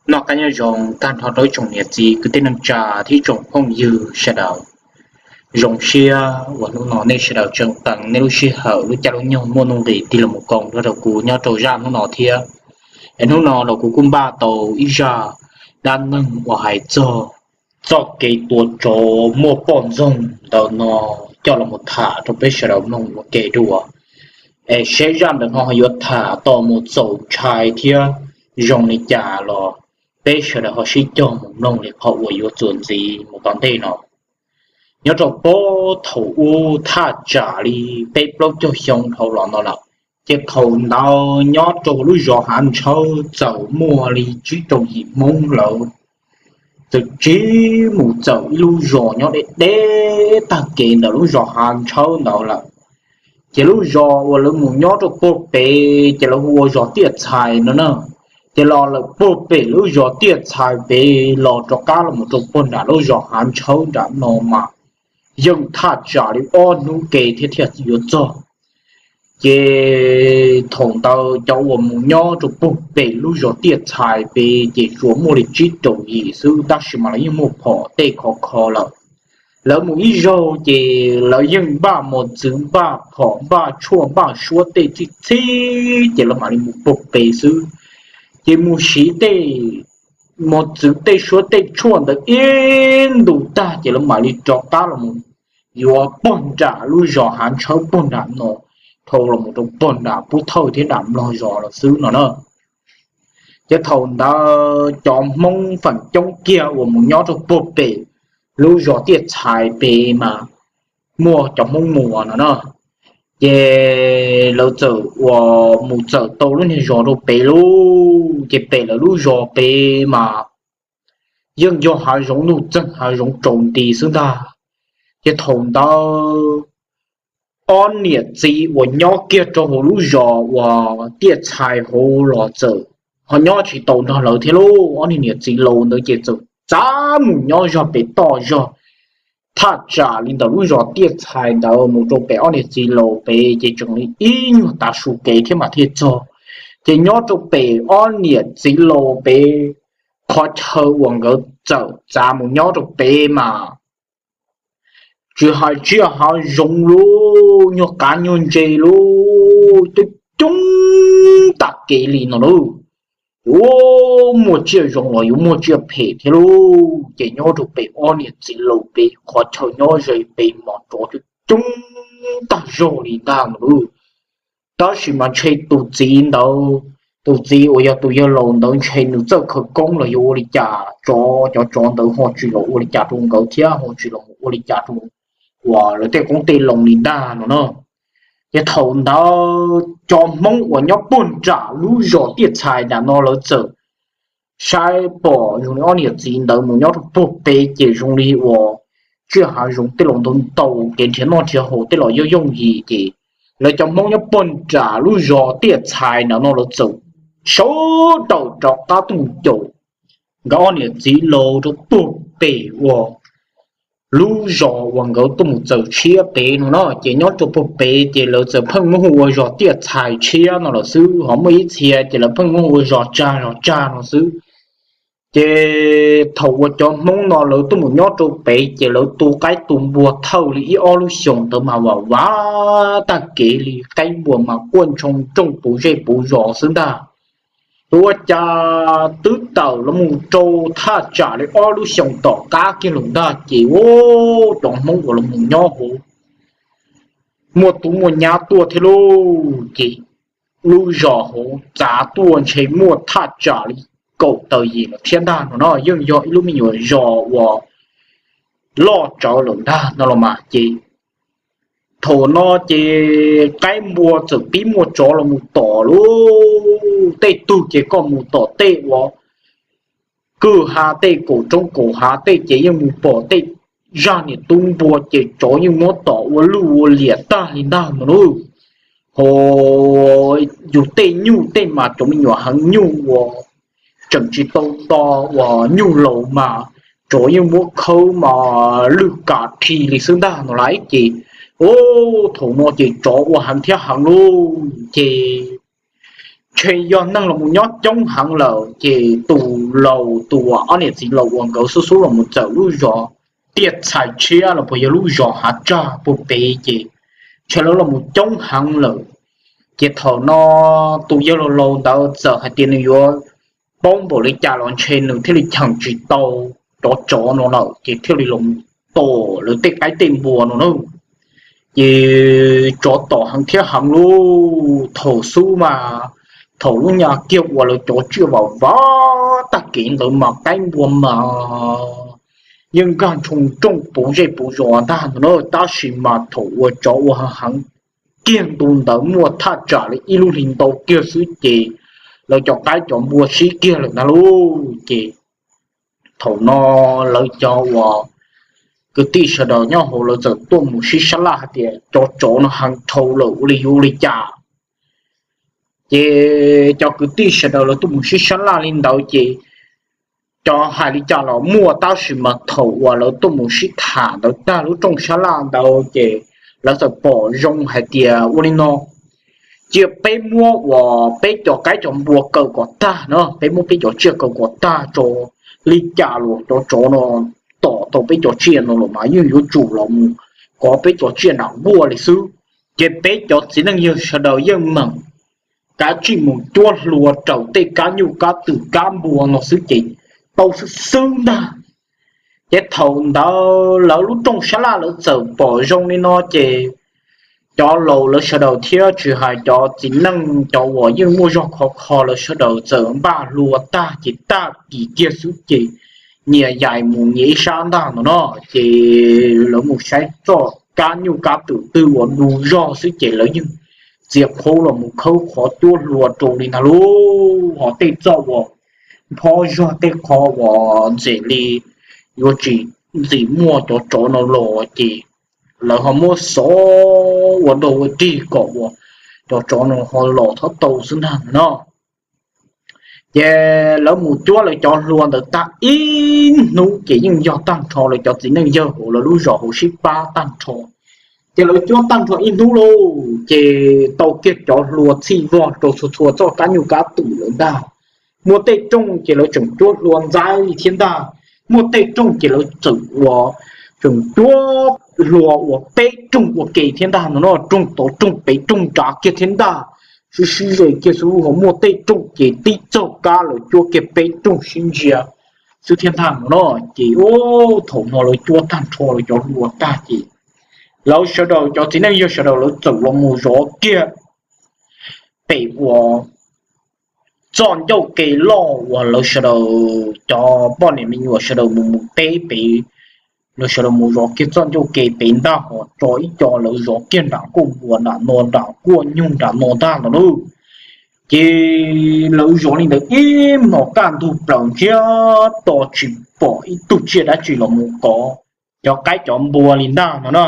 Noj qab nyob zoo tag nrho rau ib tsoom niam txiv kwv tij neej tsa thiab tsoom phooj ywg sawv daws. Zoo siab uas hnub no nej sawv daws tseem qee nej lub sij hawm lub caij lub nyoog muaj nuj nqis tig los mus koom nrog rau kuv nyob rau zaj hnub no thiab. Es hnub no los kuv kuj npaj tau ib zaj dab neeg uas hais txog txoj kev tuav tsov muaj poj ntxoog ntawm no coj los mus tham rau peb sawv daws mloog ua ke dua. Es seb zaj ntawm no yuav tham tau mus txaus ntshai thiab zoo li cas los peb sawv daws ho sib cog mus mloog li qhov uas yuav txuas ntxiv mus tom ntej no. Nyob rau puag thaum ub thaj tsam li peb plaub caug xyoo dhau los no lawm, ces thaum ntawd nyob rau lub zos Hav Ntshawb txawm muaj li tsib rau yim Hmoob lawm, txawm tsiv mus txawm ib lub zos nyob deb deb tag kev ntawm lub zos Hav Ntshawb ntawd lawm. Ces lub zos uas lawv mus nyob rau puag pem ces lawv hu ua zos Tiaj Txhais no na. Ces los lawm puag pem lub zos Tiaj Txhais pem los rov qab los mus rau puag nram lub zos Hav Ntshawb nram no mas yeej thaj tsam li ob hnub ke thiab thiaj yuav txog. Ces thaum ntawd cov uas mus nyob rau puag pem lub zos Tiaj Txhais pem ces tsuas muaj li tsib rau yim xwb, tab sis mas lawv yeej muaj phom tej khov kho lawm. Lawv mus ib zaug ces lawv yeej npaj mos txwv npaj phom npaj tshuaj npaj suab tej txhij txhib ces lawv mam li mus puag pem xwb. Ces mus siv tej mos txwv tej suab tej tshuaj ntawd ib ntus tag ces lawv mam li rov qab los yuav puag nram lub zos Hav Ntshawb puag nram no, dhau los mus rau puag nram Pub Thawj thiab nram Nplog zos los xwb no na. Ces thaum ntawd cov Hmoob feem coob kiag uas mus nyob rau puag pem lub zos Tiaj Txhais pem mas muaj cov Hmoob Muas no na. Ces lawv txawm uas mus txawm tau lub niag zos rau pem lub, ces pem lawv lub zos pem mas yeej yog hav zoov, ntuj txeeg hav zoov tsaus nti xwb ntag. Ces thaum ntawd ob niam txiv uas nyob kiag rau hauv lub zos uas Tiaj Txhais hauv los txawm ho nyob tsis tau nrog lawv thiab lauj. Ob niag niam txiv laus ntawd ces txawm txav mus nyob zog pem toj zog. Thaj tsam li ntawm lub zos Tiaj Txhais ntawd mus rau pem ob niam txiv laus pem ces tseem li ib nyuag tav su kev thiab mas thiaj txog. Ces nyob rau pem ob niam txiv laus pem qhov chaw uas nkawd txawm txav mus nyob rau pem mas tsis hais tsiaj hav zoov lub, nyuag qav nyuag ntses lub coob coob tag kev li no lauj. Yuav muaj tsiaj zoo los yuav muaj tsiaj phem thiab lauj. Ces nyob rau pem ob niam txiv laus pem qhov chaw nyob ze pem mas tsov coob coob tag zog li ntag no lauj. Tab sis mas ntshe tus txiv ntawd, tus txiv uas yog tus yawg laus ntawd ntshe nws txawj khawv koob los yuav ua li cas tsov, cov tsov ntawd ho tsis los ua li cas rau nkawd thiab ho tsis los ua li cas rau uas lawv tej qoob tej loo li ntag no na. Ces thaum ntawd cov Hmoob uas nyob puag nram lub zos Tiaj Txhais nram no lawv txawm saib pom zoo li ob niam txiv ntawd mus nyob rau puag pem ces zoo li uas tsiaj hav zoov tej los ntau ntau, kev nrhiav noj nrhiav haus tej los yooj yooj yim ces lawv cov Hmoob nyob puag nram lub zos Tiaj Txhais nram no lawv txawm sawv daws rov qab tuaj mus caum nkawd ob niam txiv laus rau puag pem uas lub zos uas nkawd tuaj mus txawm tshiab pem no na. Ces nyob rau puag pem ces lawv txawm pheej muab hu ua zos Tiaj Txhais tshiab no lawm xwb, ho muaj ib txhia ces lawv pheej muab hu ua zos tsag zos tsag no xwb. Ces thaum uas cov Hmoob no lawv tuaj mus nyob rau pem ces lawv tu qaib tu npua thawj li ib ob lub xyoos ntawd mas vam vam tag kev li, qaib npua mas quaj ntshoo nrooj puv zej puv zos xwb ntag. Ua cas twb tawm los mus rau thaj tsam li ob lub xyoos tom qab kiag lawm ntag ces ua cov Hmoob uas los mus nyob hauv muaj tub muaj nyab tuaj thiab lauj. Ces lub zos hauv txav tuaj ntshe muaj thaj tsam li kaum tawm yim lawm thiab ntag no na, yeej yog ib lub me nyuam zos uas loj tsawv lawm ntag no los mas ces thaum no ces qaib npua txawm pib muaj tsov los mus tom lauj. Tej tug ces koj mus tom tej uas kwj ha tej kaum roob kaum hav tej ces yeej mus pom tej zaj niam tub npua ces tsov yeej muab tom ua luj ua liam tag li ntag no lauj. Ho yus tej nyuj tej mas cov me nyuam heev nyuj uas tseem tsis tau nto uas nyuj laus mas tsov yeej muab khawb mas lwj kam rhi li xwb ntag no lauj. Ces thaum no ces tsov ua heev thiab heev lauj ces ntshe yog neeg los mus nyob coob heev lawm ces tus laus, tus uas ob niam txiv laus uas nkawd xub xub los mus txawm lub zos Tiaj Txhais Tshiab los puas yog lub zos Hav Tsag puag pem ces ntshe lawv los mus coob heev lawm. Ces thaum no tus yawg laus laus ntawd txawm hais tias nws yuav paub npaum li cas los ntshe nws thiaj li cheem tsis tau cov tsov no lawm ces thiaj li los tom lawv tej qaib tej npua no na. Ces tsov tom heev thiab heev lauj, thaum xub mas thaum lub nyas kiag uas lawv cov tsiaj vam vam tag kev ntawd mas qaib npua mas yeej nkag ntshoo rooj puv zej puv zos ntag no na, tab sis mas thaum uas tsov ua heev kiag ntu ntawd muaj thaj tsam li ib lub hli ntau kiag xwb ces lawv cov qaib cov npua sib kiag lawm ntag lauj. Ces thaum no lawv cov uas kwv tij sawv daws nyob hauv lawv txawm tuaj mus sib sab laj hais tias cov tsov no heev dhau lawm ua li yuav ua li cas. Ces cov kwv tij sawv daws lawv tuaj mus sib sab laj li ntawd ces cov hais li cas los muaj, tab sis mas thaum uas lawv tuaj mus sib tham ntawd tag lub rooj sab laj ntawd ces lawv txawm pom zoo hais tias ua li no, cia peb muab uas peb cov qaib cov npua kaw kom tag no, peb muab peb cov tsiaj kaw kom tag tso, li cas los cov tsov no tom tau peb cov tsiaj no los mas yeej yuav tsum los mus kov peb cov tsiaj nram nkuaj li xwb. Ces peb cov txiv neej yawg sawv daws yeej meem kav tsij mus cuab hlua raws tej kab nyuj kab twm kab npua no xwb ces tau xwb xwb ntag. Ces thaum ntawd lawv lub rooj sab laj lawv txawm pom zoo li no ces cov laus lawv sawv daws thiab tsis hais cov txiv neej cov uas yeej muaj zog khov kho lawv sawv daws txawm npaj hlua tag ces tag kis kiag xwb ces nyias yais mus nyias ib sab ntag no no. Ces lawv mus saib txoj kab nyuj kab twm twg uas du zog xwb ces lawv yeej txiav qhov los mus khawb qhov cuab hlua rau li ntag lauj. Ho tej txoj uas phob zog tej qhov uas ntxim li yuav tsis ntxim muaj cov tsov no los ces lawv ho muab xov ua dog ua dig kom uas cov tsov no ho los txhob tau xwb ntag no. Ces lawv mus cuab lawv cov hlua ntawd tag ib hnub ces yeej yog tag nrho lawv cov txiv neej yawg hauv lawv lub zos hauv sib pab tag nrho. Ces lawv cuab tag nrho ib hnub lauj ces tau kiag cov hlua txhij vog rau txhua txhua txoj kab nyuj kab twm lawm ntag. Muaj tej rooj ces lawv tseem cuab hlua ntxaib li thiab ntag, muaj tej rooj ces lawv tseem ua, tseem cuab hlua ua peb rooj ua ke thiab ntag no no, rooj tod rooj pem rooj nrad kiag thiab ntag, sib sib ze kiag xwb. Ho muaj tej rooj ces tib txoj kab lawv cuab kiag peb rooj sib ntsia xwb thiab ntag no no. Ces thaum no lawv cuab tag nrho lawv cov hlua tag ces lawv sawv daws cov txiv neej yawg sawv daws lawv txawm los mus zov kiag pem uas txoj ncauj ke loj uas lawv sawv daws cov poj niam me nyuam sawv daws mus mus teb pem, lawv sawv daws mus zov kiag txoj ncauj ke pem ntag, ho tso ib co lawv zov kiag nram nkuaj npua nram no nram nkuaj nyug nram no ntag no lauj. Ces lawv zov li ntawd ib hmos kaj ntug plaws ntsiag to tsis pom ib tug tsiaj dab tsi los mus kov cov qaib cov npua li ntag no na.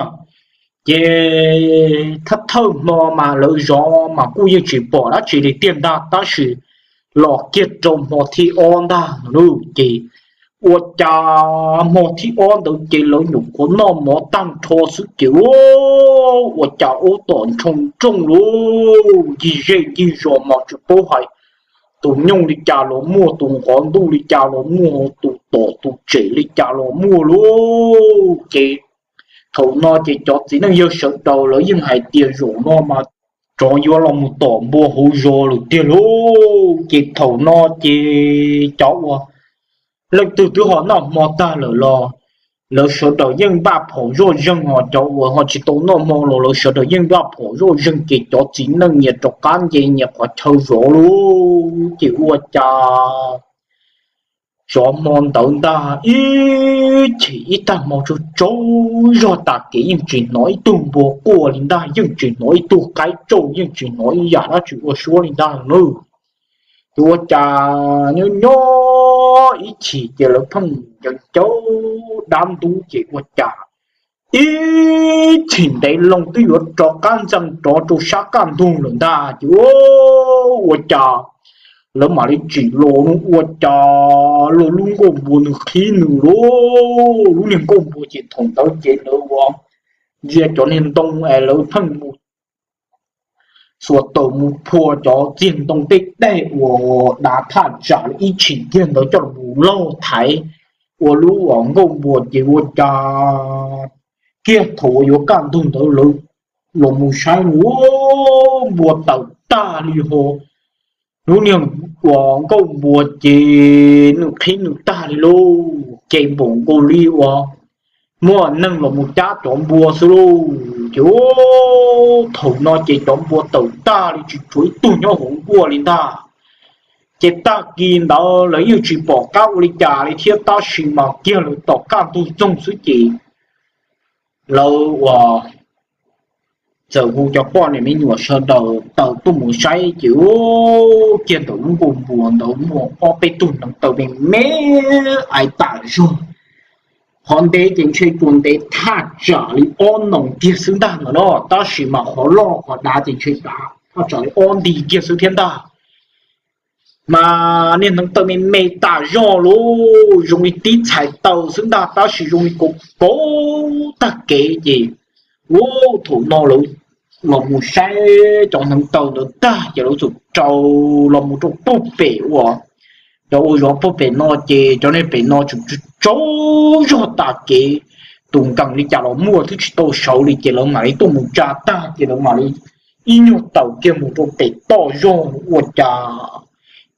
Ces thawj thawj hmo mas lawv zov mas kuj yeej tsis pom dab tsi li tiag ntag, tab sis los kiag rau hmo thib ob ntag no lauj, ces ua cas hmo thib ob ntawd ces lawv nyuam qhuav noj mov tag nrho xwb ces ua cas ub tom ntshoo rooj lauj, ncig zej ncig zos mas tsis paub hais tus nyooj li cas los muaj, tus nqov ntuj li cas los muaj, tus tom tus tsem li cas los muaj lauj. Ces thaum no ces cov txiv neej yawg sawv daws lawv yeej hais tias zaum no mas tsov yuav los mus tom npua hauv zos lawm tiag lauj. Ces thaum no ces cov uas leej twg twb ho noj hmo tag lawm los lawv sawv daws yeej npaj phom zoj zeeg, ho cov uas ho tsis tau noj hmo los lawv sawv daws yeej npaj phom zoj zeeg, ces cov txiv neej nyias rov qab nce nyias qhov chaw zov lauj. Ces ua cas zov hmo ntawd ntag ib chim ib tag hmo tsaug tsaug zog tas kev yeej tsis hnov ib tug npua quaj li ntag, yeej tsis hnov ib tug qaib tsauj, yeej tsis hnov ib yam dab tsi ua suab li ntag nawb. Ces ua cas nyob nyob ib chim ces lawv pheej ncaws ncaws dab ntub ces ua cas ib chim ntev loo twb yuav rov qab ntxeev rov rau sab kaj ntug lawm ntag ces ua cas lawv mam li tsim los no ua cas los lub nkuaj npua nws qhib nws lauj. Lub niag nkuaj npua ces thaum ntawd ces lawv ua ntsia cov niag ntoo es lawv pheej mus xuas taws mus phua cov txiag ntoo tej daim uas dav thaj tsam li ib tshim kiag ntawd coj los laug thaiv ua lub uas nkauj npua ces ua cas kiag thaum uas yuav kaj ntug ntawd lawv los mus saib ua npua tawm tag li ho. Lub niag uas nkauj npua ces nws qhib nws tag li lauj, ces npaum nkaus li uas muaj neeg los mus cab cov npua xwb lauj. Ces thaum no ces cov npua tawm tag li tsis tshuav ib tug nyob hauv nkuaj li ntag. Ces tag kis ntawd lawv yeej tsis pom qab ua li cas li thiab tab sis mas kiag lawv tom kaj ntug txoog xwb ces lawv uas txawm hu cov poj niam me nyuam sawv daws tawm tuaj mus saib ces ua kiag ntawm lub nkauj npua ntawd muaj ob peb tug hneev taw me me ais tam zog. Qhov ntev ces ntshe tsuas ntev thaj tsam li ob noos kiag xwb ntag no no, tab sis mas qhov loj qhov dav ces ntshe dav thaj tsam li ob nti kiag xwb thiab ntag. Mas niag hneev taw me me tas zog lauj, zoo li tib txhais taw xwb ntag tab sis zoo li kauv kauv tag kev ces ua thaum no lawv los mus saib cov hneev taw ntawd tag ces lawv txawm raws los mus rau puag pem uas cov ua zov puag pem no ces cov niag pem no tseem tsaug zog tas kev, tus nkees li cas los muaj twb tsis tau sawv li ces lawv mam li tuaj mus tsa tag ces lawv mam li ib nyuag tawm kiag mus rau pem toj zog ua cas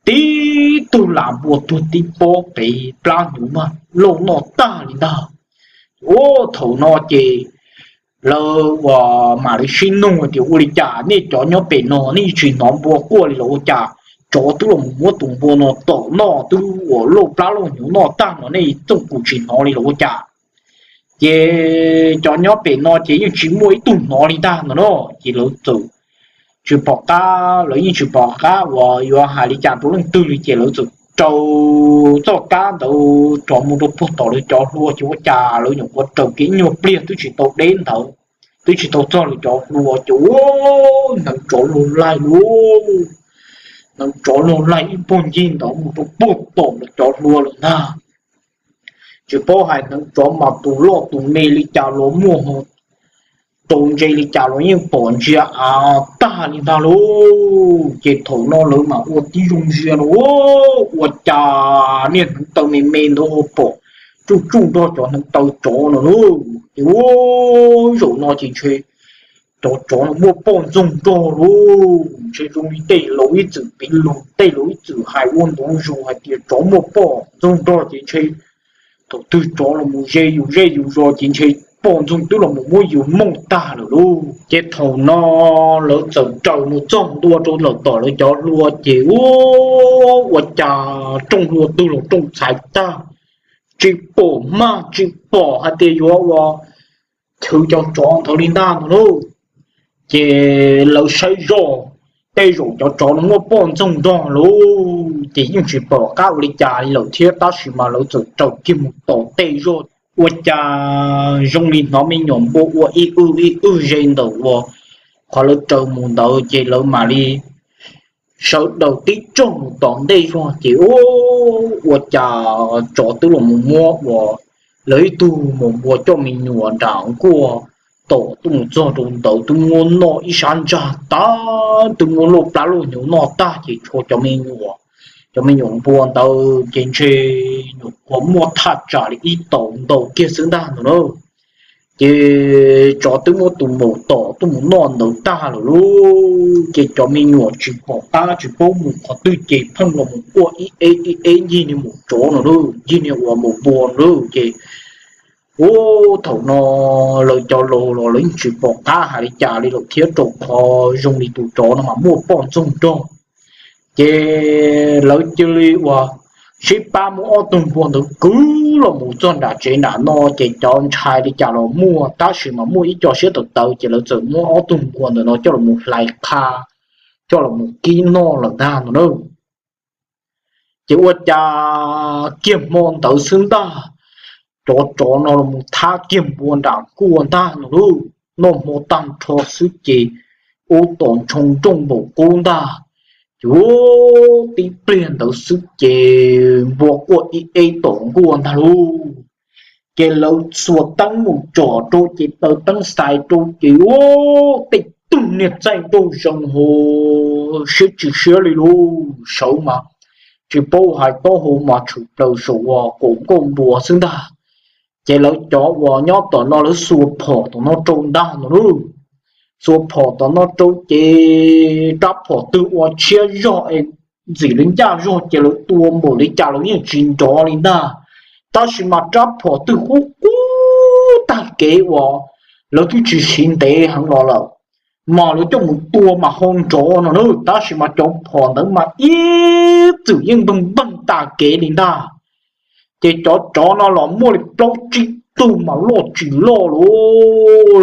tib tug lam npua tuag tib pob pem plab hnyuv mas lauj noj tag li ntag. Ua thaum no ces lawv uas mam li sib nug tias ua li cas nej cov nyob pem no nej tsis hnov npua quaj li los ua cas, tsov twb los muab tus npua no tom noj twb uas lauj plab lauj hnyuv noj tag no nej txooj kuv tsis hnov li los ua cas. Ces cov nyob pem no ces yeej tsis muaj ib tug hnov li ntag no no ces lawv txawm tsis pom qab, lawv yeej tsis pom qab uas yuav hais li cas rau leej twg li ces lawv txawm raws txoj kab ntawd rov mus rau puag tom lawv cov hlua ces ua cas lawv nyuam qhuav raws kev ib nyuag pliag twb tsis tau deb ntawd, twb tsis tau txog lawv cov hlua ces ua hneev tsov luag laig lauj, hneev tsov luag laig ib puag ncig ntawd mus rau puag tom lawv cov hlua lawm ntag. Tsis paub hais hneev tsov mas tus loj tus me li cas los muaj, rau ntse li cas los yeej pom ntsia av tag li ntag lauj. Ces thaum no lawv mam ua tib zoo ntsia no ua cas niag hneev taw me me ntawd ua pom tsuj tsuj nrog cov hneev taw tsov no lauj. Ces ua zaum no ces ntshe cov tsov no muaj poj ntxoog nrog lauj, ntshe zoo li tej laus ib txwm piv lug tej laus ib txwm hais ua ntov zus hais tias tsov muaj poj ntxoog nrog ces ntshe thaum twg tsov los mus ze yus zej yus zos ces ntshe poj ntxoog twb los mus muab yus mooj tag lawm lauj. Ces thaum no lawv txawm raws mus txog ntua rau lawm tom lawv cov hlua ces ua, ua cas rooj hlua twg los rooj txhais tag, tsis pom maj tsis pom hais tias yuav ua chwv cov tsov ntawd li ntag no lauj. Ces lawv saib zoj tej zaum cov tsov no muaj poj ntxoog nrog lauj, ces yeej tsis pom qab ua li cas li lawm thiab tab sis mas lawv txawm raws kiag mus tom tej zog ua cas zoo li hnov me nyuam npua ua ib wj ib wj ze ntawm uas qhov lawv raws mus ntawd ces lawv mam li sawv daws tib tsoog mus tom ntej zog ces ua, ua cas tsov twb los mus muab uas lawv ib tug maum npua coj me nyuam nram nkuaj tom tuaj mus txog rau ntawd twb muab noj ib sab ntsag tag, twb muab lauj plab lauj hnyuv noj tag ces tshuav cov me nyuam, cov me nyuam npua ntawd ces ntshe nyuam qhuav muaj thaj tsam li ib taus ntau kiag xwb ntag no na. Ces tsov twb muab tus maum tom tuaj mus noj ntawd tag lawm lauj, ces cov me nyuam tsis pom qab tsis paub mus qhov twg ces pheej los mus quaj ib eb ib eb ncig niag maum tsov no lauj, ncig niag uas maum npua no lauj. Ces ua thaum no lawv cov laus los lawv yeej tsis pom qab hais li cas li lawm thiab rau qhov zoo li tus tsov no mas muaj poj ntxoog nrog. Ces lawv cia li uas sib pab muab ob tug npua ntawd kwv los mus txog nram tsev nram no ces cov ntshai li cas los muaj tab sis mas muaj ib co siab tawv tawv ces lawv txawm muab ob tug npua ntawm no coj los mus hlais qha, coj los mus kib noj lawm ntag no na. Ces ua cas kiag hmo ntawd xwb ntag, cov tsov no los thab kiag npua nram nkuaj ntag no lauj. Noj hmo tag nrho xwb ces ub tom ntshoo nrooj npaum qub ntag, ces tib pliag ntawd xwb ces npua quaj ib eb tom nkuaj ntag lauj. Ces lawv xuas teeb mus tsom rau ces taws teeb xais rau ces ub tej tug niag txaij nraug zees hos siab tsis siab li lub sawv mas tsis paub hais taub hau mas tshwm plaws saum uas kaum nkuaj npua xwb ntag. Ces lawv cov uas nyob tom no lawv xuas phom tom no rau ntag no lauj. Xuas phom tom no rau ces rab phom twg ua tshiab zog es ntxim li ncaj zog ces lawv tua npaum li cas los yeej tsis nrov li ntag. Tab sis mas rab phom twg qub qub tag kev uas lawv twb tsis siv ntev heev los lawm mas lawv coj mus tua mas ho nrov no na. Tab sis mas cov phom ntawd mas ib txwm yeej npeeg npeeg tag kev li ntag. Ces cov tsov no los muaj li plaub tsib tug mas loj tsis loj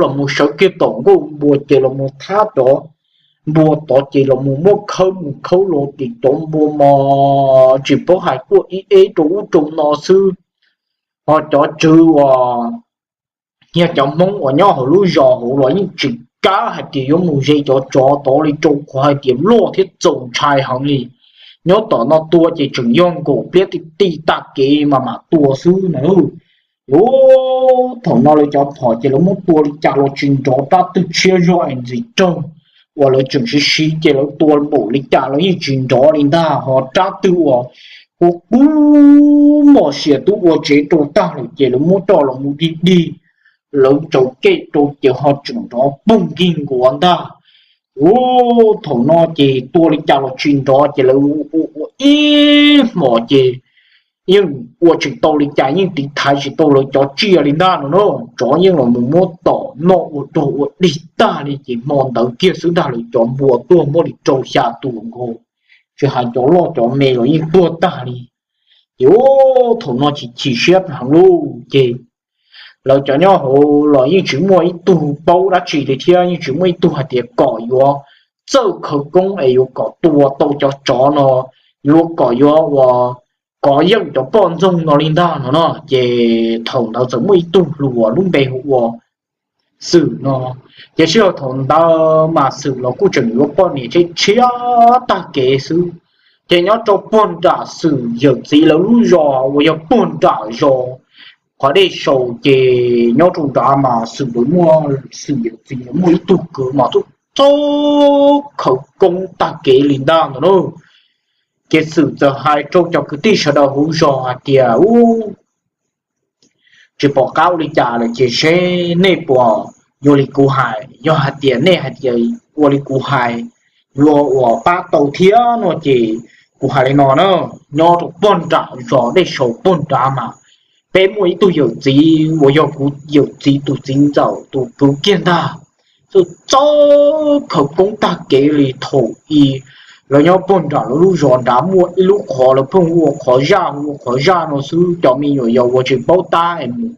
los mus sawv kiag tom nkuaj npua ces los mus thab cov npua tod ces los mus muab khawb mus khawb los ces cov npua mos tsis paub hais quaj ib eb rau ub rau no xwb. Ho cov tswv uas yog cov Hmoob uas nyob hauv lub zos hauv los yeej tsis kam hais tias yuav mus ze cov tsov tod li rau qhov hais tias loj thiab txaus ntshai heev li. Nyob tom no tua ces tseem yog nkaum pliab ti ti tag kev mas mam tua xwb na. Ub, thaum no lawv cov phom ces lawv muab tua li cas los tsis nrov, rab twg tshiab zog es ntxim raug uas lawv tseem siv siv ces lawv tua npaum li cas los yeej tsis nrov li ntag. Ho rab twg uas qub qub mos sias twb ua tsev rau tag lawm ces lawv muab coj los mus dig dig lawv tsaus kej rau ces ho tseem nrov poog nkig nkuav ntag. Ub, thaum no ces tua li cas los tsis nrov ces lawv ua ua ib hmos ces yeej ua tsis tau li cas, yeej tiv thaiv tsis tau lawv cov tsiaj li ntag no na. Tsov yeej los mus muab tom noj ua rog ua dig tag li ces hmo ntawd kiag xwb ntag lawv cov npua tuag muaj li rau xya tus nkaus, tsis hais cov loj cov me los yeej tuag tag li. Ces ub, thaum no chim chim siab heev lauj ces lawv cov nyob hauv los yeej tsis muaj ib tug paub dab tsi li thiab yeej tsis muaj ib tug hais tias kom yuav txawj khawv koob es yuav kom tua tau cov tsov no, yuav kom yuav ua kov yeej cov poj ntxoog no li ntag no no. Ces thaum ntawd txawm muaj ib tug hluas lub npe hu ua Xwm no, ces sij hawm thaum ntawd mas Xwm los kuj tseem yuav poj niam tshiab tshiab tag kev xwb. Ces nyob rau puag nram Xwm yawm txiv lawv lub zos uas yog puag nram zos qhov dej saus ces nyob rau nrad mas Xwm lawv muaj, Xwm yawm txiv lawv muaj ib tug kwv mas txawj khawv koob tag kev li ntag ntawd na. Ces Xwm txawm hais rau cov kwv tij sawv daws hauv zos hais tias, ub, tsis pom qab ua li cas lawm ces seb nej puas yuav li kuv hais. Yog hais tias nej hais tias ua li kuv hais yuav ua pab tau thiab no ces kuv hais li no na, nyob rau puag nram zos dej saus puag nrad mas peb muaj ib tug yawm txiv uas yog kuv yawm txiv tus txiv ntxawm tus kwv kiag ntag, txawj txawj khawv koob tag kev li. Thaum i lawv nyob puag nram lawv lub zos nrad muaj ib lub qhov lawv pheej hu ua qhov zaj, hu ua qhov zaj no xwb, cov me nyuam yaus uas tsis paub tab es mus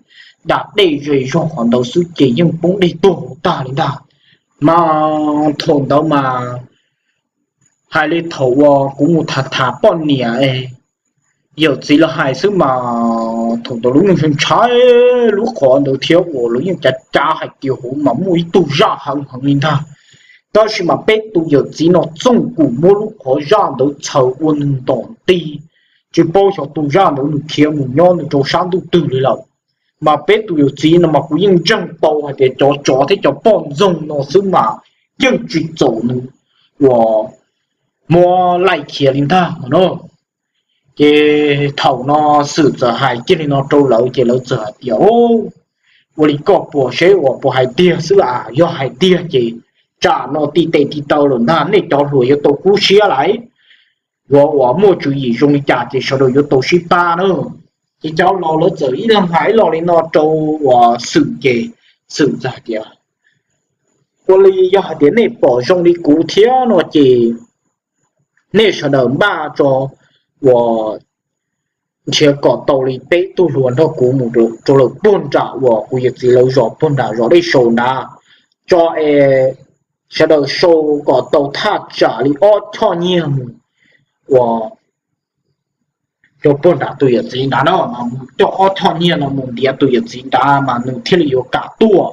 da dej ze zog qhov ntawd xwb ces yeej poob dej tuag tag li ntag. Mas thaum ntawd mas hais li thaum uas kuv mus tham tham poj niam es yawm txiv lawv hais xwb mas thaum ntawd lub neej ntshai ntshai lub qhov ntawd thiab uas lawv yeej cav cav hais tias hauv mas muaj ib tug zaj heev heev li ntag. Tab sis mas peb tus yawm txiv no txooj kum muab lub qhov zaj ntawd txhaws ua nws ntom nti, tsis paub xyov tus zaj ntawd nws khiav mus nyob nws rau sab ntuj twg li lawm. Mas peb tus yawm txiv no mas kuv yeej ntseeg tau hais tias cov tsov thiab cov poj ntxoog no xwb mas yeej tsis txaus nws uas muab laij khiav li ntag no. Ces thaum no Xwm txawm hais kiag li no rau lawv ces lawv txawm hais tias, ua li koj puas seb uas puas hais tiag xwb las, yog hais tiag ces tsam no ti tes ti taw lawm ntag, nej cov hluas yuav tau kub siab lawm. Yuav uas muaj tswv yim zoo li cas ces sawv daws yuav tau sib pab na. Ces cov laus lawv txawm ib leeg hais ib lo li no rau uas Xwm ces Xwm txawm hais tias, ua li yog hais tias nej pom zoo li kuv thiab no ces nej sawv daws npaj tso uas nrhiav kom tau li peb tug hluas nrog kuv mus rau lawm puag nram uas kuv yawm txiv lawv zos puag nram zos dej saus nrad, tso es sawv daws sau kom tau thaj tsam li ob choj nyiaj mus uas rau puag nram tus yawm txiv nrad no, coj ob choj nyiaj no mus ntiav tus yawm txiv nrad mas nws thiaj li yuav kam tuaj.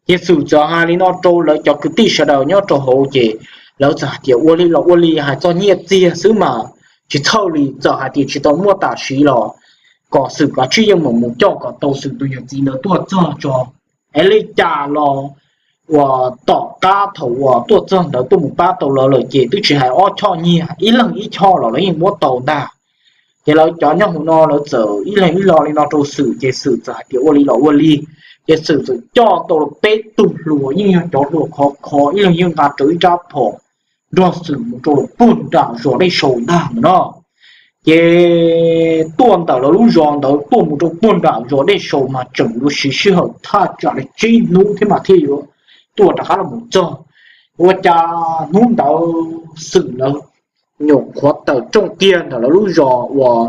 Ces Xwm txawm hais li no rau lawv cov kwv tij sawv daws nyob rau hauv ces lawv txawm hais tias, ua li los ua li, hais txog nyiaj txiag xwb mas tsis txhawj li, txawm hais tias tsis tau muaj tam sim los kom Xwm kav tsij yeej mam mus coj kom tau Xwm tus yawm txiv ntawd tuaj txog tso, es li cas los uas tom qab thaum uas tuaj txog ntawd tuaj mus pab tau lawv lawm ces twb tsis hais ob choj nyiaj, ib leeg ib choj los lawv yeej muab tau ntag. Ces lawv cov nyob hauv no lawv txawm ib leeg ib lo li no rau Xwm ces Xwm txawm hais tias ua li los ua li. Ces Xwm txawm coj tau peb tug hluas yeej yog cov hluas khov kho ib leeg yeej nqa rau ib rab phom nrog Xwm mus rau puag nram zos Dej Saus ntag no. Ces tuaj ntawm lawv lub zos ntawd tuaj mus rau puag nram zos Dej Saus mas tseem yuav siv sij hawm thaj tsam li tsib hnub thiab mas thiaj yuav tuaj rov qab los mus txog. Ua cas hnub ntawd Xwm lawv nyuam qhuav tawm rooj kiag ntawm lawv lub zos uas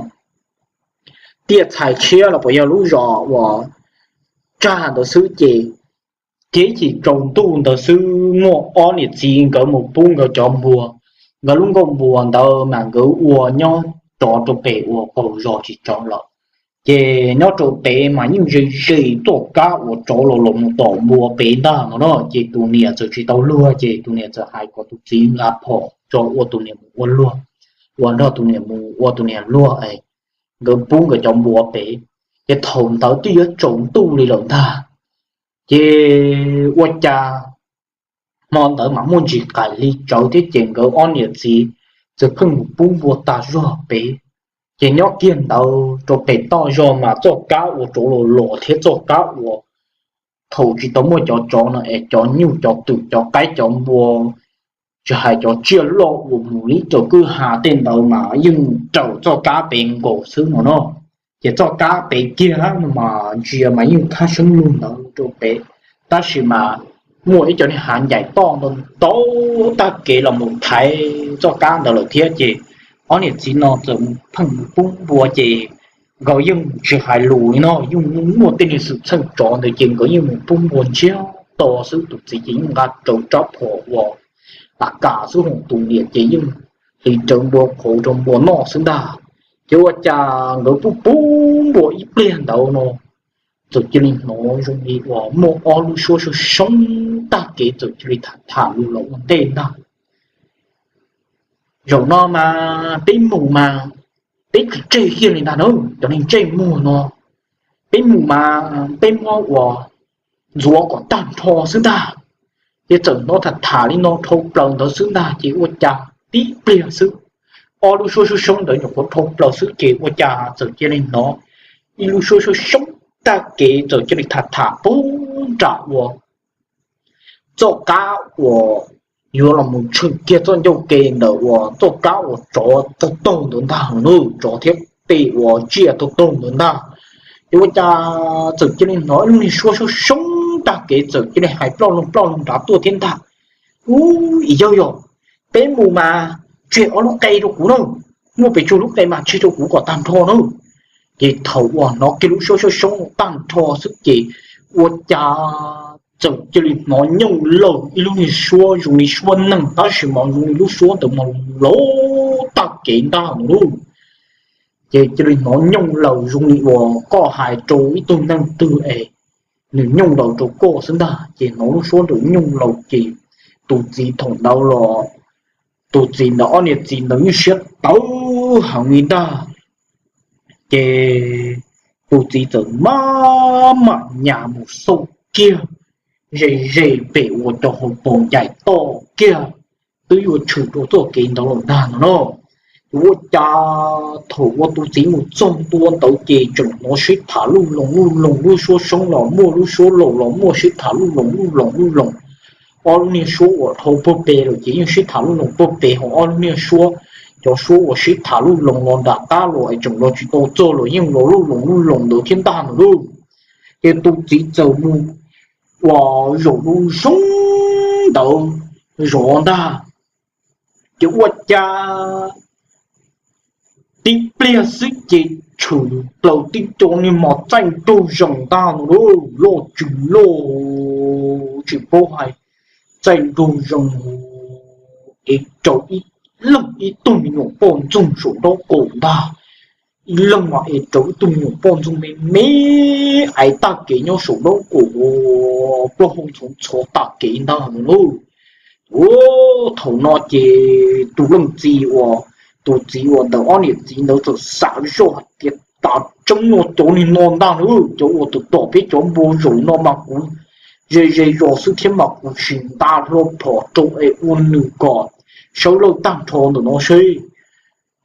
tiaj txhais tshiab los puas yog lub zos uas tsag ntawd xwb ces, ces ib chim tsaus ntuj ntawd xwb muaj ob niam txiv nkawd mus pub nkawd cov npua, nkawd lub nkuaj npua ntawd mas nkawd ua nyob tsov rau pem uas qaug zos tsis tsov lawm. Ces nyob rau pem mas yeej ze ze txoj kab uas tsov los los mus tom npua pem ntag no na. Ces tus niam txawm tsis tau luag ces tus niam txawm hais kom tus txiv nqa phom tso ua tus niam mus ua luag, ua nrog tus niam mus ua tus niam luag es nkawd pub nkawd cov npua pem. Ces thaum ntawd twb yuav tsaus ntuj li lawm ntag. Ces ua cas hmo ntawd mas muaj ntsis qaim hli tsawv thiab ces nkawd ob niam txiv txawm pheej mus pub npua tag zog pem. Ces nyob kiag ntawd rau pem toj zog mas txoj kab uas tsov los los thiab txoj kab uas thaum tsis tau muaj cov tsov no es cov nyuj cov twm cov qaib cov npua, tsis hais cov tsiaj loj uas mus li rau kwj ha tej ntawd mas yeej raws txoj kab pem nkaus xwb no no. Ces txoj kab pem kiag mas ntsia mas yeej khab seeb lug ntawd rau pem, tab sis mas muaj ib co niag hav ncaim toj ntau ntau tag kev los mus thaiv txoj kab ntawd lawm thiab ces ob niam txiv no txawm pheej mus pub npua ces nkawd yeej tsis hais lus li no, yeej muaj tej niag xwm txheej tsov ntawd ces nkawd yeej mus pub npua ntsiag to xwb. Tus txiv ces yeej nqa rawv rab phom uas a kas xwb, ho tus niam ces yeej hliv rawv npua qhuav rau npua noj xwb ntag. Ces ua cas nkawd pub pub npua ib pliag ntawd no txawm cia li hnov zoo li uas muaj ob lub suab soob soob tag kev txawm cia li tham tham lus los ua ntej ntag. Zaum no mas peb mus mas peb tsis tseg kiag li ntag na, cov neeg ntsej muag no, peb mus mas peb muab uas ntxuav kom tag nrho xwb ntag. Ces txawm hnov tham tham li no dhau plaws ntawd xwb ntag ces ua cas tib pliag xwb ob lub suab soob soob ntawd nyuam qhuav dhau plaws xwb ces ua cas txawm cia li hnov ib lub suab soob soob tag kev txawm cia li tham tham puag nram uas txoj kab uas yuav los mus tshwm kiag txoj ncauj ke ntawm uas txoj kab uas tsov taug taug ntawd ntag, tsov thiab tej uas tsiaj taug taug ntawd ntag. Ces ua cas txawm cia li hnov ib lub niag suab soob soob tag kev txawm cia li hais ploj lug ploj lug nrad tuaj thiab ntag. Ub, ib yawg yog, peb mus mas tseg ob lub qe rau kuv na, muaj pes tsawg lub qe mas tseg rau kuv kom tag nrho na. Ces thaum uas hnov kiag lub suab soob soob tag nrho xwb ces ua cas txawm cia li hnov nyooj laws ib lub niag suab zoo li suab neeg tab sis mas zoo li lub suab ntawd mas laus tag kev ntag no lauj. Ces cia li hnov nyooj laws zoo li uas koj hais rau ib tug neeg twg es nws nyooj laws rau koj xwb ntag. Ces hnov lub suab ntawd nyooj laws ces tus txiv thaum ntawd los, tus txiv ntawd ob niam txiv ntawd yeej siab tawv heev li ntag. Ces tus txiv txawm maj mam nyas mus xauj kiag ze ze pem uas cov hauv paus ncaim toj kiag twb yuav tshwm rau txoj kev ntawd los ntag no no. Ua cas thaum uas tus txiv mus txog ntua ntawd ces tseem hnov sib tham luj loos luj loos, lub suab soob los muaj, lub suab laus los muaj, sib tham luj loos luj loos luj loos. Ob lub niag suab uas dhau puag pem lawm ces yeej sib tham luj loos puag pem, ho ob lub niag suab, cov suab uas sib tham luj loos los nram qab los es tseem los tsis tau txog los yeej los luj loos luj loos ntawd thiab ntag no lauj. Ces tus txiv txawm mus uas zaum lub zoo ntawd zov ntag. Ces ua cas tib pliag xwb ces tshwm plaws tib co niag mos txaij nraug zees ntag no lauj, loj tsis loj tsis paub hais, txaij nraug zees es rau ib leeg ib tug me nyuam poj ntxoog saum nraub qaum ntag. Ib leeg mas es rau ib tug me nyuam poj ntxoog me me aiv tag kev nyob saum nraub qaum, plaub hau ntxhov ntxhov tag kev ntag no lauj. Ua, thaum no ces tus leej txiv uas, tus txiv uas ntawm ob niam txiv ntawd txawm xav zoj hais tias, tas tseeb no cov niag no ntag lauj, cov uas tom tom peb cov npua zaum no mas kuv ze ze zos xwb thiab mas kuv sim nta hlo phom rau es ua nws kom sawv lawj tag nrho ntawm no seb.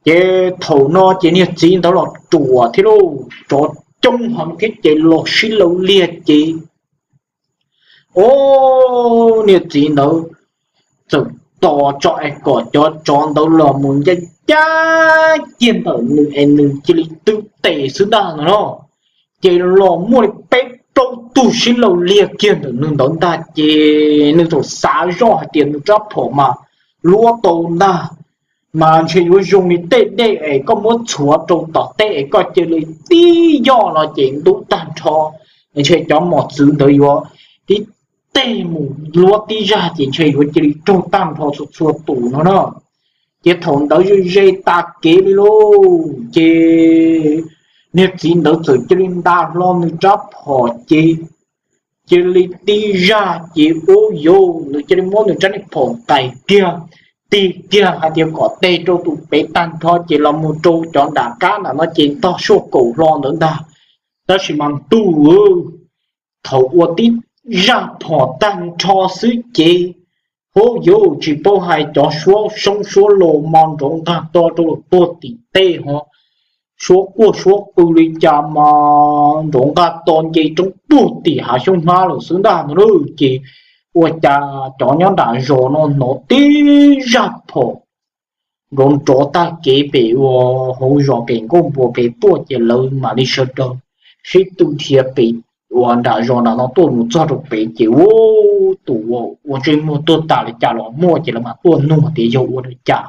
Ces thaum no ces niag txiv ntawd los ruam thiab lauj, tsov coob heev thiab ces los sib law liag ces, o, niag txiv ntawd txawm tos tso es kom cov tsov ntawd los mus ncaj ncaj kiag ntawm nws es nws cia li twb tes xwb ntag no no. Ces los muaj li peb plaub tug sib law liag kiag ntawm nws ntawd ntag ces nws txawm xav zoj hais tias nws rab phom mas luab tau ntag, mas ntshe yuav zoo li tej dej es koj muab txhuav rau tom teb es koj cia li tib yoj no ces ntub tag nrho, ntshe cov mos txwv ntawd yuav tib teg mus luab tib zaj ces ntshe yuav cia li raug tag nrho txhua txhua tus no na. Ces thaum ntawd ze ze tas kev li lauj ces niag txiv ntawd txawm cia li nta hlo nws rab phom ces cia li tib zaj ces ub yus nws cia li muab nws rab niag phom ntais kiag, tig kiag hais tias kom tes rau tus pem tag nrho ces los mus rau cov nram qab ntawm no ces ntog suaj kaum hlo ntawd ntag. Tab sis mas ntuj, thaum ua tib zaj phom tag nrho xwb ces, hub yus tsis paub hais cov suab xyoob suab los mas nrov nqag to rau puag tim tej ho, suab quaj suab qw li cas mas nrov nqag to nce roob puag tim hav xyoob hmab lawm xwb ntag no lauj. Ces ua cas cov nyob nram zos no hnov tib zaj phom nrov nrov tag kev pem ua hauv zos pem nkauj npua pem tuaj ces lawv mam li sawv daws sib tw dhia pem uas nram zos nram no tuaj mus txog rau pem ces ua tus ua ntsej muag tuag tas li cas los muaj ces lawv mam tuaj nug tias yog ua li cas.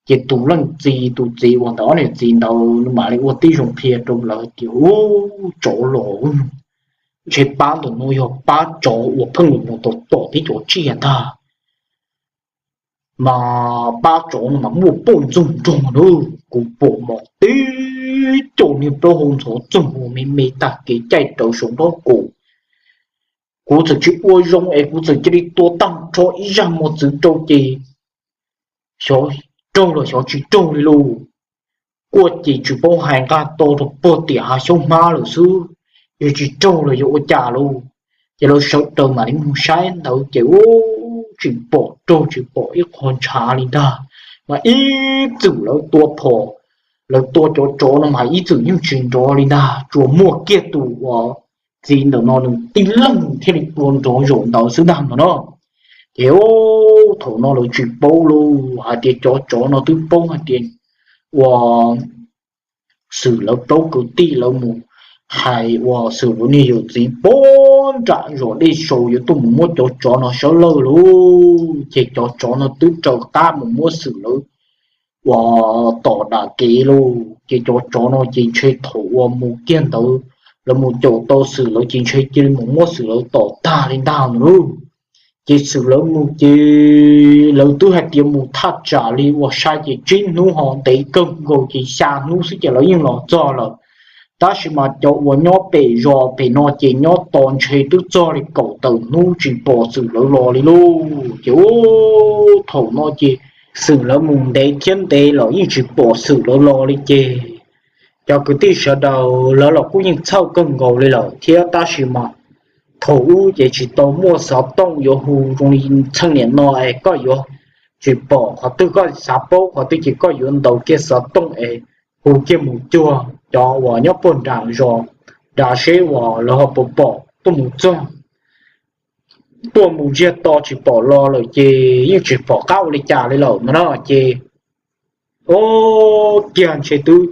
Ces tus leej txiv, tus txiv uas ntawm ob niam txiv ntawd nws mam li ua tib zoo qhia rau lawv tias ub, tsov los, ntshe pab ntawm no yog pab tsov uas pheej los tom tom tib cov tsiaj ntag. Mas pab tsov no mas muaj poj ntxoog nrog na, kuv pom mas tib co niag plaub hau ntxhov txoog ua me me tag kev caij rawv saum nraub qaum. Kuv txawm tsis ua zoo es kuv txawm cia li tua tag nrho ib zaj mos txwv rau ces xyov raug los xyov tsis raug li lauj. Quaj ces tsis paub hais, nqag to rau puag tim hav xyoob hmab lawm xwb, yog tsis raug los yog ua cas lauj. Ces lawv sawv daws mam li mus saib ntawd ces ub, tsis pom raug tsis pom ib qho ntshav li ntag. Mas ib txwm lawv tua phom, lawv tua cov tsov no mas ib txwm yeej tsis nrov li ntag, tsuas muaj kiag tus uas txiv ntawm no nws tib leeg thiaj li tua nrov zaum ntawd xwb ntag no no. Ces thaum no lawv tsis paub lauj, hais tias cov tsov no twb paub hais tias uas Xwm lawv plaub kwv tij lawv mus hais uas Xwm lawv niag yawm txiv puag nram zos dej sau yuav tuaj mus muab cov tsov no sawv lawj lauj. Ces cov tsov no twb raws qab mus muab Xwm lawv uas tom dam kev lauj. Ces cov tsov no ces ntshe thaum uas mus kiag ntawd, lawv mus caum tau Xwm lawv ces ntshe cia li mus muab Xwm lawv tom tag li ntag no lauj. Ces Xwm lawv mus ces lawv twb hais tias mus thaj tsam li uas sai ces tsib hnub ho ntev kawg nkaus ces xya hnub xwb ces lawv yeej los txog lawm. Tab sis mas cov uas nyob pem zos pem no ces nyob tos ntshe twb txog li kaum tawm hnub tsis pom Xwm lawv los li lauj. Ces ub, thaum no ces Xwm lawv mus ntev thiab ntev los yeej tsis pom Xwm lawv los li ces cov kwv tij sawv daws lawv los kuj yeej txhawj kawg nkaus li lawm thiab. Tab sis mas thaum ub ces tsis tau muaj xov tooj yuav hu zoo li txheej niam no es koj yuav tsis pom qhov twg, koj xav paub qhov twg ces koj yuav ntaus kiag xov tooj es hu kiag mus cuag cov uas nyob puag nram zos nrad seb uas lawv ho puas pom tuaj mus txog, tuaj mus ntsiag to tsis pom los lawm ces yeej tsis pom qab ua li cas li lawm no na. Ces o, kiag ntshe twb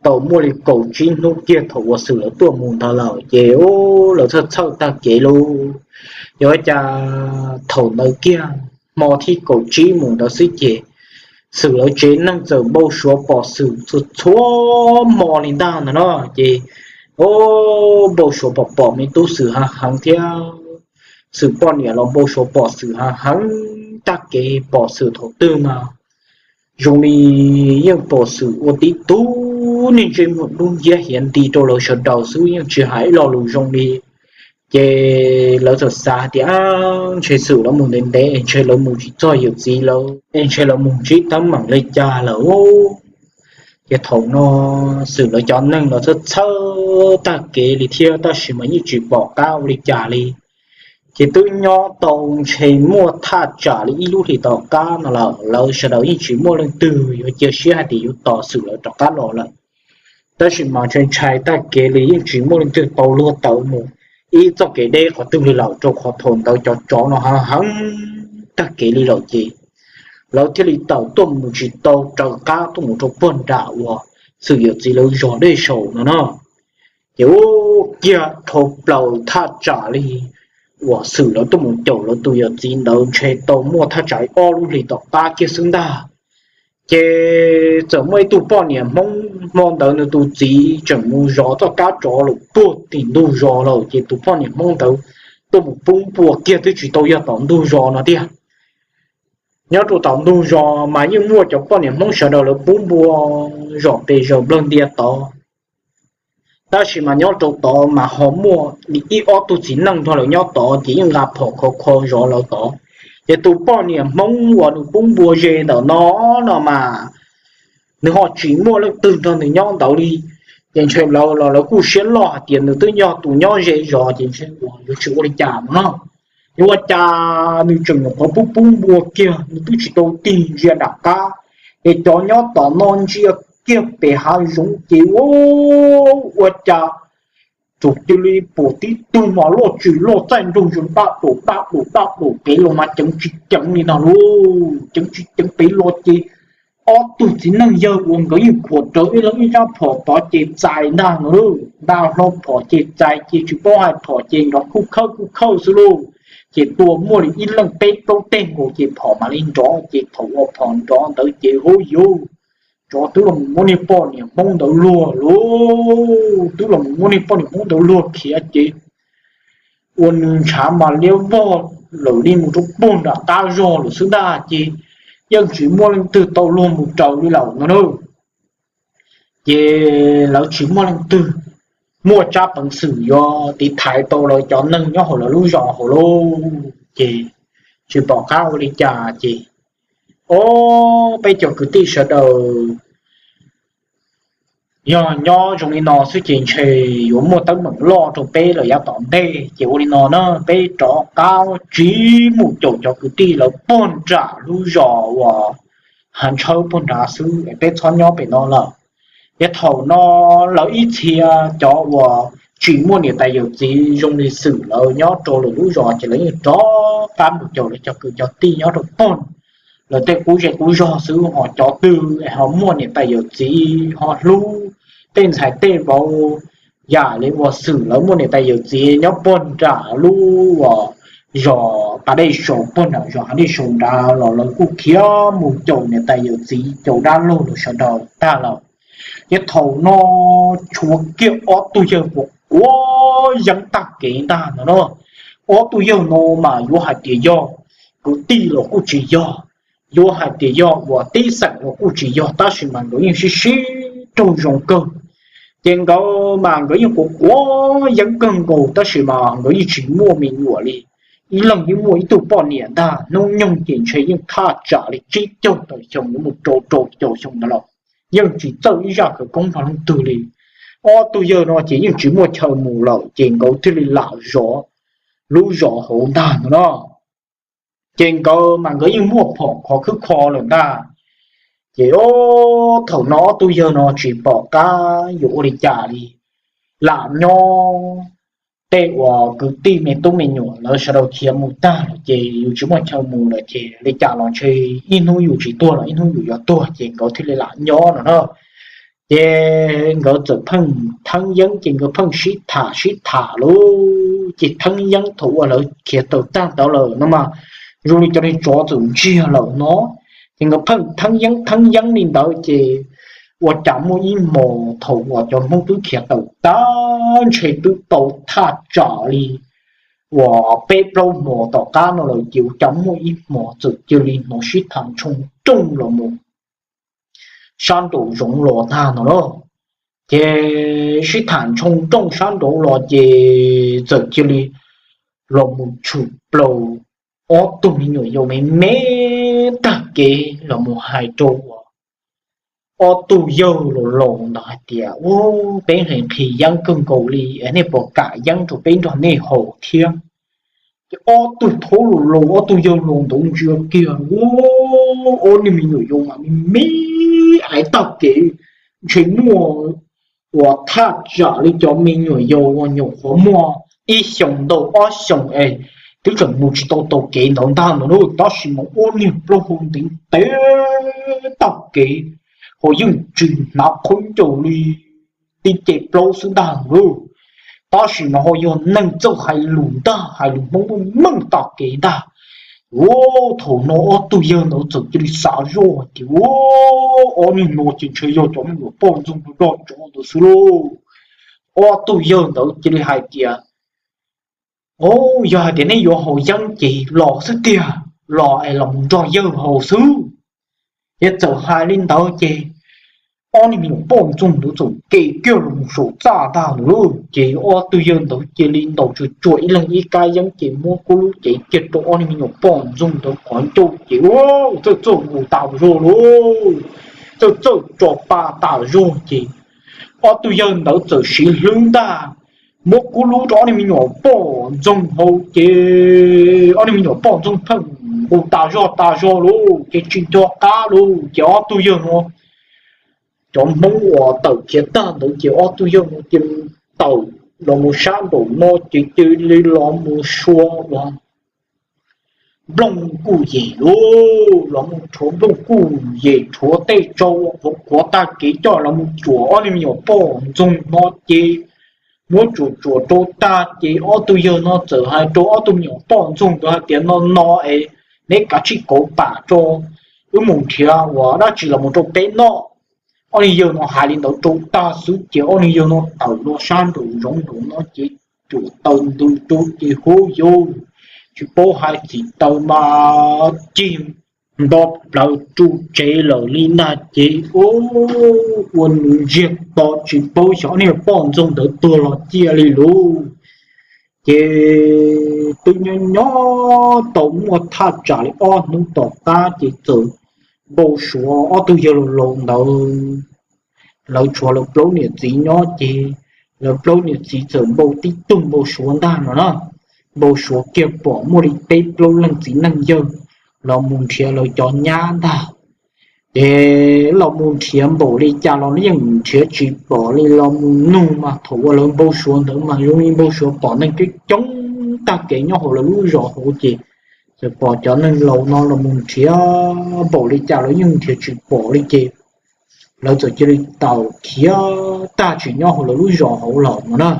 tau muaj li kaum tsib hnub kiag thaum uas Xwm lawv tuaj mus ntawd lawm ces o, lawv txhawj txhawj tag kev lauj. Yog ua cas thaum ntawd kiag hmo thib kaum tsib mus ntawd xwb ces Xwm lawv tsev neeg txawm npau suav pom Xwm txhua txhua hmo li ntag ntag no. Ces o, npau suav pom pom me tub Xwm hav heev thiab Xwm poj niam los npau suav pom Xwm hav heev. Tag kev pom Xwm thaum twg mas zoo li yeej pom Xwm ua tib tug niag ntsej muag dub nciab hiav nti rau lawv sawv daws xwb, yeej tsis hais ib lo lus zoo li. Ces lawv txawm xav tias ntshe Xwm lawv mus ntev ntev es ntshe lawv mus tsis txog yawm txiv lawv es ntshe lawv mus ntsib teeb meem li cas lawm. Ces thaum no Xwm lawv cov neeg los txhawj txhawj tag kev li thiab, tab sis mas yeej tsis pom qab ua li cas li. Ces twb nyob tau ntshe muaj thaj tsam li ib lub hlis tom qab no lawm, lawv sawv daws yeej tsis muaj leej twg yuav cia siab hais tias yuav tos Xwm lawv rov qab los lawm. Tab sis mas ntshai ntshai tag kev li, yeej tsis muaj leej twg tau luag tawm mus ib txoj kev deb qhov twg li lawm, rau qhov thaum ntawd cov tsov no heev heev tag kev li lawm ces lawv thiaj li tawm tuaj mus tsis tau raws qab tuaj mus rau puag nram uas Xwm yawm txiv lawv zos Dej Saum no na. Ces ua kiag dhau plaws thaj tsam li uas Xwm lawv tuaj mus caum lawv tus yawm txiv ntawd ntshe tau muaj thaj tsam ob lub hlis tom qab kiag xwb ntag. Ces txawm muaj ib tug poj niam Hmoob hmo ntawd nws tus txiv tseem mus zov txoj kab tsov lawm puag tim ntug zos lawm, ces tus poj niam Hmoob ntawd tuaj mus pub npua kiag twb tsis tau yog tom ntug zos no tiag. Nyob rau tom ntug zos mas yeej muaj cov poj niam Hmoob sawv daws lawv pub npua zom pes zaws nplawg ntia tod. Tab sis mas nyob rau tod mas ho muaj ib ob tug txiv neej nrog lawv nyob tod ces yeej nqa phom khov kho zov lawv tod. Ces tus poj niam Hmoob uas nws pub npua ze ntawm no no mas nws ho tsis muaj leej twg nrog nws nyob ntawd li. Ces ntshe lawv los lawv kuj siab loj hais tias nws twb yog tus nyob ze zos ces ntshe yuav tsis ua li cas no. Yuav ua cas nws tseem nyuam qhuav pub pub npua kiag, nws twb tsis tau tig ntsia nram qab, es cov nyob tom no ntsia kiag pem hav zoov ces ua, ua cas txawm cia li pom tib tug mas loj tsis loj txaij nraug zoo dab dum dab dum dab dum pem los mas ceev tsis ceev li no lauj, ceev tsis ceev pem los ces ob tug txiv neej yawg uas nkawd yeej khuam rawv ib leeg ib rab phom tod ces txais ntag no lauj, nta hlo phom ces txais ces tsis paub hais phom ces nrov khuj khawj khuj khawj xwb lauj. Ces tua muaj li ib leeg peb plaub teg nkaus ces phom mam li nrov, ces thaum uas phom nrov ntawd ces huv yuv, tsov twb los muab niag poj niam Hmoob ntawd luag lauj, twb los muab niag poj niam Hmoob ntawd luag khiav ces ua nws ntshav mas liab vog lawm li mus rau puag nram qab zog lawm xwb ntag ces yeej tsis muaj leej twg tau luag mus raws li lawm no na. Ces lawv tsis muaj leej twg muaj tsab peev xwm yuav tiv thaiv tau lawv cov neeg nyob hauv lawv lub zos hauv lauj, ces tsis pom qab ua li cas ces, o, peb cov kwv tij sawv daws yog nyob zoo li no xwb ces ntshe yuav muaj teeb meem loj rau peb lawm yav tom ntej ces ua li no na, peb rov qab tsiv mus caum cov kwv tij lawv puag nram lub zos uas hav ntshawb puag nrad xwb es peb txhob nyob pem no lawm. Ces thaum no lawv ib txhia cov uas tsis muaj niam tais yawm txiv zoo li Xwm lawv nyob rau lwm lub zos ces lawv yeej rov qab mus caum lawv cov kwv cov tij nyob rau puag lawv tej qub zej qub zog xwb, ho cov twg ho muaj niam tais yawm txiv ho hlub tej ntxhais tej vauv yam li uas Xwm lawv muaj niam tais yawm txiv nyob puag nram lub uas zos pas dej saus, puag nram zos hav dej saus nrad los lawv kuj khiav mus caum niam tais yawm txiv caum dab laug los sawv daws tag lawm. Ces thaum no tshuav kiag ob tug yawg uas quav yeeb tag kev ntag no na. Ob tug yawg no mas yuav hais tias yog kwv tij los kuj tsis yog, yuav hais tias yog uas tib xeem los kuj tsis yog, tab sis mas nkawd yeej sib sib raug zoo kawg. Ces nkawd mas nkawd yeej quav quav yeeb kawg nkaus tab sis mas nkawd yeej tsis muaj me nyuam li. Ib leeg yeej muaj ib tug poj niam ntag, hnub nyoog ces ntshe yeej thaj tsam li tsib caug tawm xyoo yuav mus rau rau caum xyoo ntawd lawm, yeej tsis txawj ib zaj khawv koob nrog leej twg li. Ob tug yawg no ces yeej tsis muaj chaw mus lawm ces nkawd thiaj li lam zov lub zos hauv ntag no na. Ces nkawd mas nkawd yeej muaj phom khov khwb kho lawm ntag. Ces thaum no ob tug yawg no tsis pom qab yuav ua li cas li, lam nyob, tej uas kwv tij me tub me nyuam lawv sawv daws khiav mus tag lawm ces yus tsis muaj chaw mus lawm ces li cas los ntshe ib hnub yus tsis tuag los ib hnub yus yuav tuag ces nkawd thiaj li lam nyob no na. Ces nkawd txawm pheej theeb yeeb ces nkawd pheej sib tham sib tham lawm ces theeb yeeb thaum uas lawv khiav tawm tag ntawd lawm no mas zoo li cov niag tsov txawm ntsiag lawm no. Ces nkawd pheej theeb yeeb theeb yeeb li ntawd ces ua cas muaj ib hmos thaum uas cov Hmoob twb khiav tawm tag ntshe twb tau thaj tsam li uas peb plaub hmos tom qab no lawm ces ua cas muaj ib hmos txawm cia li hnov sib tham ntshoo nrooj los mus sab nraum zoov los ntag no lauj. Ces sib tham ntshoo nrooj sab nraud los ces txawm cia li los mus tshwm plaws ob tug me nyuam yaus me me tag kev los mus hais rau ob tug yawg laus laus ntawd hais tias, Ub, peb nqhis yeeb kawg nkaus li, nej puas kam yeeb rau peb nrog nej haus thiab? Ob tug thaub laus laus, ob tug yawg laus ntawd ntsia kiag, ob niag me nyuam yaus mas me me, hais tag kev ntshe muaj ua thaj tsam li cov me nyuam yaus uas nyuam qhuav muaj ib xyoos ntau ob xyoos es twb tseem mus tsis tau taug kev ntawd ntag no lauj. Tab sis mas ua niag plaub hau ntev ntev taug kev, ho yeej tsis hnav khaub ncaws li, tib ce plaub xwb ntag lauj. Tab sis mas ho yog neeg txawj hais lus ntag, hais lus Hmoob meej meej taug kev ntag. Ua thaum no ob tug yawg ntawd txawm cia li xav zoj hais tias, ua, ob niag no ces ntshe yog cov me nyuam poj ntxoog rog tsov ntawd xwb lauj. Ob tug yawg ntawd cia li hais tias, o, yog hais tias nej yuav haus yeeb ces los xwb tiag, los es los mus nrog yawg haus xwb. Ces txawm hais li ntawd ces ob niag me nyuam poj ntxoog ntawd txawm kev kiag los mus saum txaj ntag lauj. Ces ob tug yawg ntawd cia li ntaus tsuag tsuag ib leeg ib kab yeeb ces muab kub lub cev kiag rau ob niag me nyuam poj ntxoog ntawd qhov ncauj ces ua, txawj txawj nqus tas zog lauj, txawj txawj tso pa tas zog ces ob tug yawg ntawd txawm siv hlwb ntag, muab kub lub rau ob niag me nyuam poj ntxoog hauv ces ob niag me nyuam poj ntxoog pheej nqus tas zog tas zog lauj, ces tsis nco qab lauj. Ces ob tug yawg no, cov Hmoob uas tawm khiav tag ntawd ces ob tug yawg no ces tawm los mus sab nraum no ces cia li los mus sua ua nplooj kuj yem lauj, los mus rhuav nplooj kuj yem, rhuav tej tsau qhuav qhuav tag kev coj los mus cuam ob niag me nyuam poj ntxoog no ces muab tsuam tsuam rau tag ces ob tug yawg no txawm hais rau ob tug me nyuam poj ntxoog ntawd hais tias, no no es neb kav tsij kauv pam rau, wb mus nrhiav ua dab tsi los mus rau peb noj. Ob niag yawg no hais li ntawd rau tag xwb ces ob niag yawg no tawm los sab nraum zoov nraum no ces cuam taw ntws rau ces hub yus, tsis paub hais txim taws mas cig nto plaws ru tsev lawm li ntag ces ua nws ntsiag to tsis paub xyov ob niag poj ntxoog ntawd tuag los ciaj li lauj. Ces twb nyob nyob tau muaj thaj tsam li ob hnub tom qab ces txawm npau suav ob tug yawg laus laus ntawd, lawv tshuav lawv plaub niam txiv nyob ces lawv plaub niam txiv txawm npau tib tug npau suav ntag no na. Npau suav kiag pom muaj li peb plaub leeg txiv neej yawg los mus nrhiav lawv cov nyab ntag. Ces los mus nrhiav npaum li cas los yeej nrhiav tsis pom li, los mus nug mas thaum uas lawv npau suav ntawd mas zoo li npau suav pom neeg coob coob tag kev nyob hauv lawv lub zos hauv ces txawm pom cov neeg laus no los mus nrhiav npaum li cas los yeej nrhiav tsis pom li ces lawv txawm cia li tawm khiav tag tsis nyob hauv lawv lub zos hauv lawm no na.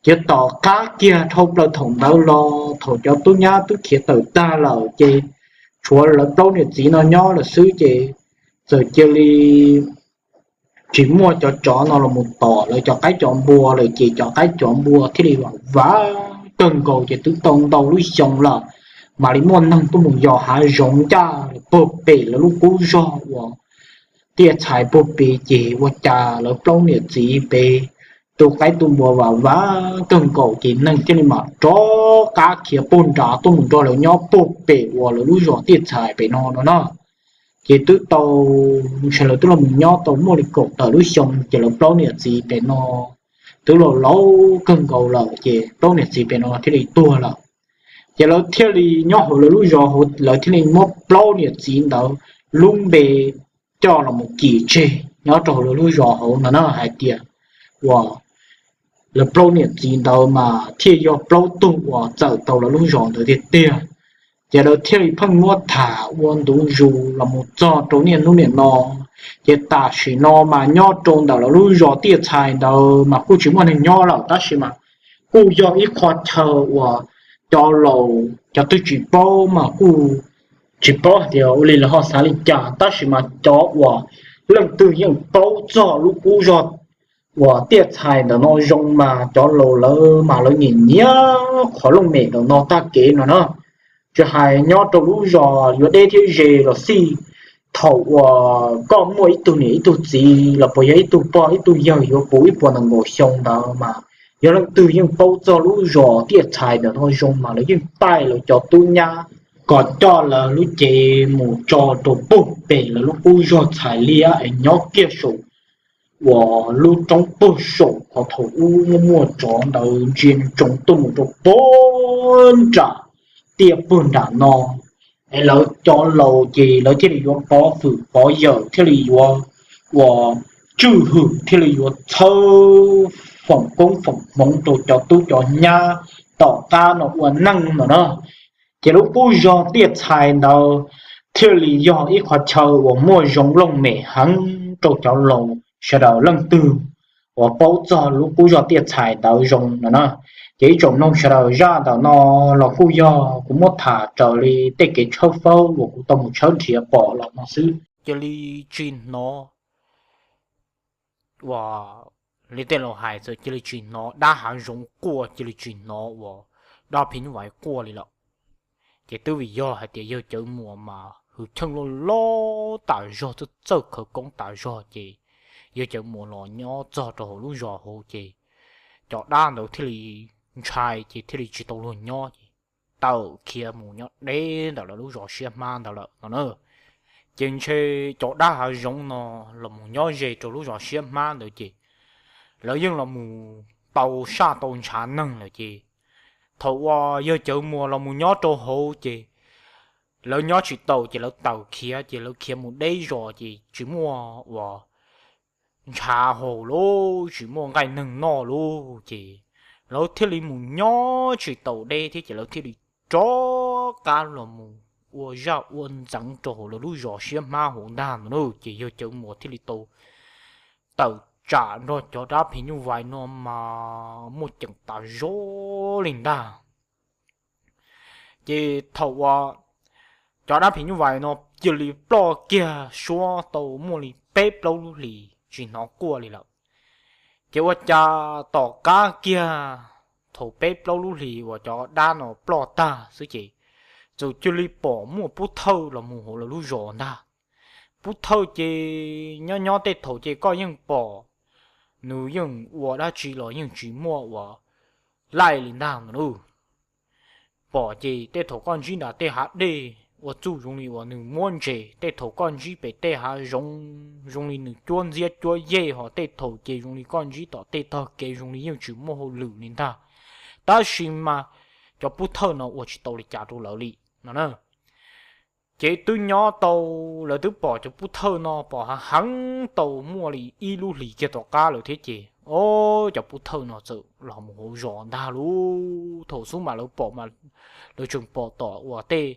Ces tom qab kiag dhau plaws thaum ntawd los thaum cov tub nyab twb khiav tawm tag lawm ces tshuav lawv plaub niam txiv no nyob lawm xwb ces txawm cia li tsis muaj cov tsov no los mus tom lawv cov qaib cov npua lawm ces cov qaib cov npua thiaj li vam vam kawg nkaus ces twb tau ntau lub xyoo lawm mam li muaj neeg tuaj mus yos hav zoov ncaj puag pem lawv lub qub zog uas tiaj txhais puag pem ces ua cas lawv plaub niam txiv pem tu qaib tu npua vam vam kawg nkaus ces neeg thiaj li mam rov qab khiav puag nrad tuaj mus nrog lawv nyob puag pem uas lawv lub zos tiaj txhais pem no no na. Ces twb tau, ntshe lawv twb los mus nyob tau muaj li kaum tawm lub xyoo ces lawv plaub niam txiv pem no twb los laus kawg nkaus lawm ces plaub niam txiv pem no thiaj li tuag lawm. Ces lawv thiaj li nyob hauv lawv lub zos hauv lawv thiaj li muab plaub niam txiv ntawd lub npe coj los mus kis tseg nyob rau hauv lawv lub zos hauv no na hais tias uas lawv plaub niam txiv ntawd mas thiaj yog plaub tug uas txawm tau lawv lub zos ntawd tiag tiag. Ces lawv thiaj li pheej muab tham ua ntu zus los mus txog rau niaj hnub niam no. Ces tam sim no mas nyob rau ntawm lawv lub zos tiaj txhais ntawd mas kuj tsis muaj neeg nyob lawm tab sis mas kuj yog ib qho chaw uas cov laus cov twg tsis paub mas kuj tsis paub hais tias ua li lawv ho xav li cas tab sis mas cov uas leej twg yeej paub txog lub qub zog uas tiaj txhais ntawm no zoo mas cov laus lawv mas lawv nyiam nyiam qhov looj mem ntawm no tag kev no na. Tsis hais nyob rau lub zos yuav deb thiab ze los xij, thaum uas koj muaj ib tug niam ib tug txiv los puas yog ib tug pog ib tug yawg yuav puv ib puas nees nkaum xyoo ntawd mas yog leej twg yeej paub txog lub zos tiaj txhais ntawm no zoo mas lawv yeej taij lawv cov tub nyab kom coj lawv lub cev mus tso rau puag pem lawv lub qub zog txhais liab es nyob kiag saum uas lub roob puag saum qhov thaum ub muaj muaj tsov ntawd ntsia ntsoov tuaj mus rau puag nram tiaj pug nram no, es lawv cov laus ces lawv thiaj li yuav pov fwm pov yawm, thiaj li yuav ua tswj hwm, thiaj li yuav txhawb foom koob foom hmoov rau cov tub cov nyab tom qab no ua neej no na. Ces lub qub zog Tiaj Txhais ntawd thiaj li yog ib qhov chaw uas muaj zoo looj mem heev rau cov laus sawv daws leej twg uas paub txog lub qub zog Tiaj Txhais ntawd zoo no na. Ces ib tsoom mloog sawv daws, zaj ntawm no los kuj yog kuv muab tham raws li tej kev tshawb fawb uas kuv tau mus tshawb nrhiav pom los no xwb. Cia li tsis hnov ua li tej laus hais, txawm cia li tsis hnov dab hav zoov quaj, cia li tsis hnov ua dab phim nyuj vais quaj li lawm. Ces twb vim yog hais tias yawg Cawv Muas mas hwj chim loj loj tas zog, txawj txawj khawv koob tas zog, ces yawg Cawv Muas los nyob txog rau hauv lub zos hauv ces cov dab ntawd thiaj li ntshai ces thiaj li tsis tau luag nyob ces tawm khiav mus nyob deb ntawm lawv lub zos siab hmab ntawd lawm no na. Ces ntshe cov dab hav zoov no los mus nyob ze rau lub zos siab hmab ntawd ces lawv yeej los mus tau saj tau ntshav neeg lawm ces thaum uas yawg Cawv Muas los mus nyob rau hauv ces lawv nyob tsis taus ces lawv tawm khiav ces lawv khiav mus deb zos ces tsis muaj uas ntshav haus lub, tsis muaj nqaij neeg noj lub ces lawv thiaj li mus nyob tsis taus deb thiab ces lawv thiaj li rov qab los mus ua zaj ua ntxeev rau hauv lawv lub zos siab hmab hauv ntag no na. Ces yawg Cawv Muas thiaj li tau tawm tsam nrog cov dab phim nyuj vais no mas muaj ceem tas zog li ntag. Ces thaum uas cov dab phim nyuj vais no cia li ploj kiag suab tau muaj li peb plaub lub hlis tsis hnov quaj li lawm. Ces ua cas tom qab kiag thaum peb plaub lub hlis uas cov dab no ploj tag xwb ces txawm cia li pom muaj pub thawj los mus hauv lawv lub zos ntag. Pub thawj ces nyob nyob tej thaum ces koj yeej pom nws yeej ua dab tsi los yeej tsis muaj uas laij li ntag no na. Pom ces tej thaum koj ntsib nram tej hav dej ua txuj zoo li uas nws muab ntses, tej thaum koj ntsib pem tej hav zoov zoo li nws cuab ntxiab cuab yej, ho tej thaum ces zoo li koj ntsib tom tej tog kev zoo li yeej tsis muaj hauj lwm li ntag. Tab sis mas cov pub thawj no ua tsis tau li cas rau lawv li no na. Ces twb nyob tau, lawv twb pom cov pub thawj no pom hav heev tau muaj li ib lub hlis kiag tom qab lawm thiab ces o, cov pub thawj no txawm los mus hauv zos ntag lauj. Thaum xub mas lawv pom mas lawv tseem pom tom uas tej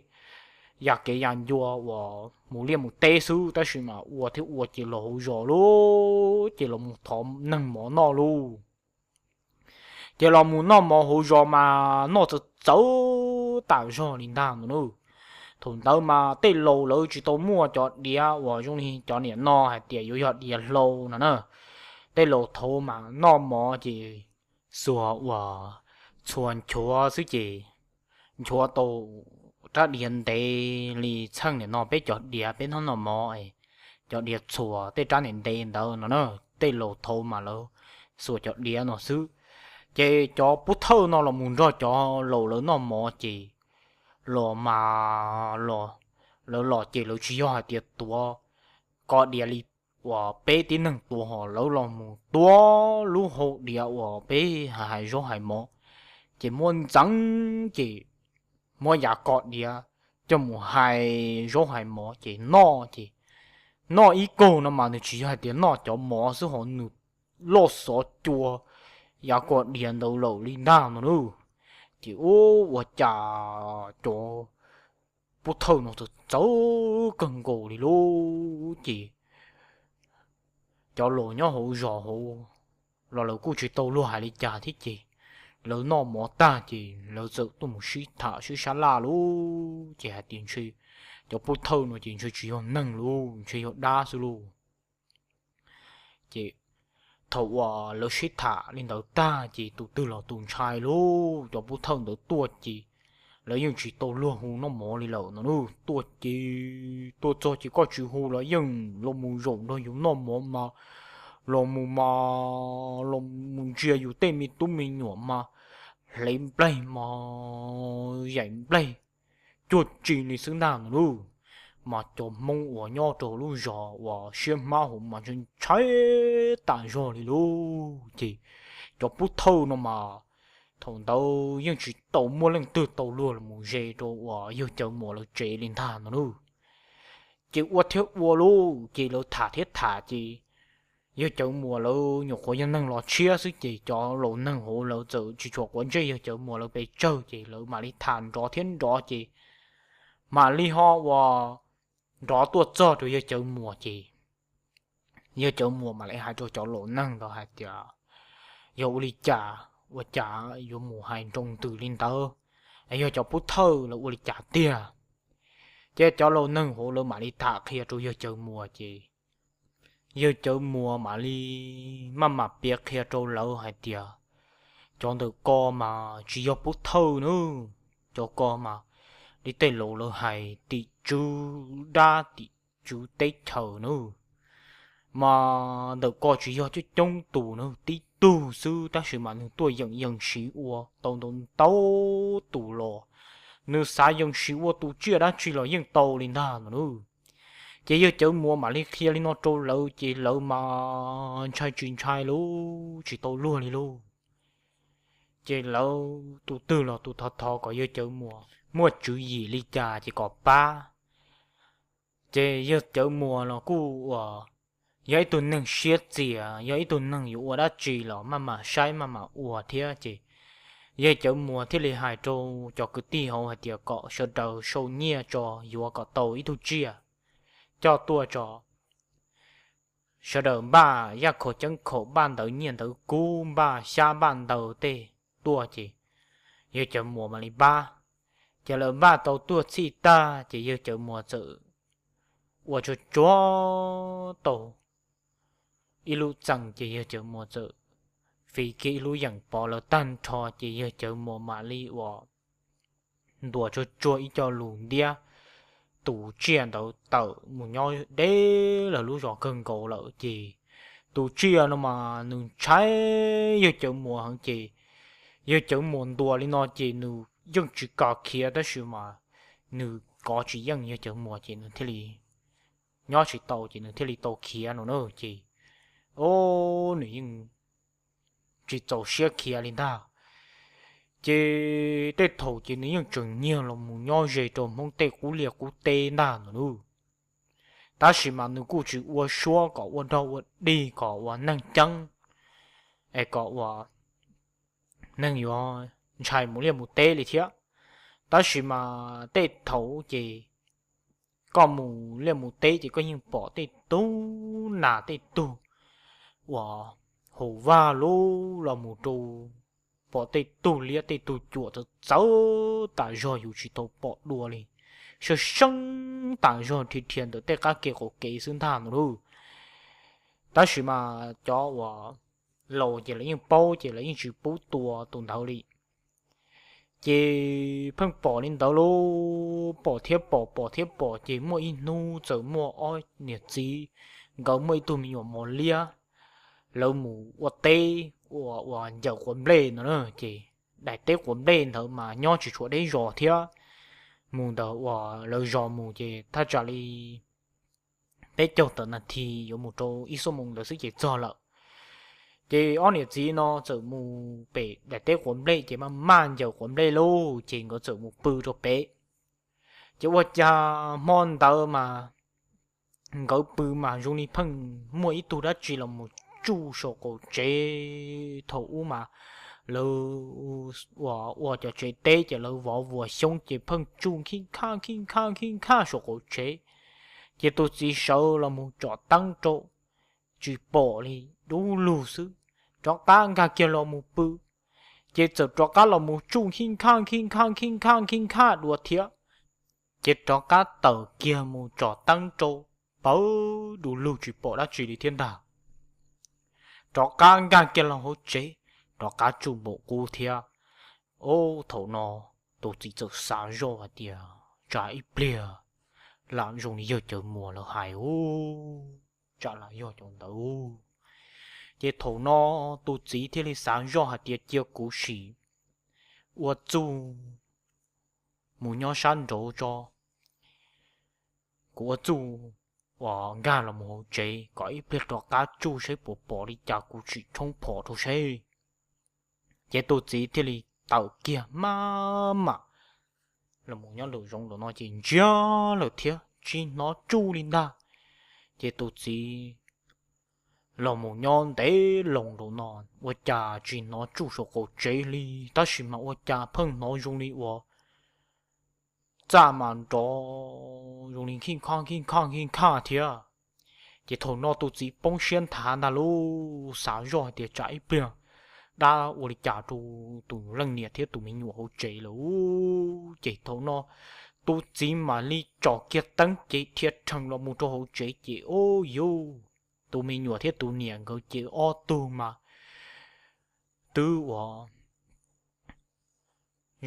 yam kev yam ncua uas mus liaj mus teb xwb, tab sis mas ua thiab ua ces los hauv zos lauj, ces los mus thov neeg mov noj lauj. Ces los mus noj mov hauv zos mas noj txawv txawv tas zog li ntag no na. Thaum ntawd mas tej laus lawv tsis tau muaj cov diav uas zoo li cov niam no hais tias yuav yog diav hlau no na. Tej laus thaud mas noj mov ces xuas uas txhuas nchuav xwb ces nchuav tau rab diav ntev li txheej niam no peb cov diav peb hnub noj mov, cov diav txhuas tej rab ntev ntev ntawd no na. Tej laus thaud mas lawv xuas cov diav no xwb. Ces cov pub thawj no los mus nrog cov laus lawv noj mov ces los mas los, lawv los ces lawv tsis yog hais tias tuav ko diav li uas peb tib neeg tuav, ho lawv los mus tuav lub hau diav uas peb hais zaub hais mov, ces muab ntxeev ces muab yav ko diav coj mus hais zaub hais mov ces noj ces noj ib kaug no mas nws tsis yog hais tias noj cov mov xwb, ho nws loj xov cua yav ko diav ntawd lawm li ntag no na. Ces ua cas cov pub thawj no txawv txawv kawg nkaus li lauj. Ces cov laus nyob hauv zos hauv los lawv kuj tsis tau luag hais li cas thiab ces lawv noj mov tag ces lawv txawm tuaj mus sib tham sib sab laj lauj. Ces hais tias ntshe cov pub thawj no ces ntshe tsis yog neeg lauj, ntshe yog dab xwb lauj. Ces thaum uas lawv sib tham li ntawd tag ces tus twg los tus ntshai lauj. Cov pub thawj ntawd tuaj ces lawv yeej tsis tau luag hu noj mov li lawm no na. Tuaj ces tuaj txog ces koj tsis hu los yeej los mus zaum nrog yus noj mov mas los mus mas los mus ntsia yus tej me tub me nyuam mas hle nplaig mas yaim nplaig cuag tsi li xwb ntag no lauj. Mas cov Hmoob uas nyob rau lub zos uas siab hmab hauv mas ntshai tas zog li lauj. Ces cov pub thawj no mas Thaum ntawd yeej tsis tau muaj leej twg tau luag los mus ze rau uas yawg Cawv Muas lawv tsev li ntag no lauj. Ces ua thiab ua lauj, ces lawv tham thiab tham ces yawg Cawv Muas lawv nyuam qhuav yog neeg los tshiab xwb ces cov laus neeg hauv lawv txawm tsis tshua quav ntsej yawg Cawv Muas lawv pes tsawg ces lawv mam li tham nrov thiab nrov ces mam li ho uas nrov tuaj txog rau yawg Cawv Muas ces yawg Cawv Muas mam li hais rau cov laus neeg ntawd hais tias, yog ua li cas ua cas yuav mus hais nroo ntws li ntawd, yog cov pub thawj lawv ua li cas tiag. Ces cov laus neeg hauv lawv mam li tham qhia rau yawg Cawv Muas ces yawg Cawv Muas mam li maj mam piav qhia rau lawv hais tias, cov ntawm ko mas tsis yog pub thawj nawb, cov ko mas li tej laus lawv hais tim tswv dab tim tswv teb chaws nawb. Mas ntawm ko tsis yog coob coob tus nawb, tib tug xwb tab sis mas nws tuaj yeem yees siv ua tau ntau ntau tus los, nws xav yees siv ua tus tsiaj dab tsi los yeej tau li ntag no nawb. Ces yawg Cawv Muas mam li qhia li no rau lawv ces lawv mas ntshai tsis ntshai lauj, tsis tau luag li lauj. Ces lawv tus twg los tus thov thov kom yawg Cawv Muas muaj tswv yim li cas ces kom pab. Ces yawg Cawv Muas los kuj uas yog ib tug neeg siab txias, yog ib tug neeg yuav ua dab tsi los maj mam saib maj mam ua thiab ces yawg Cawv Muas thiaj li hais rau cov kwv tij hauv hais tias kom sawv daws sau nyiaj tso yuav kom tau ib tug tsiaj coj tuaj tso. Sawv daws npaj yaj khaum ceeb khaum, npaj ntawv nyiaj ntawv kub, npaj xyab npaj ntawv tej tuaj ces yawg Cawv Muas mam li npaj. Ces lawv npaj tau tuaj txhij tag ces yawg Cawv Muas txawm ua tsuag tsuag tau ib lub txee ces yawg Cawv Muas txawm fiv kiag ib lub yeem pov lawv tag nrho ces yawg Cawv Muas mam li uas ntuas tsuag tsuag ib co lus ntiab tus tsiaj ntawd tawm mus nyob deb lawm lub zos kawg nkaus lawm ces tus tsiaj no mas nws ntshai yawg Cawv Muas heev ces yawg Cawv Muas ntuas li no ces nws yeej tsis kam khiav tab sis mas nws kov tsis yeej yawg Cawv Muas ces nws thiaj li nyob tsis tau ces nws thiaj li tau khiav no na ces o nws yeej tsis txaus siab khiav li ntag. Ces tej thaum ces nws yeej tseem nyiag los mus nyob ze rau Hmoob tej qub liaj qub teb ntag no nawb. Tab sis mas nws kuj tsis ua suab kom ua dog ua dig kom ua neeg ceeb es kom ua neeg yuav ntshai mus liaj mus teb li thiab. Tab sis mas tej thaum ces koj mus liaj mus teb ces koj yeej pom tej tug nas tej tug uas haus vaj lug los mus rau, pom tej tug liab tej tug cuam txawv txawv tas zog yus tsis tau pom dua li, sab seeb tas zog dhia dhia ntawm tej qab ke qaum kev xwb ntag no lauj. Tab sis mas cov uas laus ces lawv yeej paub ces lawv yeej tsis pub tua tus ntawd li. Ces pheej pom li ntawd lauj, pom thiab pom pom thiab pom ces muaj ib hnub txawm muaj ob niam txiv, nkawd muaj ib tug me nyuam mos liab, lawv mus ua teb ua ua ncaws quav nplej no na ces daim teb quav nplej ntawd mas nyob tsis tshua deb zos thiab, mus ntawm uas lawv zos mus ces thaj tsam li peb caug tawm nas this yuav mus rau ib xuab moos ntawd xwb ces txog lawm. Ces ob niam txiv no txawm mus pem daim teb quav nplej ces maj maj ncaws quav nplej lauj ces nkawd txawm mus pw rau pem. Ces ua cas hmo ntawd mas nkawd pw mas zoo li pheej muaj ib tug dab tsi los mus tsuj saum qaum tsev. Thaum ub mas lawv ua ua cov tsev teb ces lawv vov vuas xyoob ces pheej tsuj khib khaj khib khaj khib khaj saum qaum tsev. Ces tus txiv sawv los mus tsom teeb rau, tsis pom li, dub lug xwb. Rov qab nkag kiag los mus pw, ces txawm rov qab los mus tsuj khib khaj khib khaj khib khaj khib khaj dua thiab. Ces rov qab tawm kiag mus tsom teeb rau, pawv du lug tsis pom dab tsi li thiab ntag. Rov qab nkag kiag los hauv tsev, rov qab tsuj npaum qub thiab. Ob, thaum no tus txiv txawm xav zoj hais tias tsam ib pliag lam zoo li yawg Cawv Muas lawv hais u, tsam lam yog cov ntawd. Ces thaum no tus txiv thiaj li xav zoj hais tias cia kuv sim ua txuj mus nyob sab nraud tso, kuv ua txuj uas nkag los mus hauv tsev kom ib pliag rov qab tsuj seb puas pom li cas kuv tsim tshoob phom rau seb. Ces tus txiv thiaj li tawm kiag maj mam los mus nyob nraum zoov nraum no ces ntsiag lawm thiab tsis hnov tsuj li ntag. Ces tus txiv los mus nyob ntev loo nraum no, ua cas tsis hnov tsuj saum qaum tsev li, tab sis mas ua cas pheej hnov zoo li uas txaj mas nrov zoo li khij khaj khij khaj khij khaj thiab. Ces thaum no tus txiv poob siab nthav ntag lauj, xav zoj hais tias tsam ib pliag dab ua li cas rau tus leej niam thiab tus me nyuam hauv tsev lawm. Ces thaum no tus txiv mam li tsom kiag teeb ces dhia rhees los mus rau hauv tsev ces ub yuj, tus me nyuam thiab tus niam nkawd ces ob tug mas twb ua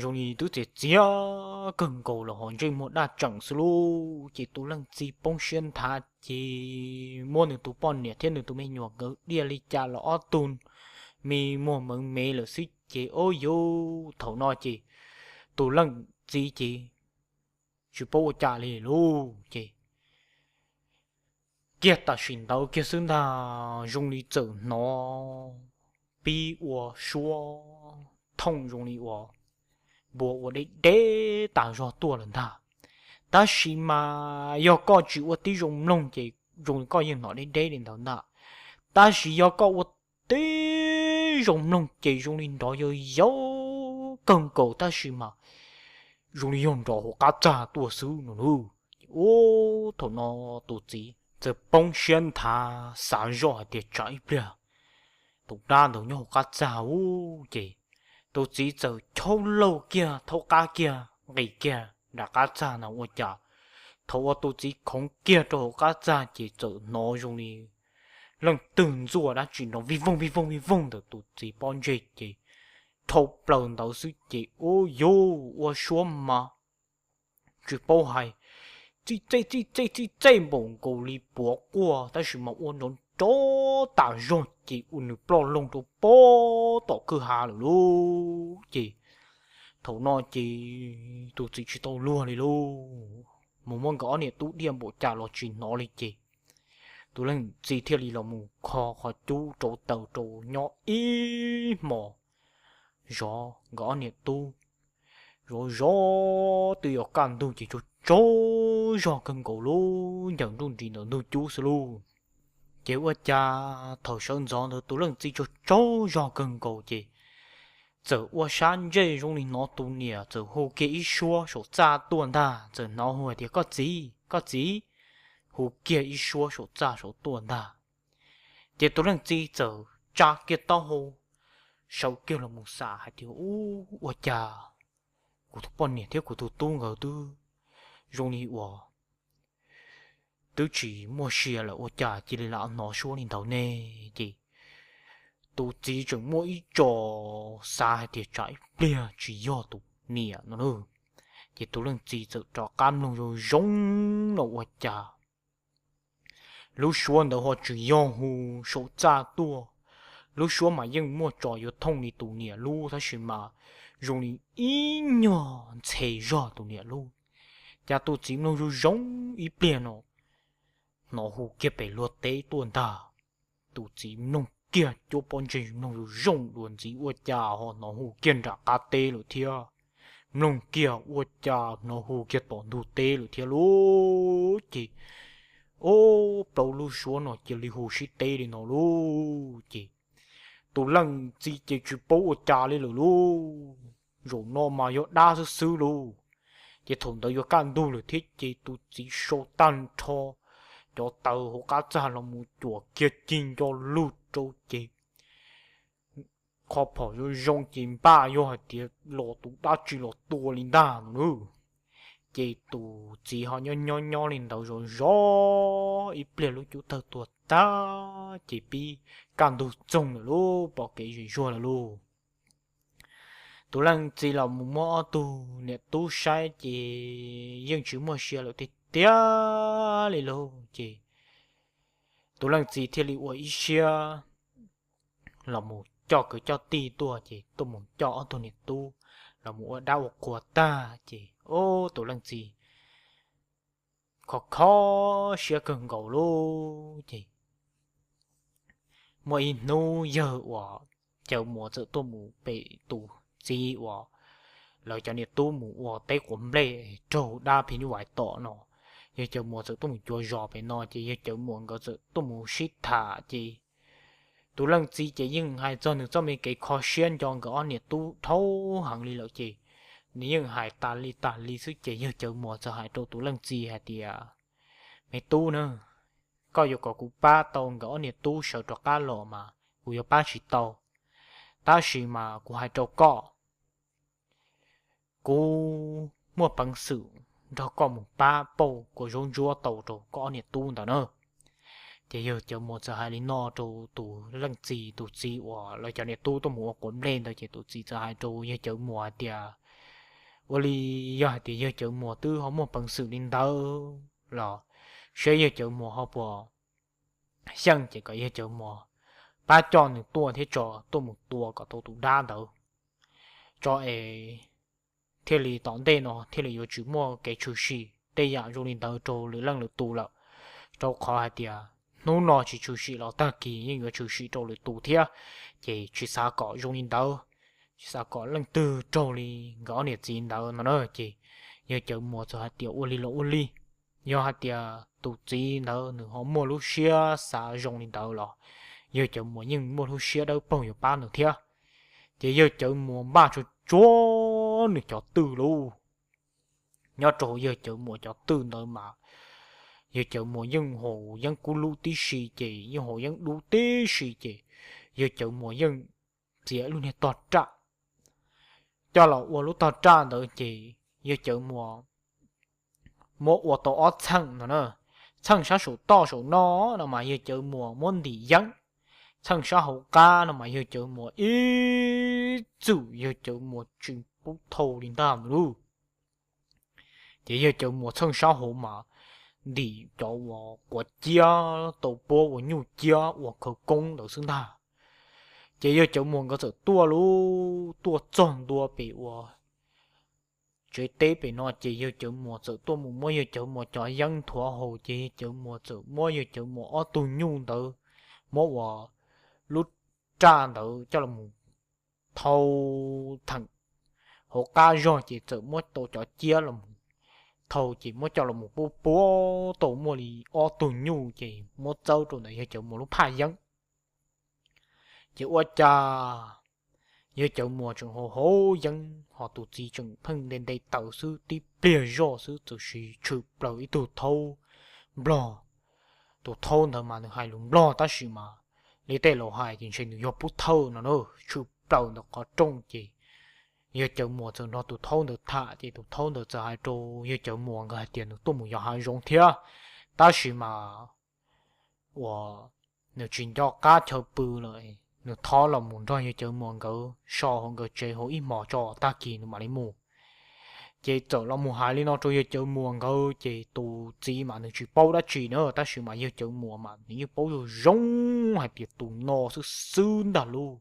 zoo li twb txias txias kawg nkaus los ho ntsej muag daj tseem xwb lauj. Ces tus leej txiv poob siab nthav ces muab nws tus poj niam thiab nws tus me nyuam nkawd diaj li cas los ob tug me muag meev mev lawm xwb ces ub yuj, thaum no ces tus leej txiv ces tsis paub ua cas li lauj. Ces kiag tam sim ntawd kiag xwb ntag zoo li txawm hnov pib ua suab thooj zoo li uas npua ua deb deb tas zog tuaj lawm ntag. Tab sis mas yog koj tsis ua tib zoo mloog ces zoo li koj yeej hnov deb deb li ntawd ntag. Tab sis yog koj ua tib zoo mloog ces zoo li nrov yau yau kawg nkaus tab sis mas zoo li yog nrov hauv qab txag tuaj xwb no lauj. Ub, thaum no tus txiv txawm poob siab nthav xav zoj hais tias tsam ib pliag tus dab ntawd nyob hauv qab txag ub ces tus txiv txawm chauj laug kiag thaub qab kiag nqis kiag nram qab txag na ua cas thaum uas tus txiv khoov kiag rau hauv qab txag ces txawm hnov zoo li leej twg ntxuaj dab tsi nrov vij voog vij voog vij voog ntawm tus txiv pob ntseg ces dhau plaws ntawd xwb ces ub yuj ua suab mas tsis paub hais, txij txej txij txej txij txej npaum nkaus li puav quaj tab sis mas ua nrov nrov tas zog ces ua nws ploj loo rau pob tom kwj ha lawm lauj. Ces thaum no ces tus txiv tsis tau luag li lauj, mus muab nkawd ob niam tub diaj npaum cas los tsis hnov li ces tus leej txiv thiaj li los mus kho qhov cub rau taws rau nyob ib hmos zov nkawd ob niam tub. Zov zov twb yuav kaj ntug ces tsaug tsaug zog kawg nkaus lauj, ncaws nruj nris ntawm ntug cub xwb lauj. Ces ua cas thaum sawv ntxov ntawd tus leej txiv tsaug tsaug zog kawg nkaus ces txawm ua sab ntsej zoo li hnov tus niam txawm hu kiag ib suab saum txaj tuaj ntag, txawm hnov hu hais tias koj txiv, koj txiv, hu kiag ib suab saum txaj saud tuaj ntag. Ces tus leej txiv txawm tsa kiag taub hau sawv kiag los mus xav hais tias ub, ua cas kuv tus poj niam thiab kuv tus tub nkawd twb zoo li uas twb tsis muaj sia lawm ua cas cia li lam hnov suab li ntawd ne. Ces tus txiv tseem muaj ib tso xav hais tias tsam ib pliag tsis yog tus niam no lauj. Ces tus leej txiv txawm rov qab mloog zoo zoo no ua cas lub suab ntawd ho tsis yog hu saum txaj tuaj. Lub suab mas yeej muaj tso yuav thooj li tus niam lub tab sis mas zoo li ib nyuag ntxhe zog tus niam lub. Cas tus txiv mloog zoo zoo ib pliag no hnov hu kiag pem luag teb tuaj ntag. Tus txiv mloog kiag cuab pob ntseg mloog zoo zoo dua ntxiv ua cas ho hnov hu kiag nram qab teb lawm thiab. Mloog kiag ua cas hnov hu kiag tom ntug teb lawm thiab lauj. Ces ob plaub lub suab no cia li hu sib teb li no lauj. Ces tus leej txiv ces tsis paub ua cas li lawm lauj, zaum no mas yog dab xwb xwb lauj. Ces thaum ntawd yuav kaj ntug lawm thiab ces tus txiv sau tag nrho cov taws hauv qab txag los mus cuam kiag cig nco lug rau ces qhov phom zoo zoo ces npaj yog hais tias los tus dab tsi los tua li ntag no lauj. Ces tus txiv ho nyob nyob nyob li ntawd zov zov ib pliag lub cub tawg tuag tag ces pib kaj ntug txoog lawm lauj, pom kev zem zuag lawm lauj. Tus leej txiv los mus muab ob tug niam tub saib ces yeej tsis muaj sia lawm tiag tiag li lauj. Ces tus leej txiv thiaj li ua ib siab los mus coj kwv coj tij tuaj ces tuaj mus coj ob tug niam tub los mus ua dab ua qhua tag ces ub, tus leej txiv kho kho siab kawg nkaus lauj. Ces muaj ib hnub yawg uas Cawv Muas txawm tuaj mus pem tus txiv uas lawv cov niam tub mus ua teb quav nplej raug dab phim nyuj vais tom no. Yawg Cawv Muas txawm tuaj mus cuav zos pem no ces Yawg Cawv Muas nkawd txawm tuaj mus sib tham ces tus leej txiv ces yeej hais txog nws txoj me kev kho siab nco nkawd ob niam tub dhau heev li lawm ces nws yeej hais tas li tas li xwb ces Yawg Cawv Muas txawm hais rau tus leej txiv hais tias, Me tub na, koj yuav kom kuv pab tau nkawd ob niam tub sawv rov qab los mas kuv yuav pab tsis tau, tab sis mas kuv hais rau koj, kuv muaj peev xwm nrog koj mus pab pauj kua zaub ntsuab tau rau koj ob niam tub ntawd na. Ces Yawg Cawv Muas txawm hais li no rau tus leej txiv, tus txiv uas lawv cov niam tub tuaj mus ua quav nplej ntawd ces tus txiv txawm hais rau Yawg Cawv Muas hais tias, Ua li yog hais tias Yawg Cawv Muas twb ho muaj peev xwm li ntawd los saib Yawg Cawv Muas ho puas xyeej ces kom Yawg Cawv Muas pab coj nws tuaj thiab tso tuaj mus tua kom tau tus dab ntawd tso es thiaj li tom ntej no thiaj li yuav tsis muaj kev tshwm sim tej yam zoo li ntawd rau lwm leej lwm tus lawm. Rau qhov hais tias hnub no tsis tshwm sim los tag kis yeej yuav tshwm sim rau lwm tus thiab, ces tsis xav kom zoo li ntawd, tsis xav kom leej twg raug li nkawd ob niam txiv ntawd no na. Ces Yawg Cawv Muas txawm hais tias, Ua li los ua li, yog hais tias tus txiv ntawd nws ho muaj lub siab xav zoo li ntawd los Yawg Cawv Muas yeej muaj lub siab dawb paug yuav pab nws thiab. Ces Yawg Cawv Muas npaj tsuag tsuag nws cov twj lub nyob rau Yawg Cawv Muas cov twj ntawd mas Yawg Cawv Muas yeej haus yeeb kub lub tib si ces yeej haus yeeb dub tib si ces Yawg Cawv Muas yeej txiav lub niag tog raj coj los ua lub tog raj ntawd ces Yawg Cawv Muas muab ua tau ob txheej no na. Txheej sab saum toj saum no no mas Yawg Cawv Muas muab ntim yeeb, txheej sab hauv qab no mas Yawg Cawv Muas ib txwm Yawg Cawv Muas tsis pub thau li ntag ntag lauj. Ces Yawg Cawv Muas txheej sab hauv mas ntim cov uas quav ciab tau puab ua nyuj ciab ua khawv koob ntawd xwb ntag. Ces Yawg Cawv Muas nkawd txawm tuaj lub tuaj txog ntua pem ua tsev teb pem no ces Yawg Cawv Muas txawm tuaj mus muab Yawg Cawv Muas cov yeeb nthuav haus ces Yawg Cawv Muas txawm muab Yawg Cawv Muas ob tug nyuj ntawd muab ua lub raj ntawd coj los thau theem hauv qab zog ces txawm muab tau cov ciab los thau ces muab coj los pub puab tau muaj li ob tug nyuj ces muab txawb rau ntawm Yawg Cawv Muas lub phaj yeeb. Ces ua cas Yawg Cawv Muas tseem haus haus yeeb ho tus txiv tseem pheej nte nte taws xwb tib pliag zoj xwb txawm sis tshwm plaws ib tug thaub nplog. Tus thaub ntawd mas nws hais lus nplog tab sis mas li tej laus hais ces ntshe nws yog pub thawj no na, tshwm plaws ntawm qhov rooj ces Yawg Cawv Muas txawm nrog tus thaub ntawd tham ces tus thaub ntawd txawm hais rau Yawg Cawv Muas nkawd hais tias nws tuaj mus yos hav zoov thiab tab sis mas uas nws tsis nco qab chaw pw lawm, nws thov los mus nrog Yawg Cawv Muas nkawd so hauv nkawd tsev hauv ib hmos tso tag kis nws mam li mus. Ces txawm los mus hais li no rau Yawg Cawv Muas nkawd ces tus txiv mas nws tsis paub dab tsi na tab sis mas Yawg Cawv Muas mas nws yeej paub zoo zoo hais tias tus no xwb xwb ntag lauj.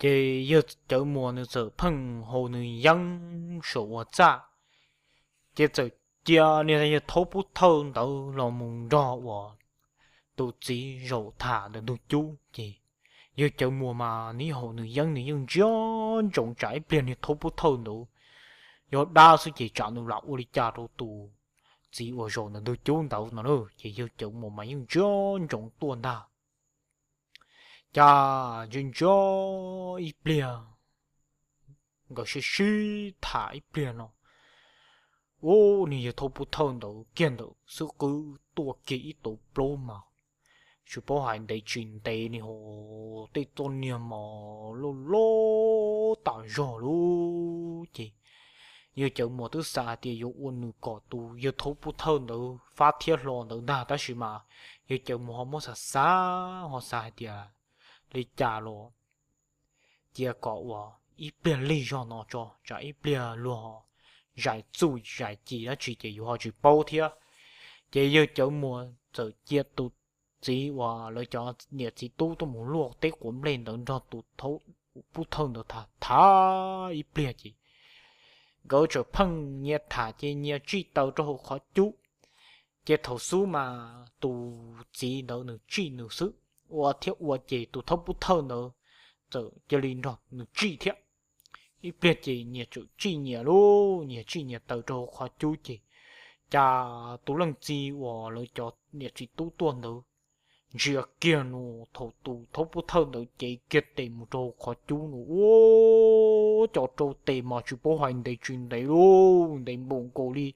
Ces Yawg Cawv Muas nws txawm pheej haus nws yeeb saum ua txaj, ces txawm cia niag yawg thaub pub thawj ntawd los mus nrog uas tus txiv zaum tham ntawm ntug cub ces Yawg Cawv Muas mas nws haus nws yeeb nws yeej ntsia ntsoov tsam ib pliag niag thaub pub thawj ntawd yog dab xwb ces tsam nws lam ua li cas rau tus txiv uas zaum ntawm ntug cub ntawd no na. Ces Yawg Cawv Muas mas yeej ntsia ntsoov tuaj ntag. Cas ntsia ntsia ib pliag, nkawd sib sib tham ib pliag no, ub, niag yawg thaub pub thawj ntawd kiag ntawm xub qwb tuaj kiag ib tauv plaub mas tsis paub hais ntev tsis ntev ni ho tej txoj niag mas loj loj tas zog lub ces Yawg Cawv Muas twb xav hais tias yuav ua nws kom tus yawg thaub pub thawj ntawd fab thiab hlo ntawd ntag tab sis mas Yawg Cawv Muas ho muab xav xav ho xav hais tias li cas los cia kom ua ib pliag lig zog no tso tsam ib pliag luag zais txuj zais ci dab tsi ces yus ho tsis paub thiab. Ces Yawg Cawv Muas txawm cia tus txiv uas lawv cov niam txiv tub tuaj mus luaj teb quav nplej ntawd nrog tus thaub pub thawj ntawd tham tham ib pliag ces nkawd tseem pheej nyias tham ces nyias tsij taws rau hauv qhov cub. Ces thaum xub mas tus txiv ntawd nws tsij nws xwb, ua thiab ua ces tus thaub pub thawj ntawd txawm cia li nrog nws tsij thiab. Ib pliag ces nyias txawm tsij nyias lauj, nyias tsij nyias taws rau hauv qhov cub ces cas tus leej txiv uas lawv cov niam txiv tub tuaj ntawd ntsia kiag nws thaum tus thaub pub thawj ntawd cev kiag tes mus rau hauv qhov cub nws ua cov rau tes mas tsis paub hais ntev tsis ntev lauj, ntev npaum nkaus li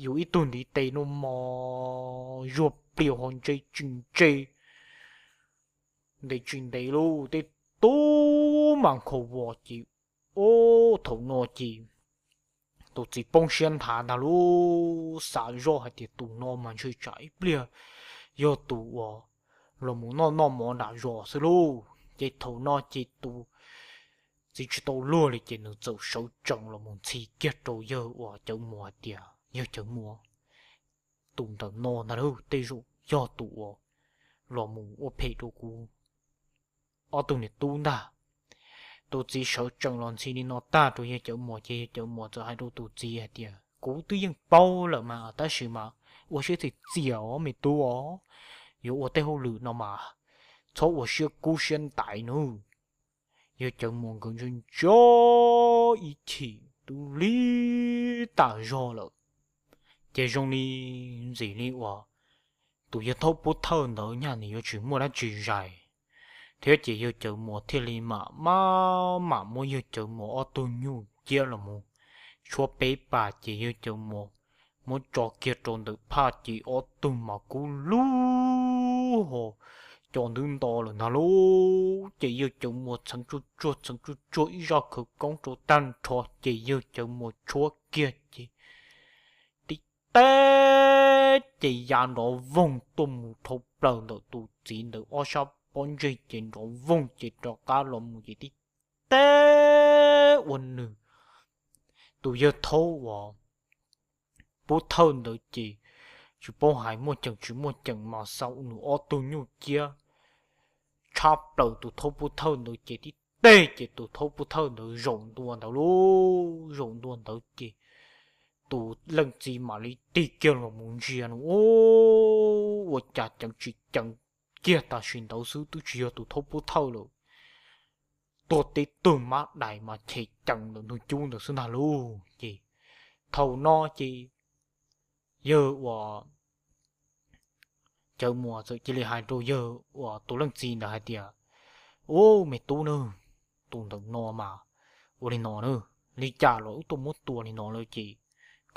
yus ib tug ntiv tes no mos zuag plias ho ntse tsis ntse ntev tsis ntev lauj, tej tub mas nkhaus vos ces ub thaum no ces tus txiv poob siab nthav ntag lauj, xav zoj hais tias tus no mas ntshe tsam ib pliag yog tus uas los mus noj noj mov nram zos xwb lauj. Ces thaum no ces tus txiv tsis tau luag li ces nws txawm sawv tsees los mus ntxhi kiag rau yawg uas Cawv Muas hais tias, Yawg Cawv Muas, tus ntawm no ntag lauj, tej zaum yog tus uas los mus ua phem rau kuv ob tug niam tub ntag. Tus txiv sawv tsees los ntxhi li no tag rau yawg Cawv Muas ces yawg Cawv Muas txawm hais rau tus txiv hais tias, Kuv twb yeej paub lawm mas, tab sis mas ua siab txias txias os me tub os, yuav ua tej hauj lwm no mas txhob ua siab kub siab ntais nawb. Yawg Cawv Muas nkawd ntsia ntsia ib chim twb lig tas zog lawm, ces zoo li ntxim li uas tus yawg thaub pub thawj ntawd nyaj nws yuav tsis muaj dab tsi zais thiab ces yawg Cawv Muas thiaj li mam maj mam muab yawg Cawv Muas ob tug nyuj ciab los mus tshuab peb pas ces yawg Cawv Muas muab tso kiag rau ntawm phaj ces ob tug mas kub lug ho co ntub nto lawm ntag lauj. Ces yawg Cawv Muas txheev tsuag tsuag txheev tsuag tsuag ib zaj khawv koob rau tag nrho ces yawg Cawv Muas tshuab kiag ces tib teb ces ya nrov voog tuaj mus dhau plaws ntawm tus txiv ntawd ob sab pob ntseg ces nrov voog ces rov qab los mus ces tib teb ua nws tus yawg thaub uas pub thawj ntawd ces tsis paub hais muaj ceem tsis muaj ceem mas xa nws ob tug nyuj ciab tshab plaws tus thaub pub thawj ntawd ces tib teg ces tus thaub pub thawj ntawd zaum ntua ntawd lauj. Zaum ntua ntawd ces tus leej txiv mam li tig kiag los mus ntsia nws ua cas ceev tsis ceev kiag tam sim ntawd xwb twb tsis yog tus thaub pub thawj lawm, tuag tib tug mab dais mas chev cees ntawm ntug cub ntawd xwb ntag lauj. Ces thaum no ces yawg uas Cawv Muas txawm cia li hais rau yawg uas tus leej txiv ntawd hais tias, Ub, me tub na, tus ntawm no mas ua li no na, li cas los wb tuaj muab tua li no lawm ces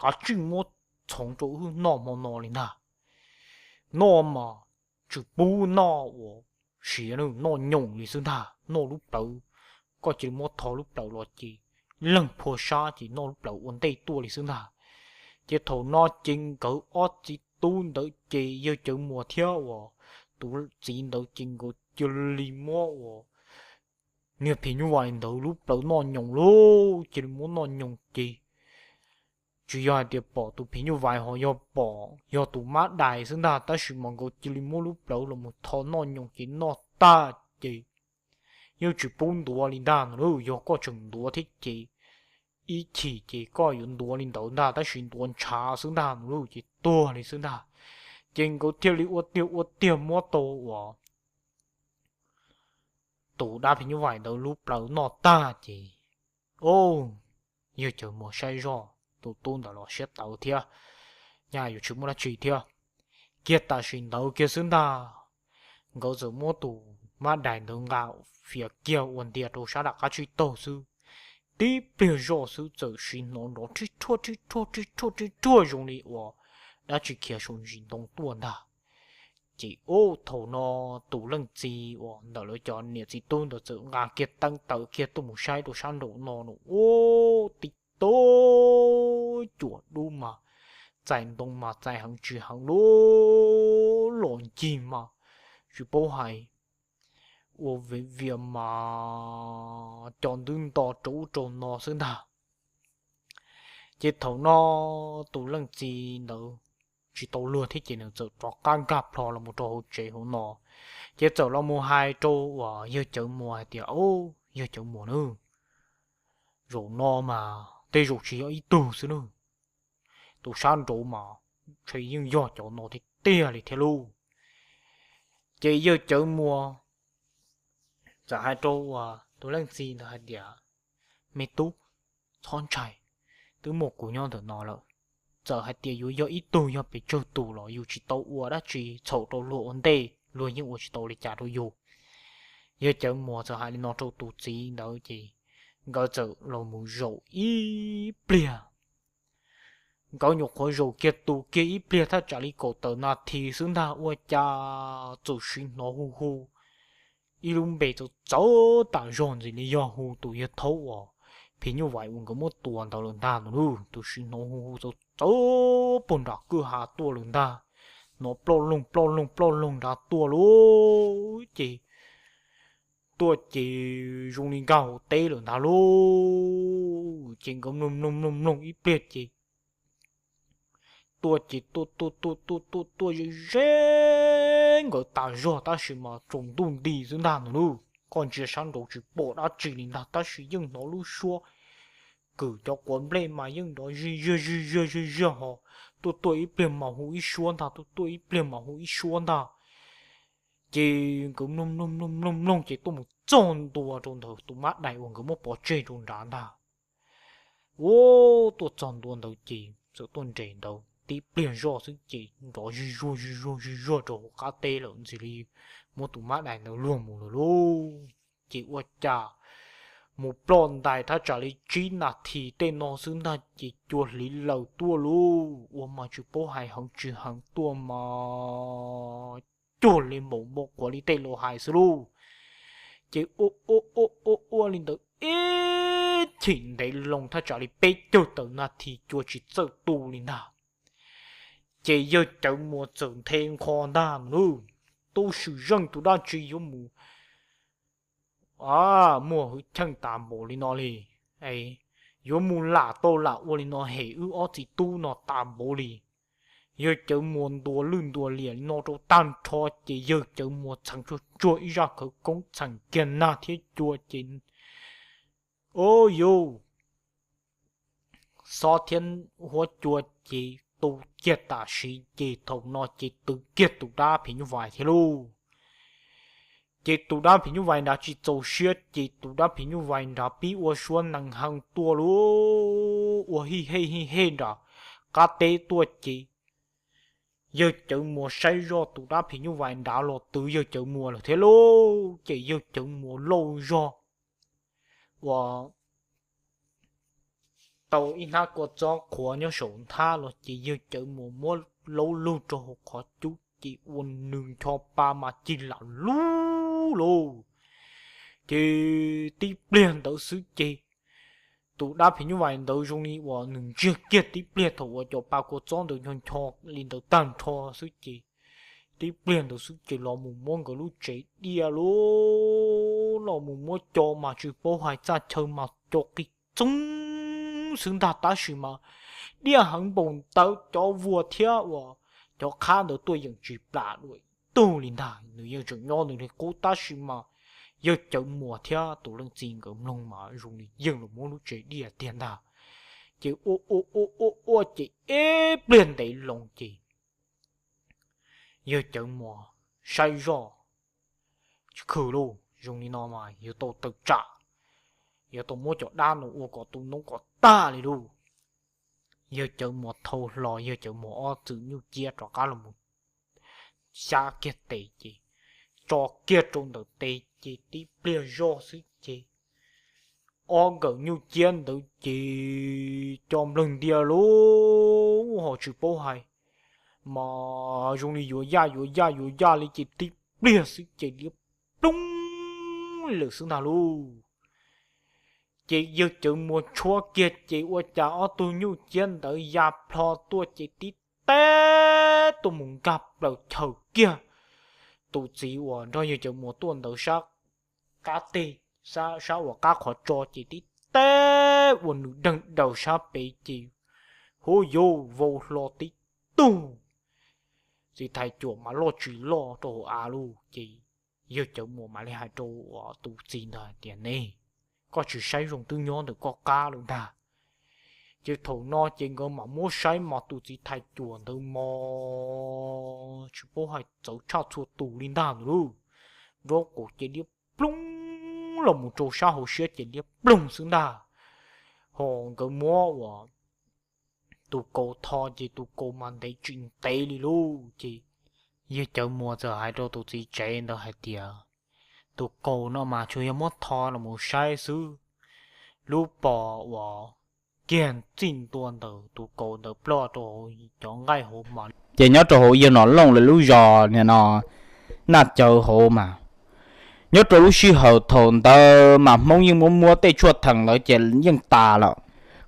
kav tsij muab txhoov rau wb noj hmo no li ntag. Noj mas tsis pub noj uas siav, noj nyoos li xwb ntag, noj lub plawv, koj cia li muab tho lub plawv los ces leeg phua sab ces noj lub plawv ua ntej tuaj li xwb ntag. Ces thaum no ces nkawd ob txiv tub ntawd ces yawg Cawv Muas thiab uas tus txiv ntawd ces nkawd cia li muab uas niag phim nyuj vais ntawd lub plawv noj nyoos lauj. Cia li muab noj nyoos ces tsis yog hais tias pom tus phim nyuj vais ho yog pom yog tus mab dais xwb ntag, tab sis mas nkawd cia li muab lub plawv los mus tho noj nyoos ces noj tag ces yeej tsis pub ntuav li ntag no lauj. Yog koj tseem ntuav thiab ces ib chim ces koj yuav ntuav li ntawd ntag, tab sis ntuav ntshav xwb ntag no lauj, ces tuag li xwb ntag. Ces nkawd thiaj li ua tiag ua tiag muab tau uas tus dab phim nyuj vais ntawd lub plawv noj tag ces, o, yawg Cawv Muas saib zoj tus tub ntawd los siab tawv thiab, nyaj yuav tsis muaj dab tsi thiab. Kiag tam sim ntawd kiag xwb ntag, nkawd txawm muab tus mab dais ntawd nqa fiav kiag ua ntiag rau sab nram qab tsib taug xwb. Tib pliag zoj xwb txawm sim hnov nrov rhib rhuaj rhib rhuaj rhib rhuaj rhib rhuaj zoo li uas dab tsi khiav saum ntsis ntoo tuaj ntag. Ces ub thaum no tus leej txiv uas ntawm lawv cov niam txiv tub ntawd txawm nqa kiag teeb tawm kiag tuaj mus saib rau sab nraum no no, ub, tib tug cuam dub mas txais ntoo mas txais heev tsis heev lauj, los ncig mas tsis paub hais, ua viav vias mas co ntub nto rau ub rau no xwb ntag. Ces thaum no tus leej txiv ntawd tsis tau luag thiab ces nws txawm rov qab nkag plho los mus rau hauv tsev hauv no, ces txawm los mus hais rau uas yawg Cawv Muas hais tias, Au, yawg Cawv Muas na, zaum no mas tej zaum tsis yog ib tug xwb na, tus sab nraud mas ntshe yeej yog cov no tiag tiag li thiab lauj. Ces yawg Cawv Muas txawm hais rau tus leej txiv ntawd hais tias, me tub, txhob ntshai, twb muaj kuv nyob ntawm no lawm. Txawm hais tias yuav yog ib tug yog pes tsawg tus los yus tsis tau ua dab tsi txhaum rau luag ua ntej, luag yeej ua tsis tau li cas rau yus. Yawg Cawv Muas txawm hais li no rau tus txiv ntawd ces nkawd txawm los mus zaum ib pliag. Nkawd nyuam qhuav zaum kiag tus kiag ib pliag thaj tsam li kaum tawm nas this xwb ntag ua cas txawm sim hnov hu hu ib lub npe txawv txawv tas zog ntxim li yog hu tus yawg thaub uas phim nyuj vais uas nkawd muab tua ntawd lawm ntag no lauj. Txawm sim hnov hu hu txawv txawv puag nram kwj ha tuaj lawm ntag, hnov ploj loog ploj loog ploj loog nrad tuaj lauj. Ces tuaj ces zoo li nkag hauv teb lawm ntag lauj. Ces nkawd mloog mloog mloog mloog ib pliag ces tuaj ces tuaj tuaj tuaj tuaj tuaj tuaj ze ze nkawd tas zog tab sis mas tsaus ntuj nti xwb ntag no lauj. Koj ntsia sab nraud tsis pom dab tsi li ntag tab sis yeej hnov lub suab kwm cov quav nplej mas yeej nrov zij ziag zij ziag zij ziag ho. Tuaj tuaj ib pliag mas hu ib suab ntag, tuaj tuaj ib pliag mas hu ib suab ntag. Ces nkawd mloog mloog mloog mloog mloog ces tuaj mus txog ntua rau ntawm tus mab dais uas nkawd muab pov tseg rau nrad ntag. Ua tuaj txog ntua ntawd ces txawm tuaj nres ntawd tib pliag zoj xwb ces nrov zij zuag zij zuag zij zuag rau hauv qab teb lawm ntxim li muab tus mab dais ntawd luag mus lawm lauj. Ces ua cas mus ploj ntais thaj tsam li tsib nas this tej no xwb ntag ces cua hliv laws tuaj lauj. Ua mas tsis paub hais heev tsis heev tuaj mas cuag li npaum npau quav li tej laus hais xwb lauj. Ces ua ua ua ua ua li ntawd ib chim ntev loo thaj tsam li peb caug tawm nas this cua tsis txawj tu li ntag. Ces yawg Cawv Muas txawm nthe nqho ntag no lauj, tub swm zeej tus dab tsi yuav mus muaj hwj chim tas npaum li no li, yuav mus lam tau lam ua li no hem wb ob txiv tub no tas npaum li. Yawg Cawv Muas ntuas lwj ntuas liam li no rau tag nrho ces yawg Cawv Muas txheev tsuag tsuag ib zaj khawv koob txheem kiag nag thiab cua ces, o yus, xob thiab huab cua ces tu kiag tam sim ces thaum no ces twv kiag tus dab phim nyuj vais thiab lauj. Ces tus dab phim nyuj vais nrad tsis txaus siab ces tus dab phim nyuj vais nrad pib ua suab nees hees tuaj lauj, ua hij hej hij hej nram qab teb tuaj ces yawg Cawv Muas saib zoj tus dab phim nyuj vais nrad los twv yawg Cawv Muas lawm thiab lauj. Ces yawg Cawv Muas lauj zog uas tau ib hnab kua txob qhuav nyob saum nthab los ces yawg Cawv Muas muab laub lug rau hauv qhov cub ces ua nws ncho pa mas cig lam lub lauj. Ces tib pliag ntawd xwb ces tus dab phim nyuj vais ntawd zoo li uas nws ntsiag kiag tib pliag thaum uas cov pa kua txob ntawd ncho ncho li ntawd tag nrho xwb ces tib pliag ntawd xwb ces los mus muab nkawd lub tsev diaj lauj, los mus muab co mas tsis paub hais txaj chaw mas co qis txoob xwb ntag tab sis mas diaj heev npaum ntawd cov vuas thiab uas cov qhab ntawd tuaj yeem tsis plam dua ib tug li ntag. Nws yeej tseem nyob nws li qub tab sis mas yawg Cawv Muas thiab tus leej txiv nkawd mloog mas zoo li yeej los muab lub tsev diaj tiag ntag. Ces ua ua ua ua ua ces ib pliag ntev loo ces yawg Cawv Muas saib zoj tsis khwm lauj, zoo li no mas yuav tau tawm tsam, yuav tau muab cov dab no ua kom tu noob kom tag li lauj. Yawg Cawv Muas thau hlo yawg Cawv Muas ob txwm nyuj ciab rov qab los mus xyab kiag tes ces tso kiag rau ntawm tes ces tib pliag zoj xwb ces ob nkawm nyuj ciab ntawd ces co nplawg ntia lauj, ho tsis paub hais mas zoo li yuav yaj yuav yaj yuav yaj li ces tib pliag xwb ces liab ploog lawm xwb ntag lauj. Ces yawg Cawv Muas tshuab kiag ces ua cas ob tug nyuj ciab ntawd ya plho tuaj ces tib teb tuaj mus nkag plaws chaws kiag tus txiv uas nrog yawg Cawv Muas tuaj ntawd sab qab teg, sab uas qab qhov tso ces tib teb ua nws deeg daws sab pem ces huab yau vau hlo tib tug, txiv thais cuam mas loj tsis loj rau hauv av lauj. Ces yawg Cawv Muas mam li hais rau tus txiv ntawd hais tias, ne, koj tsis saib zoo twb nyob ntawm koj qab lawm ntag. Ces thaum no ces nkawd mam muab saib mas tus txiv thais cuam ntawd mos tsis paub hais txawv tshaj txhua tus li ntag ntawd lauj. Nraub qaum ces liab ploog los mus rau sab hauv siab ces liab ploog xwb ntag. Ho nkawd muab uas tus kaus tho ces tus kaus mas ntev tsis ntev li lauj. Ces yawg Cawv Muas txawm hais rau tus txiv tsev ntawd hais tias, tus kaus no mas tsuas yog muab tho los mus saib xwb, lub pos uas kiag txij ntua ntawm tus kaus ntawd ploj rau cov nqaij hauv mas, ces nyob rau hauv yawg Nom Looj lawv lub zos nim no Naj Cawv hauv mas, nyob rau lub sij hawm thaum ntawd mas Hmoob yeej muab muab tej tshuaj theem ntawd ces yeej tas lawm,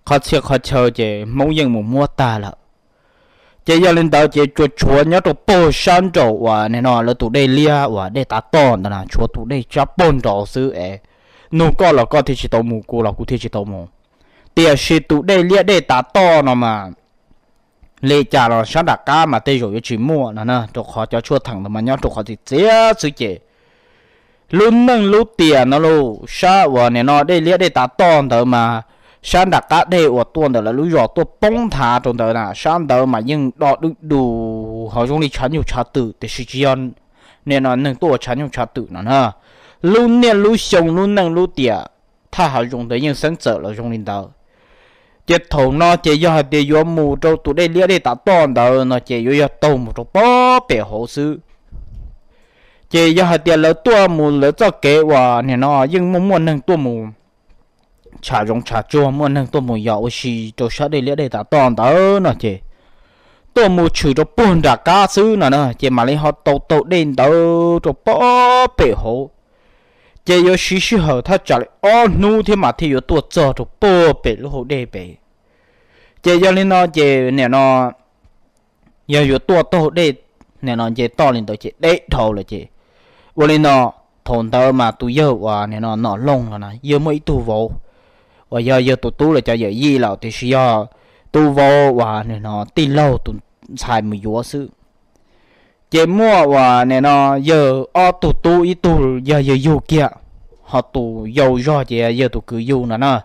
qhov txhia qhov chaw ces Hmoob yeej mus muab tag lawm. Ces yog li ntawd ces tsuas tshuav nyob rau pag sab nraum uas nim no lawv tus dej liab uas dej tav toj ntawd na, tshuav tus dej sab pag nraud xwb es, nug koj los koj thiaj tsis tau mus, kuv los kuv thiaj tsis tau mus. Tiam sis tus dej liab dej tav toj no mas li cas los sab nram qab mas tej zaum yuav tsis muaj no na, rau qhov cov tshuaj theem ntawd mas nyob rau qhov txiv txiav xwb ces lub neej lub tiam no lauj, sab uas nim no dej liab dej tav toj ntawd mas sab nram qab dej uas tuaj ntawm lawv lub zos tuaj poob nthav rau ntawd na, sab ntawd mas yeej do dwb dus ho zoo li tshav nyuj tshav twm, tiam sis tsis yog nim no neeg tuaj ua tshav nyuj tshav twm no na. Lub niaj lub xyoo lub neej lub tiam thaj hav zoov ntawd yeej xeeb txawm los zoo li ntawd. Ces thaum no ces yog hais tias yuav mus rau tus dej liab dej tav toj ntawd no ces yuav yog taug mus rau pag pem hauv xwb. Ces yog hais tias lawv tuaj mus lawv txoj kev uas nim no yeej muaj muaj neeg tuaj mus tsham zoov tsham tsuag, muaj neeg tuaj mus yos ua si rau sab dej liab dej tav toj ntawd no ces tuaj mus tshwm rau puag nram qab xwb no na, ces mam li ho tau taug dej ntawd rau pag pem hauv. Ces yuav siv sij hawm thaj tsam li ob hnub thiab mas thiaj yuav tuaj txog rau puag pem lub hauv dej pem. Ces yog li no ces nim no yog yuav tuaj taug dej nim no nce toj li ntawd ces deb dhau lawm ces, ua li no, thaum ntawd mas tus yawg uas nim no Nom Looj no na yawg muaj ib tug vauv uas yog yawg tus tub lawv cov yawm yij lawm, tiam sis yog tus vauv uas nim no tij laug tus ntxhais mus yuav xwb. Ces muaj uas nim no yawg ob tug tub, ib tug yog yawg yug kiag, ho tus yau zog ces yawg tus kwv yug no na.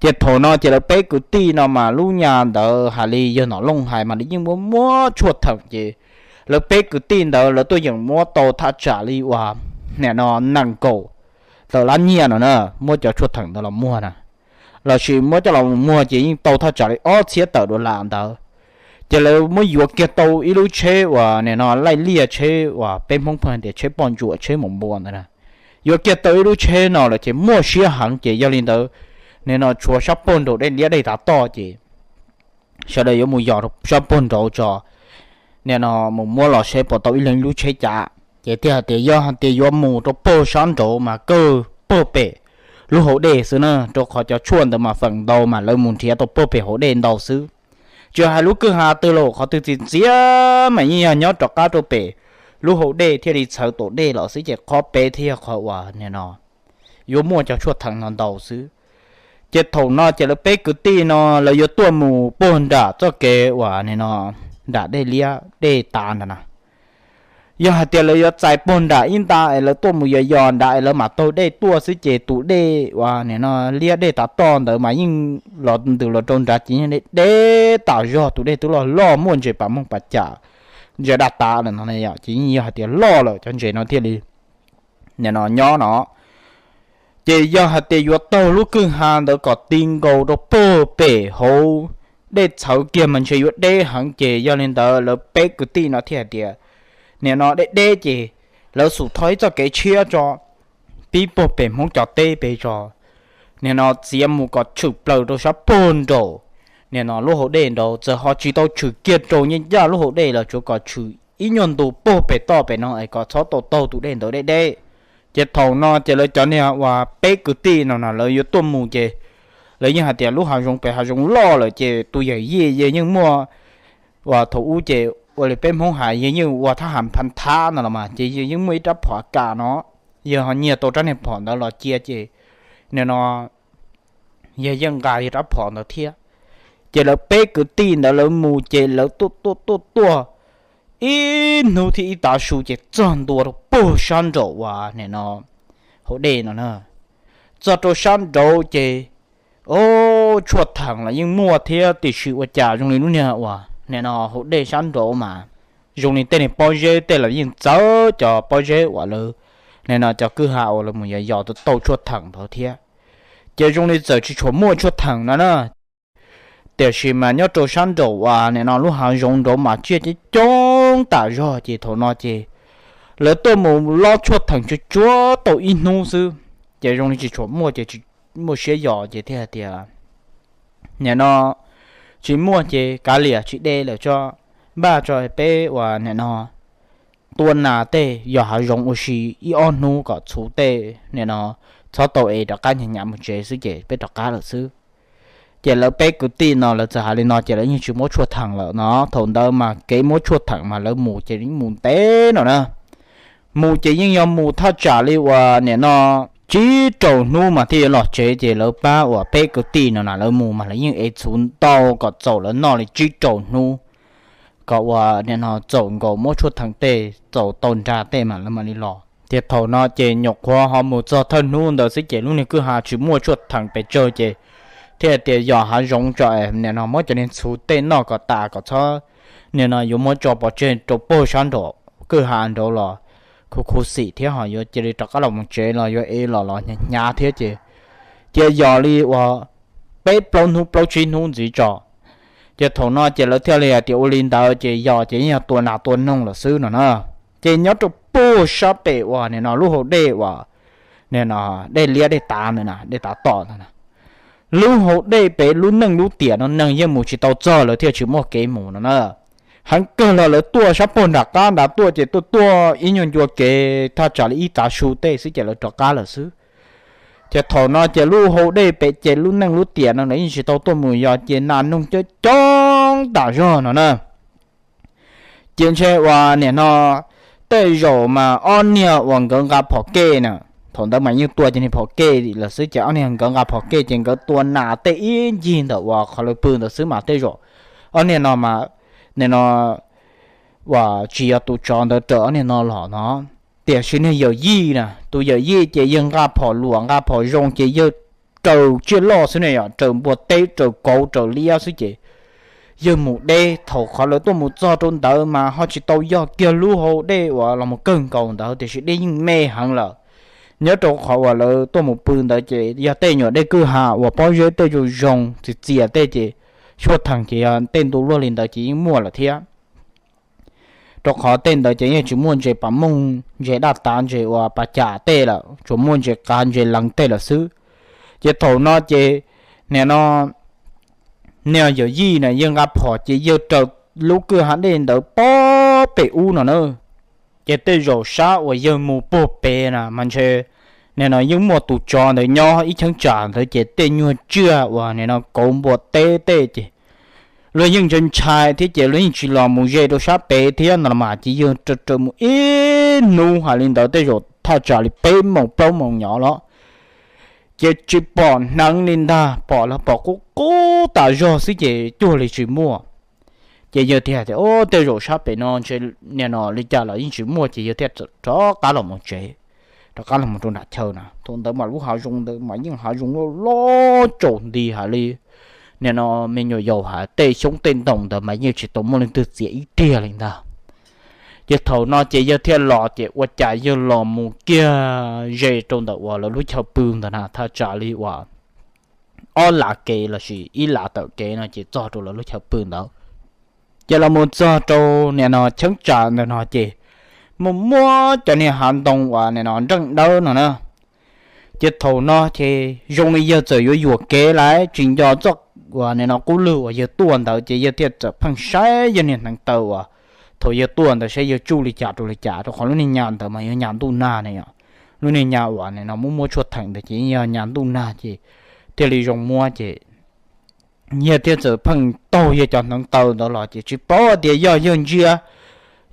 Ces thaum no ces lawv peb kwv tij no mas lub nyuag ntawd hais li yawg Nom Looj hais mas lawv yeej muab muab tshuaj theem ces lawv peb kwv tij ntawd lawv tuaj yeem muab tau thaj tsam li uas nim no nees nkaum tawm lab nyiaj no na, muab cov tshuaj theem ntawd los muag na, los sis muab coj los muag ces yeej tau thaj tsam li ob txhiab tawm dollar ntawd. Ces lawv muab yuav kiag tau ib lub tsheb uas nim no laij liaj, tsheb uas peb Hmoob pheej tias tsheb poj ntsuam tsheb mus npua ntawd na. Yuav kiag tau ib lub tsheb no lawm ces muaj siab heev ces yog li ntawd, nim no tshuav sab puag nraum dej liab dej tav toj ces sawv daws yuav mus yos sab puag nraud tso, nim no mus muab los seb puas tau ib leeg ib lub tsheb cav. Ces thiaj hais tias yog hais tias yuav mus rau puag sab nraud mas kawg puag pem lub hauv dej xwb na, rau qhov cov tshuaj ntawd mas feem ntau mas lawv mus nrhiav tau puag pem hauv dej ntau xwb. Tsis hais lub kwj ha twg los qhov twg txias txias mas yeej yog nyob rov qab rau pem lub hauv dej thiaj li txhawv tom dej los xwb ces qhov pem thiaj yog qhov uas nim no yuav muaj cov tshuaj theem no ntau xwb. Ces thaum no ces lawv peb kwv tij no lawv yuav tuaj mus puag nram txoj kev uas nim no nram dej liab dej tav ntawd na. Yog hais tias lawv yuav txais puag nram ib nta es lawv tuaj mus yos yos nrad es lawv mam taug dej tuaj xwb ces tus dej uas nim no liab dej tav toj ntawd mas yeej los ntws los rau nrad ces yeej deb deb tas zog, tus dej twb loj loj muaj ntses pas moog pas cam, ntses daj tav lawm no ces yeej yog hais tias loj lawm cov ntses no thiaj li nim no nyob no. Ces yog hais tias yuav taug lub kwj ha ntawd kom ti nkaus rau puag pem hauv dej txhawv kiag mas ntshe yuav deb heev ces yog li ntawd lawv peb kwv tij no thiaj hais tias nim no deb deb ces lawv xum tho ib txoj kev tshiab tso, pib puag pem Hmoob cov teb pem tso, nim no txiav mus kom tshwm plaws rau sab puag nraum nim no lub hauv dej nraud, txawm ho tsis tau tshwm kiag rau nyob ncaj lub hauv dej los tsuav kom tshwm ib nyuag ntu puag pem toj pem no es kom txhob tau taug tus dej ntawd deb deb. Ces thaum no ces lawv cov niag uas peb kwv tij no no lawv yuav tuaj mus ces lawv yeej hais tias lub hav zoov pem hav zoov loj lawm ces tus yawm yij yawg yeej muaj, uas thaum ub ces ua li peb Hmoob hais yawg yeej ua thab ham phav thab no los mas ces yawg yeej muaj ib rab phom kam no, yawg ho nyiag tau rab niag phom ntawd los cia ces nim no yawg yeej nqa yawg rab phom ntawd thiab. Ces lawv peb kwv tij ntawd lawv mus ces lawv tuaj tuaj tuaj tuaj ib hnub thiab ib tav su ces txog ntua rau puag sab nraum uas nim no hauv dej no na. Txog rau sab nraud ces, o, tshuaj theem los yeej muaj thiab tiam sis ua cas zoo li lub niag uas nim no hauv dej sab nraud mas zoo li tej niag pob zeb tej los yeej txawv cov pob zeb uas lawv nim no cov kwj ha uas lawv mus yos yos tau tshuaj theem ntawd thiab. Ces zoo li txawm tsis tshua muaj tshuaj theem no na, tiam sis mas nyob rau sab nraum uas nim no lub hav zoov nraud mas tsiaj coob coob tam zog ces thaum no ces lawv tuaj mus lob tshuaj theem tsuag tsuag tau ib hnub xwb, ces zoo li tsis tshua muaj ces tsis muaj siab yos ces thiaj hais tias nim no tsis muaj ces kav liam tsis de lawm tso, npaj tso peb uas nim no tua nas tej yos hav zoov ua si ib ob hnub kom txhuv tej nim no txhob tau es rov qab hnyav hnyav mus tsev xwb ces peb rov qab lawm xwb. Ces lawv peb kwv tij no lawv txawm hais li no ces lawv yeej tsis muab tshuaj theem lawm no. Thaum ntawd mas kev muab tshuaj theem mas lawv mus ces yeej mus ntev no na. Mus ces yeej yog mus thaj tsam li uas nim no tsib rau hnub mas thiaj yuav los tsev, ces lawv pab uas peb kwv tij no na lawv mus mas lawv yeej ev txhuv ntau kom txaus lawv noj li tsib rau hnub, kom uas nim no txaus nkaus muab tshuaj theem tej txaus tau nra tej mas lawv mam li los. Ces thaum no ces nyuam qhuav ho mus txog thawj hnub ntawd xwb ces lub niag kwj ha tsis muaj tshuaj theem pes tsawg ces thiaj tias yos hav zoov tso, nim no muab cov niag txhuv tej noj kom tas kom txhob nim no yuav muab tso pov tseg rau puag sab nraum kwj ha nraud los khuv khuv xim thiab ho yuav cia li rov qab los mus tsev los yuav ev los los hnyav hnyav thiab ces cia yos li uas peb plaub hnub plaub tsib hnub ntxiv tso. Ces thaum no ces lawv thiaj li hais tias ua li ntawd ces yos ces yeej yog tua nas tua noog lawm xwb no na. Ces nyob rau puag sab pem uas nim no lub hau dej uas nim no dej liab dej tav ntawd na, dej tav tom ntawd na, lub hau dej pem lub neej lub tiam no neeg yeej mus tsis tau txog lawv thiaj tsis muaj kev mus no na. Heev kawg los lawv tuaj sab puag nram qab nrad tuaj ces tuaj tuaj ib nyuag ncua kev thaj tsam li ib tav su tej xwb ces lawv rov qab lawm xwb. Ces thaum no ces lub hau dej pem ces lub neej lub tiam no lawv yeej tsis tau tuaj mus yos ces nas noog coob coob tam zog no na. Ces ntshe uas nim no tej zaum mas ob niag uas nkawd nqa phom kej na, thaum ntawd mas yeej tua cov niag phom kej lawm xwb ces ob niag nkawd nqa phom kej ces nkawd tua nas tej ib ncig ntawm uas qhov lawv pw ntawd xwb mas tej zaum ob niag no mas nim no uas tsis yog tus tsov ntawd raws ob niag no los no. Tiam sis niag yawm yij na, tus yawm yij ces yawg nqa phom luam nqa phom zoo ces yawg raws tsiaj loj xwb ne, yog raws npua teb raws kauv raws liab xwb ces yawg mus deb. Thaum qhov lawv tuaj mus txog rau ntawd mas ho tsis tau yog kiag lub hau dej uas los mus kawg nkaus ntawd tiam sis dej yeej me heev lawm. Nyob rau qhov uas lawv tuaj mus pw ntawd ces yog tej nyuam dej kwj ha uas pob zeb tej zoo zoo txias txias tej ces tshuaj theem ces yog tej ntu luaj li ntawd ces yeej muaj lawm thiab. Rau qhov tej ntawd ces yeej tsis muaj ntses pas mooj ntses daj tav ntses uas pas cam tej lawm, tsuas muaj ntses qav ntses leev tej lawm xwb. Ces thaum no ces nim no niag yawm yij na yawg nqa phom ces yawg raws lub kwj ha dej ntawd pob pem ub no na. Ces tej zaum sab uas yawg mus puag pem na mas ntshe nim no yeej muaj tus tsov ntawd nyob ib cheeb tsam ntawd ces tej nyuag tsiaj uas nim no kauv npua teb tej ces luag yeej ntshai ntshai thiab ces luag yeej tsis los mus ze rau sab pem thiab no los mas ces yawg raws raws mus ib hnub hais li ntawd tej zaum thaj tsam li peb moos plaub moos nyov los ces tsis pom hneev li ntag, pom los pom qub qub tas zog xwb ces cuag li tsis muaj. Ces yawg thiaj tias, Tej zaum sab pem no ntshe nim no li cas los yeej tsis muaj, ces yawg thiaj rov qab los mus tsev, rov qab los mus rau nram chaw na. Thaum ntawd mas lub hav zoov ntawd mas yeej hav zoov loj loj tsaus nti hais li nim no me nyuam yaus hais tej xyoob tej ntoo ntawd mas yeej tsis tau muaj leej twg txiav ib tiag li ntag. Ces thaum no ces yawg thiaj los ces ua cas yawg los mus kiag ze rau ntawm uas lawv lub chaw pw ntawd na thaj tsam li uas ob lav kev lossis ib lav tawm kev no ces txog rau lawv lub chaw pw ntawd. Ces los mus txog rau nim no cheeb tsam ntawm no ces muaj muab cov niag hav ntoo uas nim no nreej dawb no na. Ces thaum no ces zoo li yawg txawm yuav yuam kev lawm tsis nco txoj uas nim no qub lwg uas yawg tuaj ntawd ces yawg thiaj txawm pheej saib yawg niag hneev taw uas thaum yawg tuaj ntawd saib yawg tsuj li cas rau li cas, rau qhov lub niag nyas ntawd mas yog nyas ntuj nag ne yom. Lub niag nyas uas nim no muab muab tshuaj theem ntawd ces yog nyas ntuj nag ces thiaj li zoo muab ces yawg thiaj txawm pheej taug yawg cov hneev taw ntawd los ces tsis paub tias yog yawg ntsia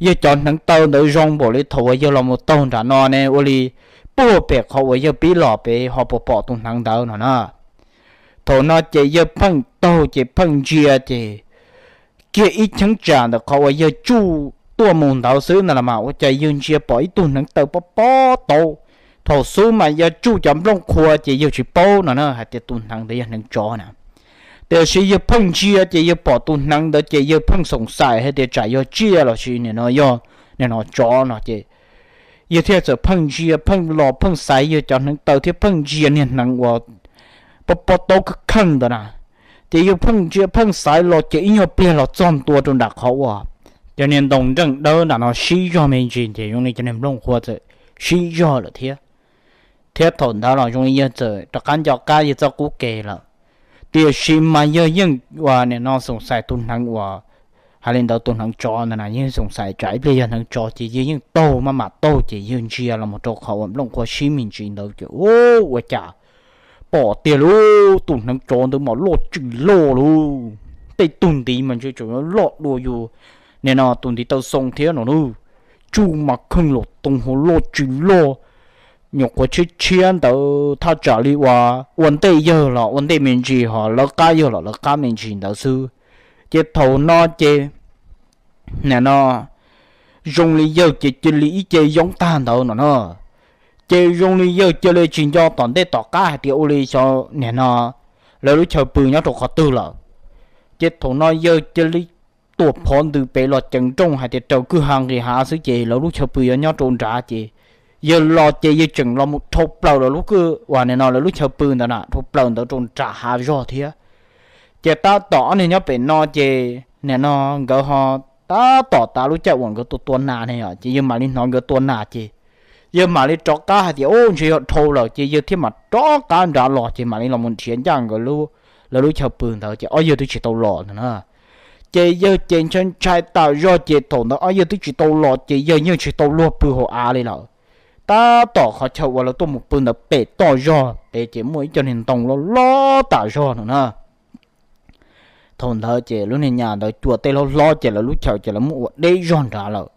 yawg cov hneev taw ntawd zoo npaum li thaum uas yawg los mus taug nram no ne ua li puag pem qhov uas yawg pib los pem ho puas pom tus hneev ntawd no na. Thaum no ces yawg pheej taug ces pheej ntsia ces kiag ib cheeb tsam ntawm qhov uas yawg tsuj tuaj mus ntawd xwb ntag los mas ua cas yawg ntsia pom ib tug hneev taw pob pob tau. Thaum xub mas yawg tsuj cov nplooj qhua ces yawg tsis paub no na hais tias tus hneev ntawd yog hneev tsov na. Tiam sis yawg pheej ntsia ces yawg pom tus hneev ntawd ces yawg pheej xoom xaim hais tias tsam yog tsiaj lossis nim no yog nim no tsov no ces yawg thiaj txawm pheej ntsia pheej los pheej xaiv yawg cov hneev taw thiab pheej ntsia niag hneev uas pob pob taub kheej kheej ntawd na. Ces yawg pheej ntsia pheej xaiv los ces ib nyuag pliag los txog ntua rau nram qhov uas cov niag ntoo nreej dawb nram no sib zog me ntsis ces zoo li cov niag nplooj qhuav txawm sib zog lawm thiab. Thiab thaum ntawd los zoo li yawg txawm rov qab nco qab yawg txoj qub ke lawm. Tiam sis mas yawg yeej ua nim no xoom xais tus hneev uas, hais li ntawd tus hneev tsov ntawd na, yeej xoom xais tsam ib pliag yog hneev tsov ces yawg yeej taug maj mam taug ces yawg ntsia los mus rau qhov uas nplooj qhuav sib me ntsis ntawd ces ua cas pom tiag lauj, tus hneev tsov ntawd mas loj tsis loj lauj. Tej tug ntiv mas ntshe tseem loj dua yus nim no tus ntiv taw xoo thiab no na. Tsuj mas kheej los too ho loj tsis loj, nyuam qhuav tshiab tshiab ntawd thaj tsam li ua, ua ntej yawg los ua ntej me ntsis ho lawv qab yawg los lawv qab me ntsis ntawd xwb. Ces thaum no ces nim no zoo li yawg ces cia li ib ce yoob tag ntawd no na. Ces zoo li yawg cia li tsis nco tom ntej tom qab hais tias ua li xyov nim no lawv lub chaw pw nyob rau qhov twg lawm. Ces thaum no yawg cia li tuam phov ntws pem los ceev nrooj hais tias raws kwj ha nqis hav xwb ces lawv lub chaw pw yuav nyob rau nrad ces yawg los ces yawg tseem los mus dhau plaws lawv lub kwj uas nim no lawv lub chaw pw ntawd na, dhau plaws ntawd rau nram hav zog thiab. Ces tab tom ob niag nyob pem no ces nim no nkawd ho tab tom tas lub caij uas nkawd tua tua nas ne yom, ces yawg mam li hnov nkawd tua nas ces yawg mam li rov qab hais tias ub ntshe yog dhau lawm ces yawg thiaj mam rov qab nrad los ces mam li los mus nrhiav ncaj nkawd lub, lawv lub chaw pw ntawd ces ob yawg twb tsis tau los ntawd na. Ces yawg ces ntshai ntshai tas zog ces thaum ntawd ob yawg twb tsis tau los ces yawg yeej tsis tau luag pw hauv av li lawm. Tab tom qhov chaw uas lawv tuaj mus pw ntawd pem toj zog pem ces muaj ib co niag ntoo loj loj tas zog no na. Thaum ntawd ces lub niag nyas ntawd cua tej hlob hlob ces lawv lub chaw ces lawv muab ua deb zog nrad lawm,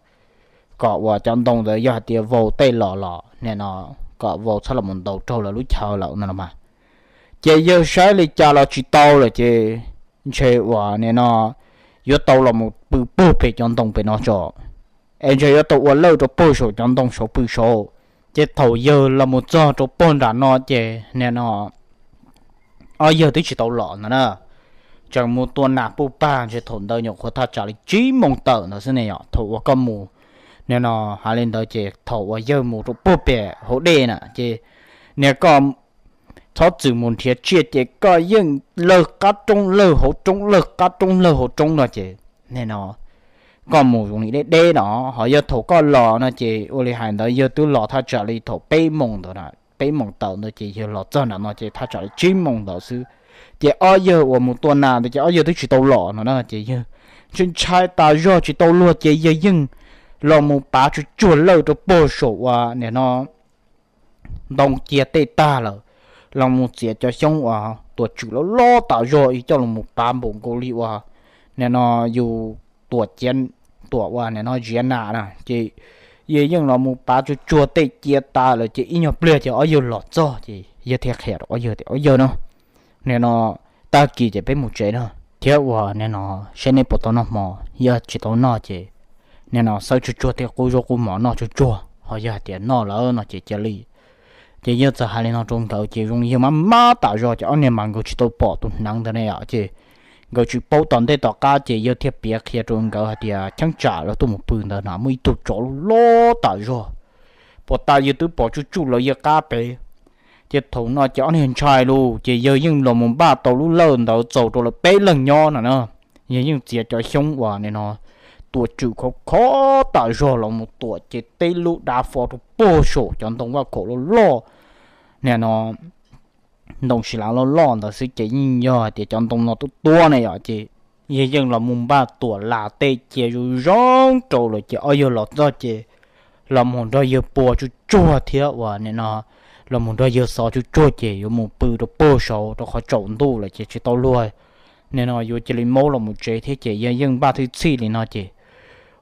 kom uas cov ntoo ntawd yog hais tias vau tej los los nim no kom vau txhob los mus ntaus raug lawv lub chaw lawm no los mas. Ces yawg saib li cas los tsis tau lawm ces ntshe uas nim no yuav tau los mus pw puag pem cov ntoo pem no tso, es ntshe yuav tau ua lawj rau puag saum cov ntoo saud pw saud. Ces thaum yawg los mus txog rau puag nram no ces nim no ob yawg twb tsis tau los ntawd na, tseem mus tua nas puj pag ntshe thaum ntawd nyuam qhuav thaj tsam li tsib moos tawm ntawd xwb ne yom. Thaum uas koj mus nim no hais li ntawd ces thaum uas yawg mus rau puag pem hauv dej na ces niag koj txhob txwm mus nrhiav tsiaj ces koj yeej lawg qab roob lawg hauv roob lawg qab roob lawg hauv roob no ces nim no koj mus zoo li deb deb no, ho yog thaum koj los no ces ua li hais ntawd yawg twb los thaj tsam li thaum peb moos ntawd, peb moos tawm ntawd ces yawg los txog nram no ces thaj tsam li tsib moos ntawd xwb. Ces ob yawg uas mus tua nas ntawd ces ob yawg twb tsis tau los no na, ces yawg ntshai ntshai tas zog tsis tau luag ces yawg yeej los mus pav tsuj tsuag lawj rau puag saum uas nim no ntoo cia tej tag lawm, los mus txiav cov xyoob uas tuam tswm loj loj tas zog ib coj los mus pav npaum nkaus li uas nim no yus tuam ciav, tuam uas nim no ziav nas na ces yawg yeej los mus pav tsuj tsuag tej cia tas lawm ces ib nyuag pliag ces ob yawg los txog ces yawg thiaj qhia rau ob yawg tias ob yawg no, nim no tag kis ces peb mus tsev na, thiab uas nim no saib neb puas tau noj hmo, yog tsis tau noj ces nim no xawb tsuj tsuag tej qub zaub qub mov noj tsuj tsuag, ho yog hais tias noj lawm no ces cia li. Ces yawg txawm hais li no rau nkawd ces zoo li yawg mab mab tas zog ces ob niag mas nkawd tsis tau pom tus hneev ntawd ne yom, ces nkawd tsis paub tom ntej tom qab ces yawg thiaj piav qhia rau nkawd hais tias cheeb tsam lawv tuaj mus pw ntawd na muaj ib tug tsov loj loj tas zog, puas tas yawg twb pom tsuj tsuj lawv yawg qab pem. Ces thaum no ces ob niag ntshai lauj, ces yawg yeej los mus npaj tau lub lawj ntawd txaus rau lawv peb leeg nyob no na. Yawg yeej txiav cov xyoob uas nim no tuam tswm khov khov tas zog los mus tuam ces teb lub dav fo rau puag saum cov ntoo vaj khaum loj loj, nim no ntoo si lav loj loj ntawd xwb ces yeej yog hais tias cov ntoo no tuab tuab ne yom, ces yawg yeej los mus npaj tuam las tej cia zoo zoo rau lawm ces ob yawg los txog ces los mus nrog yawg pua tsuj tsuag thiab uas nim no los mus nrog yawg xov tsuj tsuag ces yuav mus pw rau puag saud rau qhov tsaus ntuj lawm ces tsis tau luag, nim no yuav cia li maub los mus tsev thiab ces yawg yeej npaj thwj txhij li no ces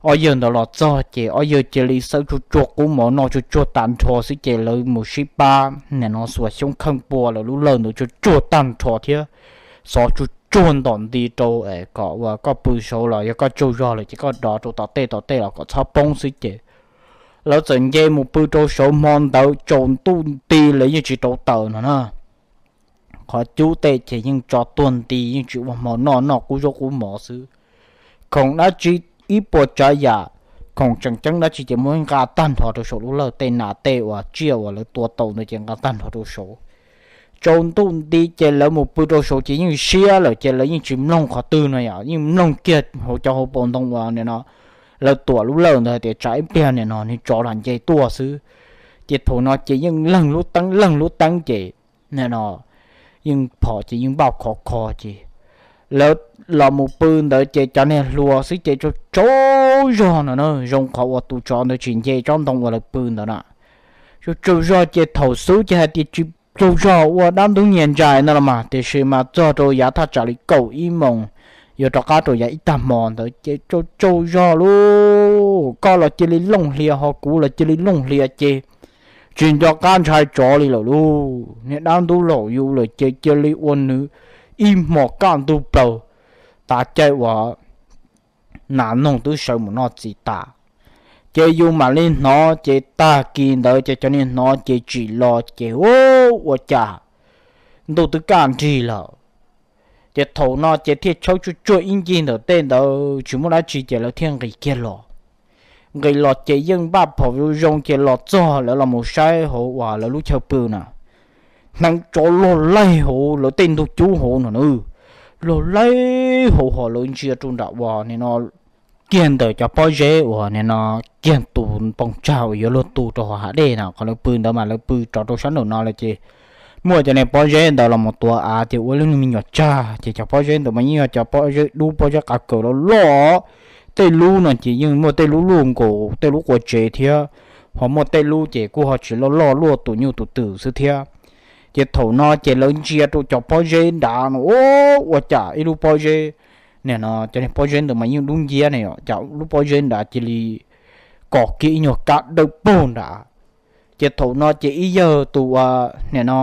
ob yawg ntawd los txog ces ob yawg cia li xawb tsuj tsuag qub mov noj tsuj tsuag tag nrho xwb ces lawv mus sib pab nim no xuas xyoob kheej pua lawv lub lawj ntawd tsuj tsuag tag nrho thiab xov tsuj tsuag ntom nti rau kom uas koj pw saud los yog koj tsaug zog lawm ces koj dov rau tom tej tom tej los kom txhob poob xwb ces lawv txawm nce mus pw rau saud hmo ntawd tsaus ntuj nti lawv yeej tsis rauv taws no na. Qhov cub tej ces yeej tso tuag nti yeej tsis ua hmo noj, noj qub zaub qub mov xwb. Khoom dab tsi ib puas tsav yam khoom tseem ceeb dab tsi ces muab nqa tag nrho rau saum lub lawj, tej nas tej uas tsiaj uas lawv tua tau ntawd ces nqa tag nrho rau saud. Tsaus ntuj nti ces lawv mus pw rau saud ces yeej siab lawm ces lawv yeej tsis mloog qhov twg no yom, yeej mloog kiag hauv cov hauv paus ntoo uas nim no lawv tuam lub lawj ntawd hais tias tsam ib pliag nim no nws tsov los nce tuaj xwb. Ces thaum no ces yeej leeg lub teeb leeg lub teeb ces nim no yeej phom ces yeej npaj khov kho ces lawv los mus pw ntawd ces cov niag hluas xwb ces tsaug tsaug zog no na, zoo qhov uas tus tsov ntawd tsis nce tsob ntoo uas lawv pw ntawd na. Tsaug tsaug zog ces thaum xub ces hais tias tsis tsaug zog ua dab ntub nyias ntsais no los mas, tiam sis mas txog rau yav thaj tsam li kaum ib moos yuav rov qab rau yav ib tag hmo ntawd ces tsaug tsaug zog lauj, koj los cia li looj hlias ho kuv los cia li looj hlias ces tsis nco qab ntshai tsov li lawm lauj. Niag dab ntub laum yus lawm ces cia li ua nws ib hmos kaj ntug plaws, tav caij uas nas noog twb sawv mus noj txiv tas. Ces yus mam li hnov ces tag kis ntawd ces cov niag hnov ces tsim los ces ua cas ntuj twb kaj nrig lawm. Ces thaum no ces thiaj tshawb tsuag tsuag ib ncig ntawm tej ntawd tsis muaj dab tsi ces lawv thiaj nqis kiag los. Nqis los ces yeej npaj phom zoo zoo ces los txog lawv los mus saib hauv uas lawv lub chaw pw na, hneev tsov log laig hauv lawv tej ntug cub hauv no na, log laig hauv ho lawv ntsia rau nram uas nim no kiag ntawm cov pob zeb uas nim no kiag tus npoo tsag uas yuav luag tu rau hauv hav dej na, qhov lawv pw ntawd mas lawv pw rov rau sab nraum no lawm ces muaj cov niag pob zeb ntawd los mus tuav av ces ua lub niag me nyuam tsag ces cov pob zeb ntawd mas yeej yog cov pob zeb dub pob zeb qav kaws loj loj. Tej lub no ces yeej muaj tej lub luaj nkaus tej lub qua tsev thiab, ho muaj tej lub ces kuj ho tsis loj loj luaj tus nyuj tus twm xwb thiab. Ces thaum no ces lawv ntsia rau cov pob zeb nrad no ua cas ib lub pob zeb, nim no cov niag pob zeb ntawd mas yeej dub nciab ne yom, cas lub pob zeb nrad cia li kos kiag ib nyuag kab dawb paug nrad. Ces thaum no ces ib yawg tus ua nim no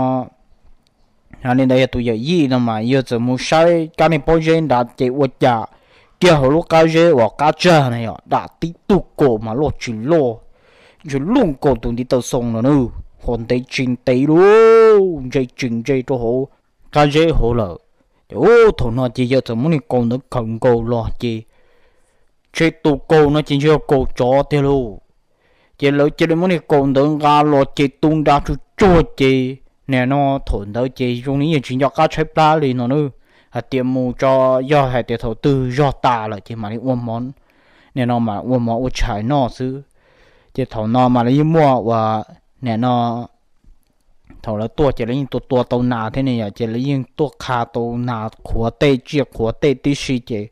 li ntawd yog tus yawm yij no mas yawg txawm mus saib kab niag pob zeb nrad ces ua cas kiag hauv lub qab zeb uas qab tsag na yom dam tib tug kaus mas loj tsis loj, ntshe luaj nkaus tus ntiv taw xoo no na, ho ntev tsis ntev lauj, ntse tsis ntse rau hauv qab zeb hauv lawm. Ces thaum no ces yawg txawm muab niag kaus ntawd khawm nkaus los ces ntshe tus kaus no ces ntshe yog kaus tsov tiag lauj. Ces lawv cia li muab niag kaus ntawd nqa los ces tu nra tsuag tsuag ces nim no thaum ntawd ces zoo li yeej tsis nco qab tshaib plab li no na, hais tias mus tso, yog hais tias thaum twg zog tas lawm ces mam li ua mov, nim no mam ua mov ua tshais noj xwb. Ces thaum no mas lawv yeej muaj ua nim no thaum lawv tuaj ces lawv yeej tua tua tau nas thiab ne yom, ces lawv yeej tuaj qha tau nas qhuav tej tsiaj qhuav tej tib si ces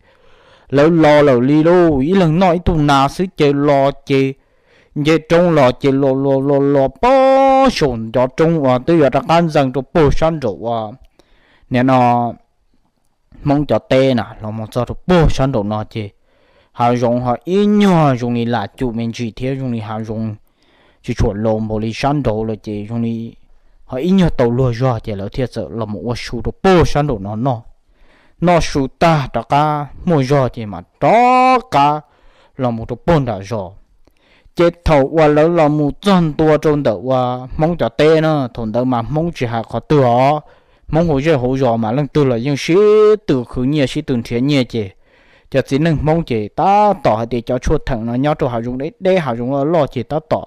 lawv los lawm li lauj, ib leeg noj ib tug nas xwb ces los ces nce roob los ces los los los los pog saum cov roob uas twb yuav rov qab ntxeev rau puag sab nraum uas nim no Hmoob cov teb na, los mus txog rau puag sab nraum no ces hav zoov ho ib nyuag zoo li lam cum me ntsis thiab zoo li hav zoov tsis tshua laus npaum li sab nraud lawm ces zoo li ho ib nyuag tau luag zog ces lawv thiaj txawm los mus ua su rau puag sab nraum no noj. Noj su tag rov qab muaj zog ces mam rov qab los mus rau puag nram zos. Ces thaum uas lawv los mus txog ntua rau ntawm uas Hmoob cov teb na, thaum ntawd mas Hmoob tsis hais qhov twg os, Hmoob hauv zej hauv zos mas leej twg los yeej sib tw khwv nyiaj sib tw nrhiav nyiaj ces cov txiv neej Hmoob ces tab tom hais tias cov tshuaj theem no nyob rau hav zoov deb deb hav zoov loj loj ces tab tom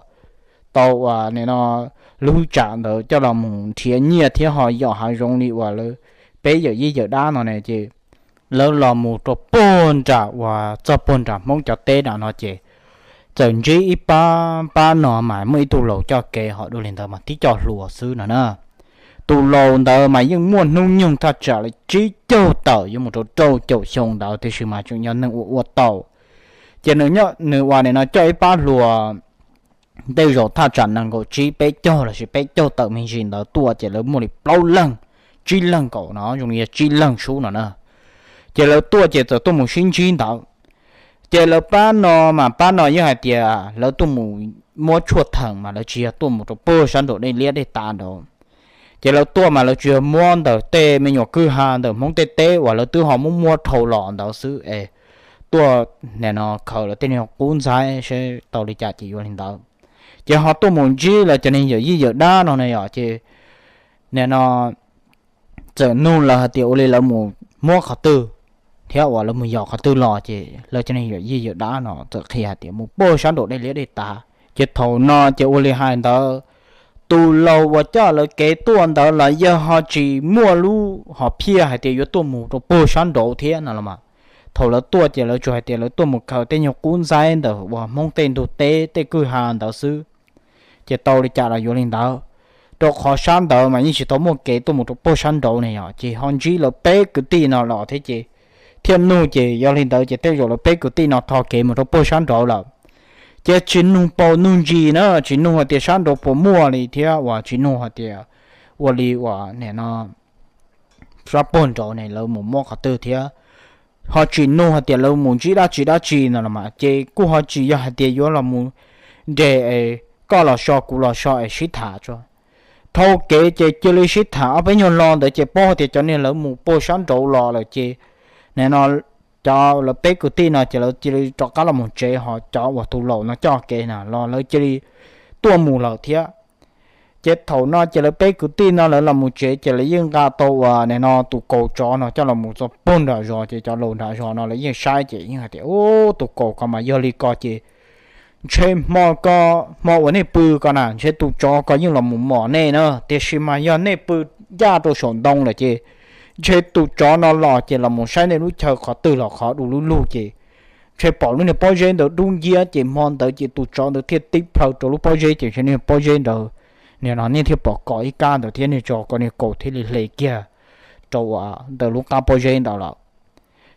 tau uas nim no lub hwj tsam ntawd coj los mus nrhiav nyiaj thiab ho yos hav zoov li uas lawv peb yawm yij yawm dab no ne ces lawv los mus rau puag nram uas txog puag nram Hmoob cov teb nram no ces txawm ntsib ib pab, pab no mas muaj ib tug laus coj kev ho dua li ntawd mas tib co hluas xwb no na. Tus laus ntawd mas yeej muaj hnub nyoog thaj tsam li tsib caug tawm yuav mus rau rau caum xyoo ntawd tiam sis mas tseem yog neeg ua ua tau. Ces nws nyob nws uas nim no coj ib pab hluas tej zaum thaj tsam nees nkaum tsib peb caug lossis peb caug tawm me ntsis ntawd tuaj ces lawv muaj li plaub leeg, tsib leeg nkaus no zoo li yog tsib leeg sub no na. Ces lawv tuaj ces txawm tuaj mus sib ntsib ntawd. Ces lawv pab no mas pab no yeej hais tias lawv tuaj mus muab tshuaj theem mas lawv tsis yog tuaj mus rau puag sab nraum dej liab dej tav nraud. Ces lawv tuaj mas lawv tsis yog muab ntawm tej me nyuam kwj ha ntawm Hmoob tej teb uas lawv twb ho muab muab dhau los ntawd xwb es tuaj nim no khaws lawv tej niag qub ntxaib seb tau li cas ces yuav li ntawd. Ces ho tuaj mus ntsib lawv cov niag yawm yij yawm dab no na yom ces nim no txawm nug lawv hais tias ua li lawv mus muab qhov twg. thiab uas lawv mus yos qhov twg los ces lawv cov niag yawm yij yawm dab no txawm qhia hais tias mus puag sab nraum dej liab dej tav. Ces thaum no ces ua li hais ntawd, tus laus uas coj lawv kev tuaj ntawd los yawg ho tsis muaj lub hom phiaj hais tias yuav tuaj mus rau puag sab nraud thiab no los mas. Thaum lawv tuaj ces lawv tsuas hais tias lawv tuaj mus khaws tej nyuag qub ntxaib ntawm uas Hmoob tej ntug teb tej kwj ha ntawd xwb. Ces tau li cas los yuav li ntawd, rau qhov sab ntawd mas yeej tsis tau muaj kev tuaj mus rau puag sab nraud ne yom, ces ho ntsib lawv peb kwv tij no los thiab ces thiaj nug, ces yog li ntawd ces tej zaum lawv peb kwv tij no tho kev mus rau puag sab nraud lawm. Ces tsis nug paus nug ntsis na, tsis nug hais tias sab nraud puas muaj li thiab uas tsis nug hais tias ua li uas nim no sab puag nraud ne lawv mus muab qhov twg thiab, ho tsis nug hais tias lawv mus ntsib dab tsi dab tsi no los mas, ces kuj ho tsis yog hais tias yuav los mus nres es koj los so kuv los so es sib tham tso. Dhau kev ces cia li sib tham ob peb nyuag lo ntawd ces paub hais tias cov niag lawv mus puag sab nraud los lawm ces nim no cov lawv peb kwv tij no ces lawv cia li rov qab los mus tsev, ho cov uas tus laus no coj kev na los lawv cia li tuaj mus lawm thiab. Ces thaum no ces lawv peb kwv tij no lawv los mus tsev ces lawv yeej nqa tau uas nim no tus kaus tsov no coj los mus txog puag nram zos, ces cov laus nram zos no lawv yeej saib ces yeej hais tias, Ub, tus kaus ko mas yog li ko ces ntshe hmo ko, hmo uas nej pw ko na ntshe tus tsov ko yeej los mus mos nej na, tiam sis mas yog nej pw ncaj rau saum ntoo lawm ces ntshe tus tsov no los ces los mus saib nej lub chaw qhov twg los qhov du lug lug ces ntshe pom lub niag pob zeb ntawd dub nciab ces hmo ntawd ces tus tsov ntawd thiaj tib plhaw rau lub pob zeb ces ntshe niag pob zeb ntawd, nim no nej thiaj pom kos ib kab ntawd thiab niag tsov ko niag kaus thiaj li hle kiag rau ntawm lub qab pob zeb ntawd lawm.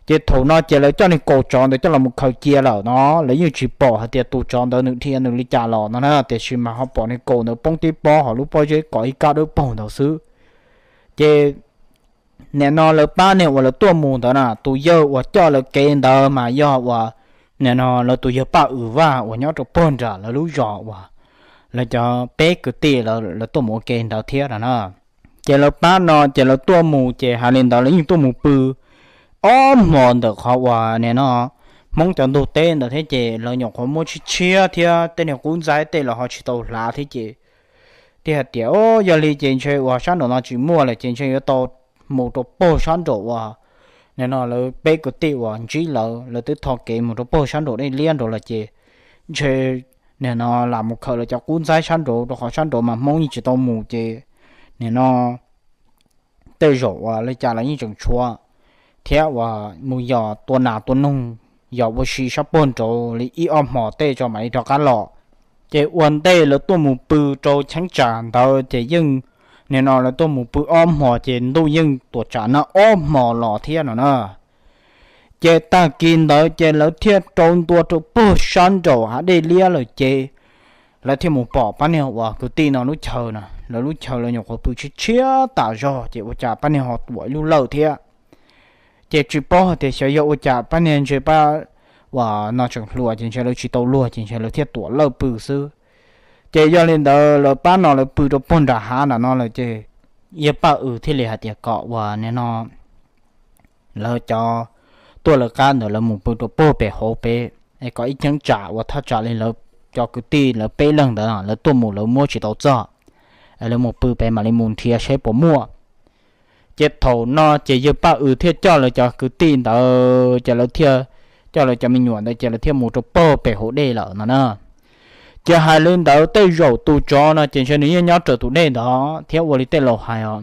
Ces thaum no ces lawv coj niag kaus tsov ntawd coj los mus khaws cia lawm no, lawv yeej tsis pom hais tias tus tsov ntawd nws dhia nws li cas los no na, tiam sis mas ho pom niag kaus ntawd poob tib pob hauv lub pob zeb kos ib kab dawb paug ntawd xwb. Ces nim no lawv pab niag uas lawv tuaj mus ntawd na, tus yawg uas coj lawv kev ntawd mas yog uas nim no lawv tus yawg Paj Wm Vaj uas nyob rau puag nram lawv lub zos uas lawv cov peb kwv tij lawv tuaj mus ua ke ntawd thiab no na. Ces lawv pab no ces lawv tuaj mus ces hais li ntawd lawv yeej tuaj mus pw ob hmos ntawm qhov uas nim no Hmoob cov ntug teb ntawd thiab ces lawv nyuam qhuav muab tshiab tshiab thiab tej niag qub ntxaib tej los ho tsis tau hlav thiab ces thiaj hais tias, Yog li ces ntshe uas sab nraum no tsis muaj lawm ces ntshe yuav tau mus rau puag sab nraum uas nim no lawv peb kwv tij uas ntsib lawv, lawv twb tho kev mus rau puag sab nraum dej liab nraud lawm ces ntshe nim no lam mus khaws lawv cov qub ntxaib sab nraud rau qhov sab nraud mas Hmoob yeej tsis tau mus ces nim no tej zaum uas li cas los yeej tseem tshuav thiab uas mus yos tua nas tua noog, yos ua si sab puag nraud li ib ob hmos tej tso mam li rov qab los. Ces ua ntej lawv tuaj mus pw rau cheeb tsam ntawd ces yeej nim no lawv tuaj mus pw ob hmos ces ntuj yeej tuam tsam nag ob hmos los thiab no na. Ces tag kis ntawd ces lawv thiaj rau ntua rau puag sab nraum hav dej liab lawm ces lawv thiaj mus pom pab niag uas kwv tij no lub chaw na, lawv lub chaw lawv nyuam qhuav pw tshiab tshiab tas zog ces ua cas pab niag ho tuam ib lub lawj thiab. Ces tsis paub hais tias xyov yog ua cas pab niag ntshe pab uas no tseem hluas ces ntshe lawv tsis tau luag ces ntshe lawv thiaj tuam lawj pw xwb. Ces yog li ntawd lawv pab no lawv pw rau puag nram hav nram no lawm ces yawg Paj Wm thiaj li hais tias kom uas nim no lawv cov tuaj lawv qab ntawd lawv mus pw rau puag pem hauv pem es kom ib cheeb tsam uas thaj tsam li lawv cov kwv tij lawv peb leeg ntawd lawv tuaj mus lawv muab tsis tau txog, es lawv mus pw pem mam li mus nrhiav seb puas muaj. Ces thaum no ces yawg Paj Wm thiaj coj lawv cov kwv tij ntawd ces lawv thiaj coj lawv cov me nyuam ntawd ces lawv thiaj mus rau puag pem hauv dej lawm no na. Ces hais li ntawd tej zaum tus tsov no ces ntshe nws yeej nyob raws tus dej ntawd thiab ua li tej laus hais os,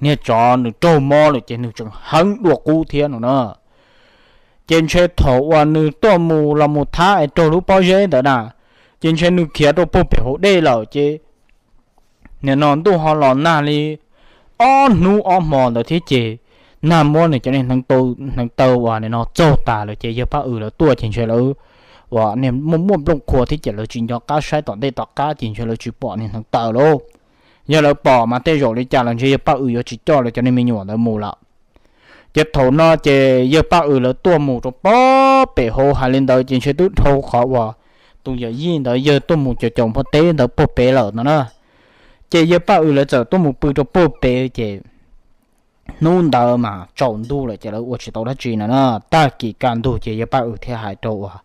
niag tsov nws raug mob lawm ces nws tseem heev dua qub thiab no na. Ces ntshe thaum uas nws tuaj mus los mus thab es raug lub pob zeb ntawd na, ces ntshe nws khiav rau puag pem hauv dej lawm ces nim no ntuj ho los nag li ob hnub ob hmo ntawd thiab ces nag muab nws cov niag hneev taw uas nim no txaug tas lawm ces yawg Paj Wm lawv tuaj ces ntshe lawv uas niag muaj muaj nplooj qhuav thiab ces lawv tsis nco qab saib tom ntej tom qab ces ntshe lawv tsis pom niag hneev taw lauj. Yog lawv pom mas tej zaum li cas los ntshe yawg Paj Wm yuav tsis coj lawv cov niag me nyuam ntawd mus lawm. Ces thaum no ces yawg Paj Wm lawv tuaj mus rau puag pem hauv hais li ntawd ces ntshe twb dhau qhov uas tus yawm yij ntawd yawg tuaj mus caum caum npua teb ntawd puag pem lawm no na. Ces yawg Paj Wm lawv txawm tuaj mus pw rau puag pem ces hnub ntawd mas tsaus ntuj lawm ces lawv ua tsis tau dab tsi no na. Tag kis kaj ntug ces yawg Paj Wm thiaj hais rau uas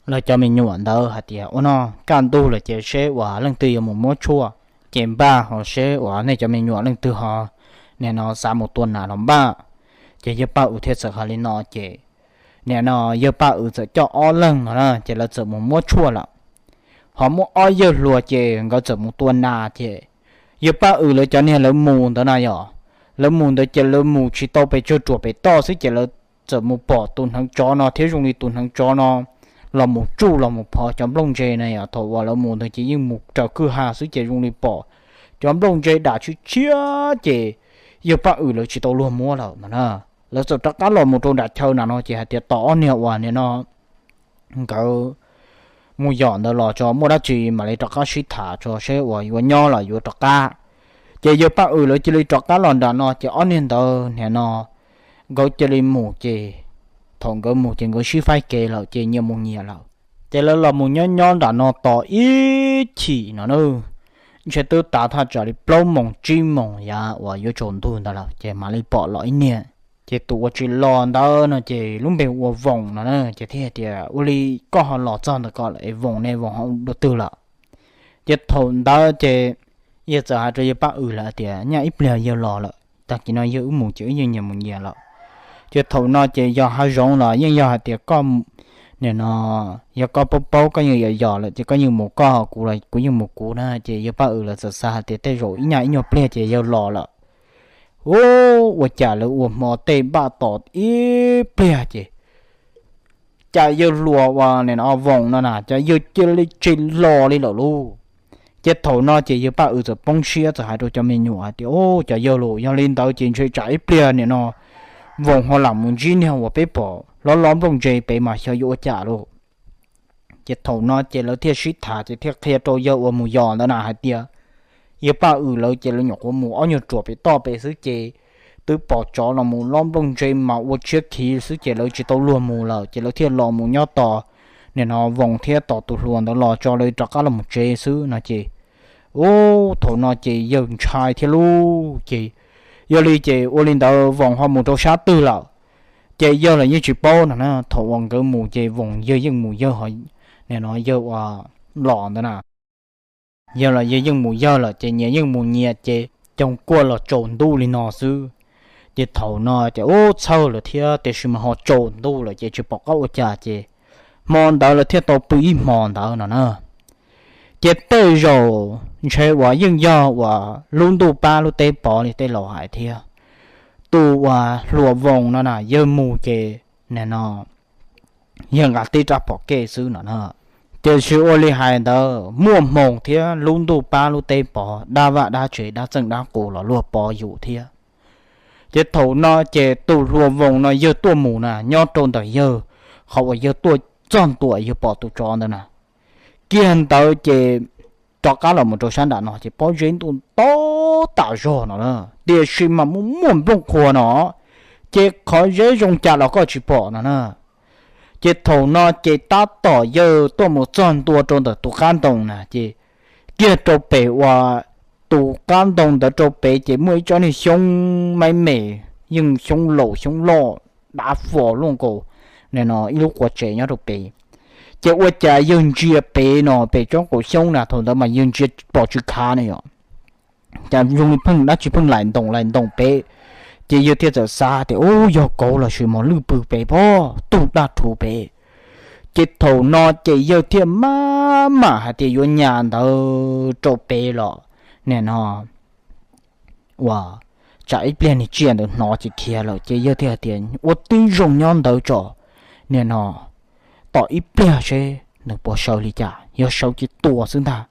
lawv cov me nyuam ntawd hais tias, Ua no, kaj ntug lawm ces seb uas leej twg yuav mus muab tshuaj ces npaj ho seb uas nej cov me nyuam leej twg ho nim no xav mus tua nas los npaj. Ces yawg Paj Wm thiaj txawm hais li no ces nim no yawg Paj Wm txawm coj ob leeg no na ces lawv txawm mus muab tshuaj lawm. Ho muab ob yawg hluas ces nkawd txawm mus tua nas ces yawg Paj Wm lawv cov niag lawv mus ntawd na yom, lawv mus ntawd ces lawv mus tsis tau pes tsawg ruam pem toj xwb ces lawv txawm mus pom tus hneev tsov no thiab zoo li tus hneev tsov no los mus tsuj los mus phov cov nplooj ntse na yom. Thaum uas lawv mus ntawd ces yeej mus raws kwj ha xwb ces zoo li pom cov nplooj ntse dam tshiab tshiab ces yawg Paj Wm lawv tsis tau luag muab lawm no na. Lawv txawm rov qab los mus rau nram chaw nram no ces hais tias tos ob niag uas nim no nkawd mus yos ntawd los tso muaj dab tsi mam li rov qab sib tham tso seb uas yuav nyob los yuav rov qab. Ces yawg Paj Wm lawv cia li rov qab los nram no ces ob niag ntawd nim no nkawd cia li mus ces thaum nkawd mus ces nkawd sib faib kev lawm ces nyias mus nyias lawm. Ces lawv los mus nyob nyob nram no tos ib chim no na, ntshe twb tav thaj tsam li plaub moos tsib moos yav uas yuav tsaus ntuj ntawd lawm ces mam li pom los ib niag. Ces tus uas tsis los ntawd no ces lub npe ua Voos no na ces thiaj tias, Ua li koj ho los txog ntawm ko lawm es Voos ne, Voos ho dua twg lawm? Ces thaum ntawd ces yawg txawm hais rau yawg Paj Wm lawv tias, Nyaj ib pliag yawg los lawm, tag kis no yawg wb mus ces wb yeej nyias mus nyias lawm. Ces thaum no ces yog hav zoov los yeej yog hais tias koj nim no yog koj paub paub koj yeej yos yos lawm ces koj yeej mus koj, kuv los kuv yeej mus kuv na. Ces yawg Paj Wm lawv txawm xav hais tias tej zaum ib nyaj ib nyuag pliag ces yawg los lawm. Ua cas lawv ua hmo tej npaj tos ib pliag ces cas yawg hluas uas nim no Voos no na cas yawg cia li tsis los li lawm lauj. Ces thaum no ces yawg Paj Wm txawm poob siab txawm hais rau cov me nyuam hais tias, Ub, cov yawg lauj, yog li ntawd ces ntshe tsam ib pliag nim no Voos ho lam mus ntsib niag uas peb pom lov lov nplooj ntse pem mas xyov yuav ua cas lauj. Ces thaum no ces lawv thiaj sib tham ces thiaj qhia rau yawg uas mus yos ntawd na hais tias, yawg Paj Wm lawv ces lawv nyuam qhuav mus ob nyuag ruam pem toj pem xwb ces twb pom tsov los mus lov nplooj ntse mas ua tshiab khiv xwb ces lawv tsis tau luag mus lawm ces lawv thiaj los mus nyob tos nim no Voos thiab tos tus hluas ntawd los tso lawv rov qab los mus tsev xwb no ces, ub, thaum no ces yawg ntshai thiab lauj. Ces yog li ces ua li ntawd Voos ho mus rau sab twg lawm? Ces yawg los yeej tsis paub no na. Thaum uas nkawd mus ces Voos yawg yeej mus yawg, nim no yawg ua los ntawd na. Yawg los yawg yeej mus yawg lawm ces nyias yeej mus nyias ces cov kuaj los tsaus ntuj li no xwb. Ces thaum no ces ub txhawj lawm thiab tiam sis mas ho tsaus ntuj lawm ces tsis pom qab ua cas ces hmo ntawd lawv thiaj tau pw ib hmo ntawd no na. Ces tej zaum ntshe uas yeej yog uas lub ntuj pab lub teb pov li tej laus hais thiab. Tus uas hluas Voos no na yawg mus ces nim no yawg nqa tib rab phom kej xwb no na. Tiam sis ua li hais ntawd muaj hmoo thiab lub ntuj pab lub teb pov, dab vaj dab tsev dab txeej dab qus los luag pov yus thiab. Ces thaum no ces tus hluas Voos no yawg tuaj mus na nyob rau ntawm yawg, qhov uas yawg tuaj txog ntua yawg pom tus tsov ntawd na. Kiag ntawd ces rov qab los mus rau sab nram no ces pob zeb ntuj nto tam zog no na, tiam sis mas muaj muaj nplooj qhuav no, ces qhov zeb zoo cas los koj tsis pom no na. Ces thaum no ces tab tom yawg tuaj mus txog ntua rau ntawm tus qab ntoo na ces kiag rau pem uas tus qab ntoo ntawd rau pem ces muaj ib tsob niag xyoob maib me, yeej xyoob laus xyoob loj dav fo luaj nkaus nim no ib lub quav tsev nyob rau pem. Ces ua cas yawg ntsia pem no pem tsob qaum xyoob na, thaum ntawd mas yawg ntsia pom tsis khav na yom, cas zoo li pheej dab tsi pheej laim ntoos laim ntoos pem. Ces yawg thiaj txawm xav tias, Ub, yog kauv los sis mos lwj pw pem pob, tug daj rhuv pem. Ces thaum no ces yawg thiaj maj mam hais tias yuav nyas ntawd rau pem los nim no uas tsam ib pliag niag tsiaj ntawd hnov ces khiav lawm. Ces yawg thiaj hais tias ua tib zoo nyob ntawd tso, nim no tos ib pliag seb nws puas sawv li cas, yog sawv ces tua xwb ntag,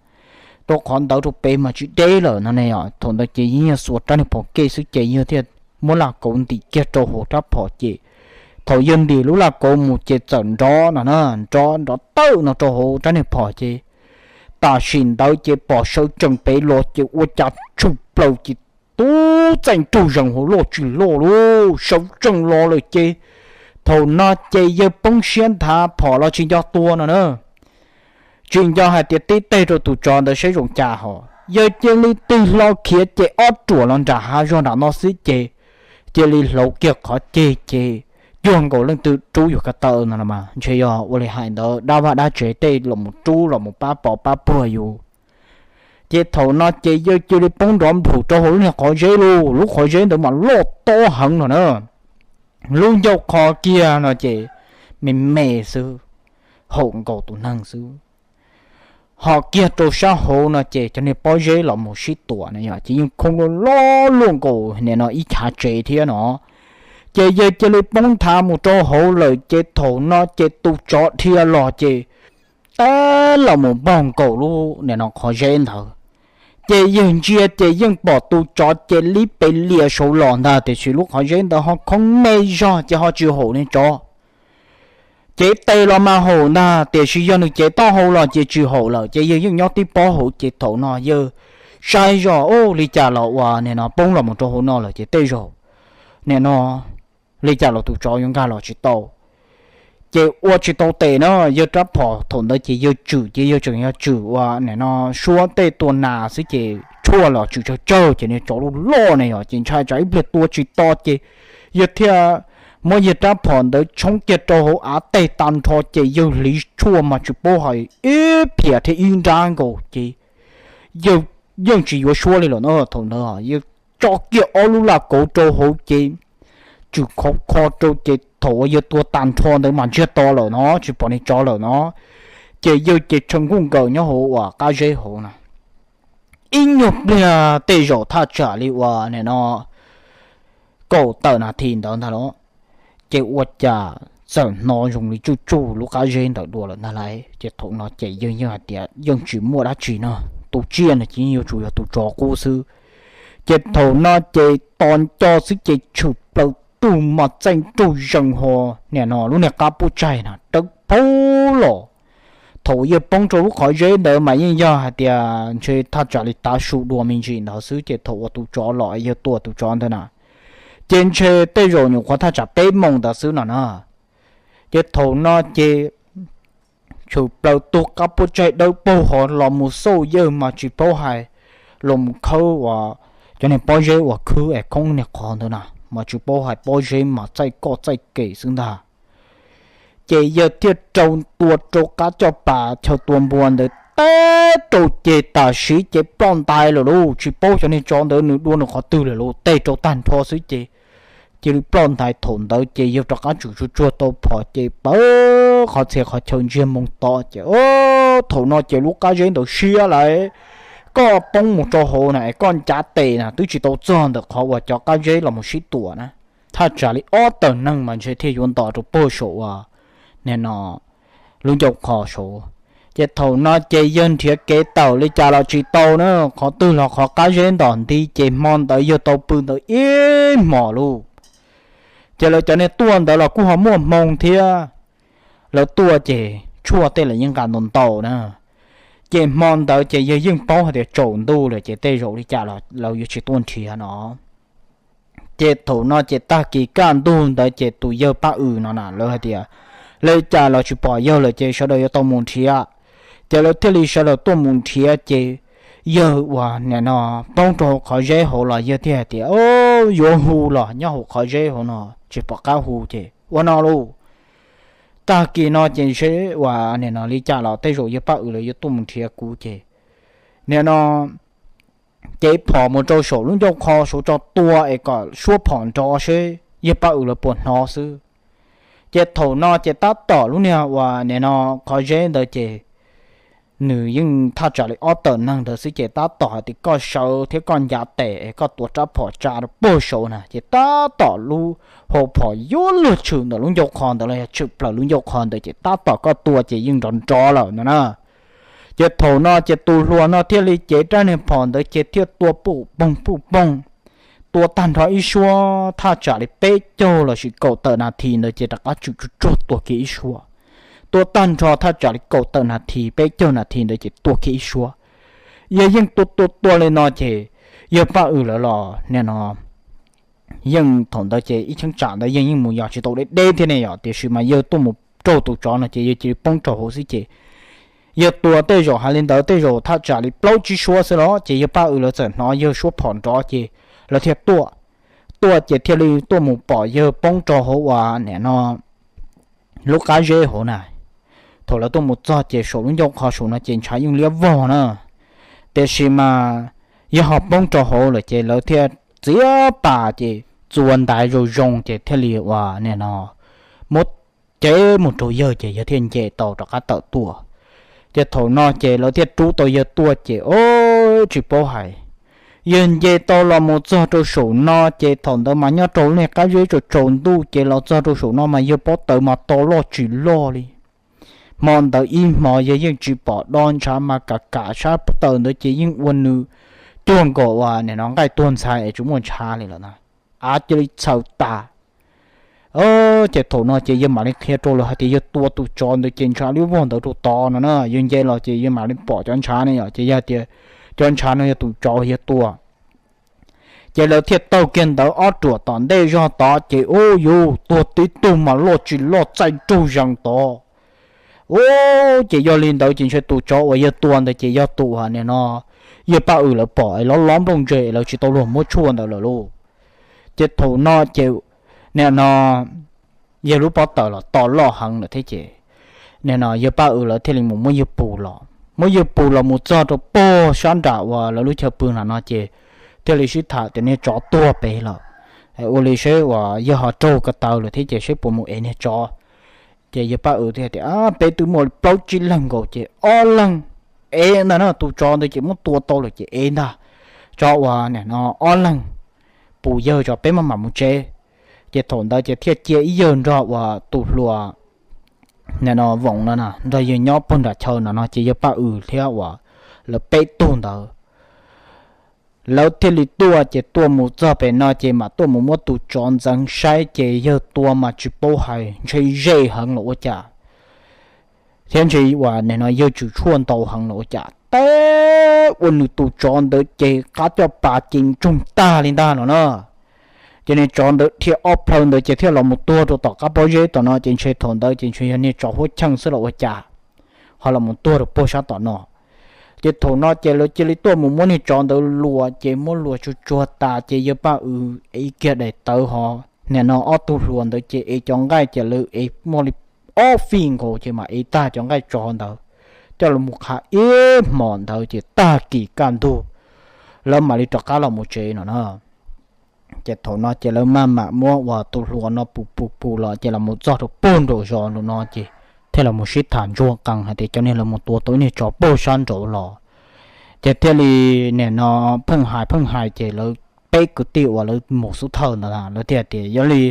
rau qhov ntawd rau pem mas tsis deb lawm no ne. Thaum ntawd ces yeej xuas rab niag phom kej xwb ces yawg thiaj muab laj kauv ntim kiag rau hauv rab phom ces thaum yawg ntim lub laj kauv mus ces txawm nrov no na, nrov nrov tawm no rau hauv rab niag phom ces tam sim ntawd ces pom sawv tsees pem los ces ua cas tshwm plaws ces tub txeej rug zees hauv loj tsis loj lauj, sawv tsees los lawm ces thaum no ces yawg poob siab nthav phom los tsis nco tua no na. Tsis nco hais tias tib teg rau tus tsov ntawd saib zoo cas ho yawg cia li tig hlo khiav ces ob ruam los nram hav zog nram no xwb ces cia li hlauv kiag qhov ceg ces cuag nkaus leej twg rub yus ko taw no mas ntshe yog ua li hais ntawd dab vaj dab tsev tej los mus rub los mus pab pov pab puag yus. Ces thaum no ces yawg cia li poob nrov nplhum rau hauv lub niag qhov zeb lauj, lub qhov zeb ntawd mas loj tob heev no na. lub ncauj qho kiag no ces me me xwb, haum nkaus tus neeg xwb. Ho kiag rau sab hauv no ces cov niag pob zeb los mus sib tuam na yog ces yeej khoob loj loj luaj nkaus nim no ib chav tsev thiab no. Ces yawg cia li poob nthav mus rau hauv lawm ces thaum no ces tus tsov dhia los ces tab los mus npog nkaus lub nim no qhov zeb ntawd. Ces yawg ntsia ces yeej pom tus tsov ces li pes lias saud los ntag, tiam sis lub qhov zeb ntawd ho khoob me zog ces ho tsis haum niag tsov. Cev tes los mas haum ntag, tiam sis yog nws cev taub hau los ces tsis haum lawm, ces yawg yeej nyob tib pob hauv. Ces thaum no yawg saib zog ua li cas los uas nim no poob los mus rau hauv no lawm ces tej zaum nim no li cas los tus tsov yuav nkag los tsis tau. Ces ua tsis tau tes na, yawg rab phom thaum ntawd ces yawg tswm ces yawg tseem yog tswm ua nim no suab tej tua nas xwb ces tshuaj los tswm tsawg tsawg ces niag tsov loj loj ne yog ces ntshai tsam ib pliag tua tsis tau ces yawg thiaj muab yawg rab phom ntawd tshoob kiag rau hauv av teg tag nrho ces yawg hliv tshuaj mas tsis paub hais ib phiam thiab ib nrab nkaus ces yawg yeej tsis yuav suab li lawm no. Thaum ntawd yawg tso kiag ob lub laj kauv rau hauv ces tswm khov kho rau ces thaum uas yawg tua tag nrho ntawd mas ntsiag to lawm no tsis pom niag tsov lawm no. Ces yawg ces tshaw nkuj nkaws nyob hauv uas qab zeb hauv na. Ib nyuag pliag tej zaum thaj tsam li uas nim no kaum tawm nas this ntawd ntag los, ces ua cas txawm hnov zoo li tsuj tsuj lub qab zeb ntawd dua lawm ntag lauj. Ces thaum no ces yawg yeej hais tias yeej tsis muaj dab tsi no, tus tsiaj no ces yeej yuav tsum yog tus tsov qub xwb. Ces thaum no ces tos nco xwb ces tshwm plaws tug mas txaij nraug zees ho nim no lub niag qab puab tsaig na dawb paug los. Thaum uas yawg poob rau lub qhov zeb ntawd mas yeej yog hais tias ntshe thaj tsam li tav su dua me ntsis ntawd xwb ces thaum uas tus tsov los yawg tua tus tsov ntawd na ces ntshe tej zaum nyuam qhuav thaj tsam peb moos ntawd xwb no na. Ces thaum no ces tshwm plaws tug qab puab tsaig dawb paug ho los mus xauj yawg mas tsis paub hais, los mus khawb uas cov niag pob zeb uas khwb es khoob niag qhov ntawd na mas tsis paub hais pob zeb mas txaij koj txaij kev xwb ntag. Ces yawg thiaj rau tua rau qab coj pas chaw tua npua ntawd teb rau ces tam sim ces ploj ntais lawm lauj, tsis paub xyov niag tsov ntawd nws dua nws qhov twg lawm lauj, teb rau tag nrho xwb ces cia li ploj ntais. Thaum ntawd ces yawg rov qab tsum tsuag tsuag tau phom ces pawg qhov txhia qhov chaw ntsiag moo to ces thaum no ces lub qab zeb ntawd siab lawm, koj poob mus rau hauv na es koj ncav tes na twb tsis tau txog ntawm qhov uas cov qab zeb los mus sib tuam na, thaj tsam li ob tawm neeg mas ntshe thiaj yuav ntos rau puag saum uas nim no lub ncauj qho saud. Ces thaum no ces yawg nrhiav kev tawm li cas los tsis tau na, qhov twg los qhov qab zeb ntom nti ces hmo ntawd yawg tau pw ntawd ib hmos lauj. Ces lawv cov niag tuaj ntawd los kuj ho muaj hmoo thiab, lawv tuaj ces tshuaj tej los yeej nqa ntau ntau na. Ces hmo ntawd ces yawg yeej paub hais tias tsaus ntuj lawm ces tej zaum li cas los lawv yuav tsis tuaj nrhiav no. Ces thaum no ces tag kis kaj ntug ntawd ces tus yawg Paj Wm no na lawv hais tias li cas los tsis pom yawg lawm ces sawv daws yuav tau mus nrhiav. Ces lawv thiaj li sawv daws tuaj mus nrhiav ces yawg uas nim no poob rau hauv qhov zeb hauv los yawg thiaj hais tias yuav hu los nyob hauv qhov zeb hauv no tsis pom qab hu ces ua no lauj. Tag kis no ces seb uas nim no li cas los tej zaum yawg Paj Wm lawv yuav tuaj mus nrhiav kuv ces nim no cev phom mus rau saum lub ncauj qho saud tso tua es kom suab phom nrov seb yawg Paj Wm lawv puas hnov xwb. Ces thaum no ces tab tom lub niag uas nim no qhov zeb ntawd ces nws yeej thaj tsam li ob tawm neeg ntawd xwb ces tab tom hais tias koj sawv thiab koj ncav tes es koj tuav rab phom tsa rau puag saud na ces tab tom lub hau phom yuav luag tshwm ntawm lub ncauj qho ntawd los yog tshwm plaws lub ncauj qho ntawd ces tab tom koj tua ces yeej nrov nrov lawm no na. Ces thaum no ces tus hluas no thiaj li cev rab niag phom ntawd ces thiaj tua puj poog puj poog. Tua tag nrho ib suab thaj tsam li peb caug lossis kaum tawm nas this ntawd ces rov qab tsum tsuag tsuag tua kiag ib suab. Tua tag nrho thaj tsam li kaum tawm nas this peb caug nas this ntawd ces tua kiag ib suab. Yawg yeej tua tua tua li no ces yawg Paj Wm lawv los nim no yeej thaum ntawd ces ib cheeb tsam ntawd yeej yeej mus yos tsis tau deb deb thiab ne yom, tiam sis mas yawg tuaj mus raug tus tsov no ces yawg cia li poob rau hauv xwb ces yawg tua tej zaum hais li ntawd tej zaum thaj tsam li plaub tsib suab xwb los ces yawg Paj Wm lawv txawm hnov yawg suab phom nrov ces lawv thiaj tuaj. Tuaj ces thiaj li tuaj mus pom yawg poob rau hauv uas nim no lub qab zeb hauv na. Thaum lawv tuaj mus txog ces saum lub ncauj qho saum no ces ntshav yeej liab vog na, tiam sis mas yawg ho poob rau hauv lawm ces lawv thiaj txiav pas ces txua ntaiv zoo zoo ces thiaj li ua nim no muab cev mus rau yawg ces yawg thiaj nce tau rov qab tawm tuaj. Ces thaum no ces lawv thiaj rub tau yawg tuaj ces o, tsis paub hais, yawg nce tau los mus txog rau saum no ces thaum ntawd mas nyob rau lub niag qab zeb tsaus tsaus ntuj ces los txog rau saum no mas yawg pob taws mas to loj tsis loj li. Hmo ntawd ib hmo yawg yeej tsis pom do ntshav mas kam kam sab taws ntawd ces yeej ua nws cuag nkaus uas nim no nqaij tuag ntxhais es tsis muaj ntshav li lawm na. Av cia li txhaws tas. Ces thaum no ces yawg mam li qhia rau lawv hais tias yawg tua tus tsov ntawd ces ntshav li vog ntawd rau tod no na, yawg nce los ces yawg mam li pom cov ntshav ne yom, ces yawg tias cov ntshav no yog tus tsov yawg tua. Ces lawv thiaj taug kiag ntawd ob ruam tom ntej zog tod ces ub yuv tuag tib tug mas loj tsis loj txaij nraug zees tod. Ub, ces yog li ntawd ces ntshe tus tsov uas yawg tua ntawd ces yog tus uas nim no yawg Paj Wm lawv pom es lov lov nplooj ntseg es lawv tsis tau luag muab tshuaj ntawd lawm lauj. Ces thaum no ces nim no yawg lub pob taws los to loj heev lawm thiab ces nim no yawg Paj Wm lawv thiaj li mus muab yawg pus los, muab yawg pus los mus txog rau pog sab nram uas lawv lub chaw pw no no ces thiaj li sib tham tias niag tsov tuag pem lawm, ua li seb uas yawg ho raug ko taw lawm thiab ces seb puas mus ev niag tsov. Ces yawg Paj Wm thiaj tias peb twb muaj plaub tsib leeg nkaus ces ob leeg ev ntag na, tus tsov ntawd ces muab tua tau lawm ces ev ntag, tsov uas nim no ob leeg pus yawg tso peb maj mam mus tsev. Ces thaum ntawd ces thiaj cia ib yawg nrog uas tus hluas nim no Voos no nrog yawg nyob pog nram chaw no no ces yawg Paj Wm thiab uas lawv peb tug ntawd lawv thiaj li tuaj ces tuaj mus txog pem no ces mam tuaj mus muab tus tsov ntxeev saib ces yawg tua mas tsis paub hais ntshe ze heev los ua cas thiab ntshe uas nim no yawg tsum tshuaj ntau heev los ua cas, teb ua nws tus tsov ntawd ces qab coj pas ces ntsoog tag li ntag no na. Ces niag tsov ntawd dhia ob plhaw ntawd ces thiaj los mus tuag rau tom qab pob zeb tom no ces ntshe thaum ntawd ces ntshe yog niag tsov huab cheej xwb los ua cas ho los mus tuag rau puag sab tom no. Ces thaum no ces lawv cia li tuaj mus muab niag tsov ntawd luas ces muab luas tsuag tsuag tas ces yawg Paj Wm ev kiag daim tawv ho nim no ob tug hluas ntawd ces ev cov nqaij ces lawv ev muaj li ob fij nkaus ces mam ev tag cov nqaij tsov ntawd coj los mus qhav ib hmos ntawd ces tag kis kaj ntug lawv mam li rov qab los mus tsev no na. Ces thaum no ces lawv maj mam muab uas tus hluas no pus pus pus los ces los mus txog rau puag nraum zos nraum no ces thiaj los mus sib tham ntsuag qees hais tias cov niag lawv mus tua tau ib niag tsov puag sab nraud los. Ces thiaj li nim no pheej hais pheej hais ces lawv peb kwv tij uas lawv mus xub thawj ntawd lawv thiaj tias yog li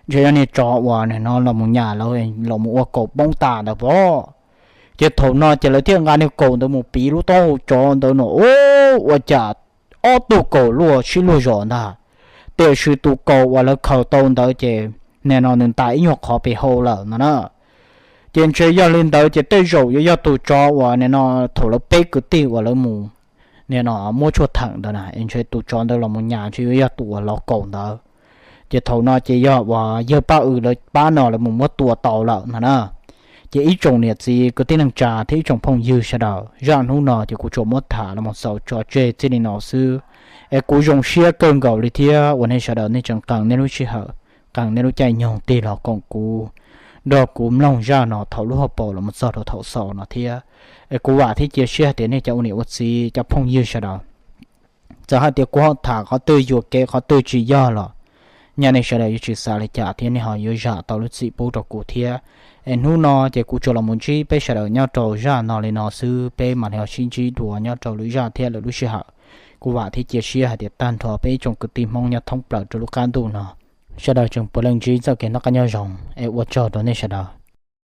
ntshe yog niag tsov uas nim no los mus nyas lawv los mus ua kaus poob tas ntawd pob. Ces thaum no ces lawv thiaj nqa niag kaus ntawd mus piv lub taub hau tsov ntawd no ua cas ob tug kaus luaj sib luag zos ntag. Tiam sis tus kaus uas lawv khaws tau ntawd ces nim no nws ntais ib nyuag qhov pem hau lawm no na. Ces ntshe yog li ntawd ces tej zaum yuav yog tus tsov uas nim no thaum lawv peb kwv tij uas lawv mus nim no muab tshuaj theem ntawd na es ntshe tus tsov ntawd los mus nyas ntshe yuav yog tus uas lov kaus ntawd. Ces thaum no ces yog uas yawg Paj Wm lawv pab no lawv mus muab tua tau lawm no na. Ces ib tsoom niam txiv kwv tij neej tsa thiab ib tsoom phooj ywg sawv daws, zaj hnub no ces kuv tsuas muab tham los mus xaus tso tseg txij li no xwb. Es kuv zoo siab kawg nkaus li thiab uas nej sawv daws nej tseem qee nej lub sij hawm, qee nej lub caij nyoog tig los koom kuv, nrog kuv mloog zaj no thaum lub hauv paus los mus txog rau thaum xaus no thiab. Es kuv vam thiab cia siab hais tias nej cov ua niam ua txiv cov phooj ywg sawv daws, txawm hais tias kuv ho tham qhov twg yuam kev qhov twg tsis yog los nyaj nej sawv daws yuav tsis xav li cas thiab nej ho yuav zam tau lub txim pub rau kuv thiab. Es hnub no ces kuv tsuas los mus ntsib peb sawv daws nyob rau zaj no li no xwb, peb mam li ho sib ntsib dua nyob rau lwm zaj thiab lwm lub sij hawm. Kuv vam thiab cia siab hais tias tag nrho peb ib tsoom kwv tij Hmoob nyob thoob plaws rau lub qab ntuj no, sawv daws tseem puav leej ntsib txoj kev noj qab nyob zoo es ua tsaug rau nej sawv daws.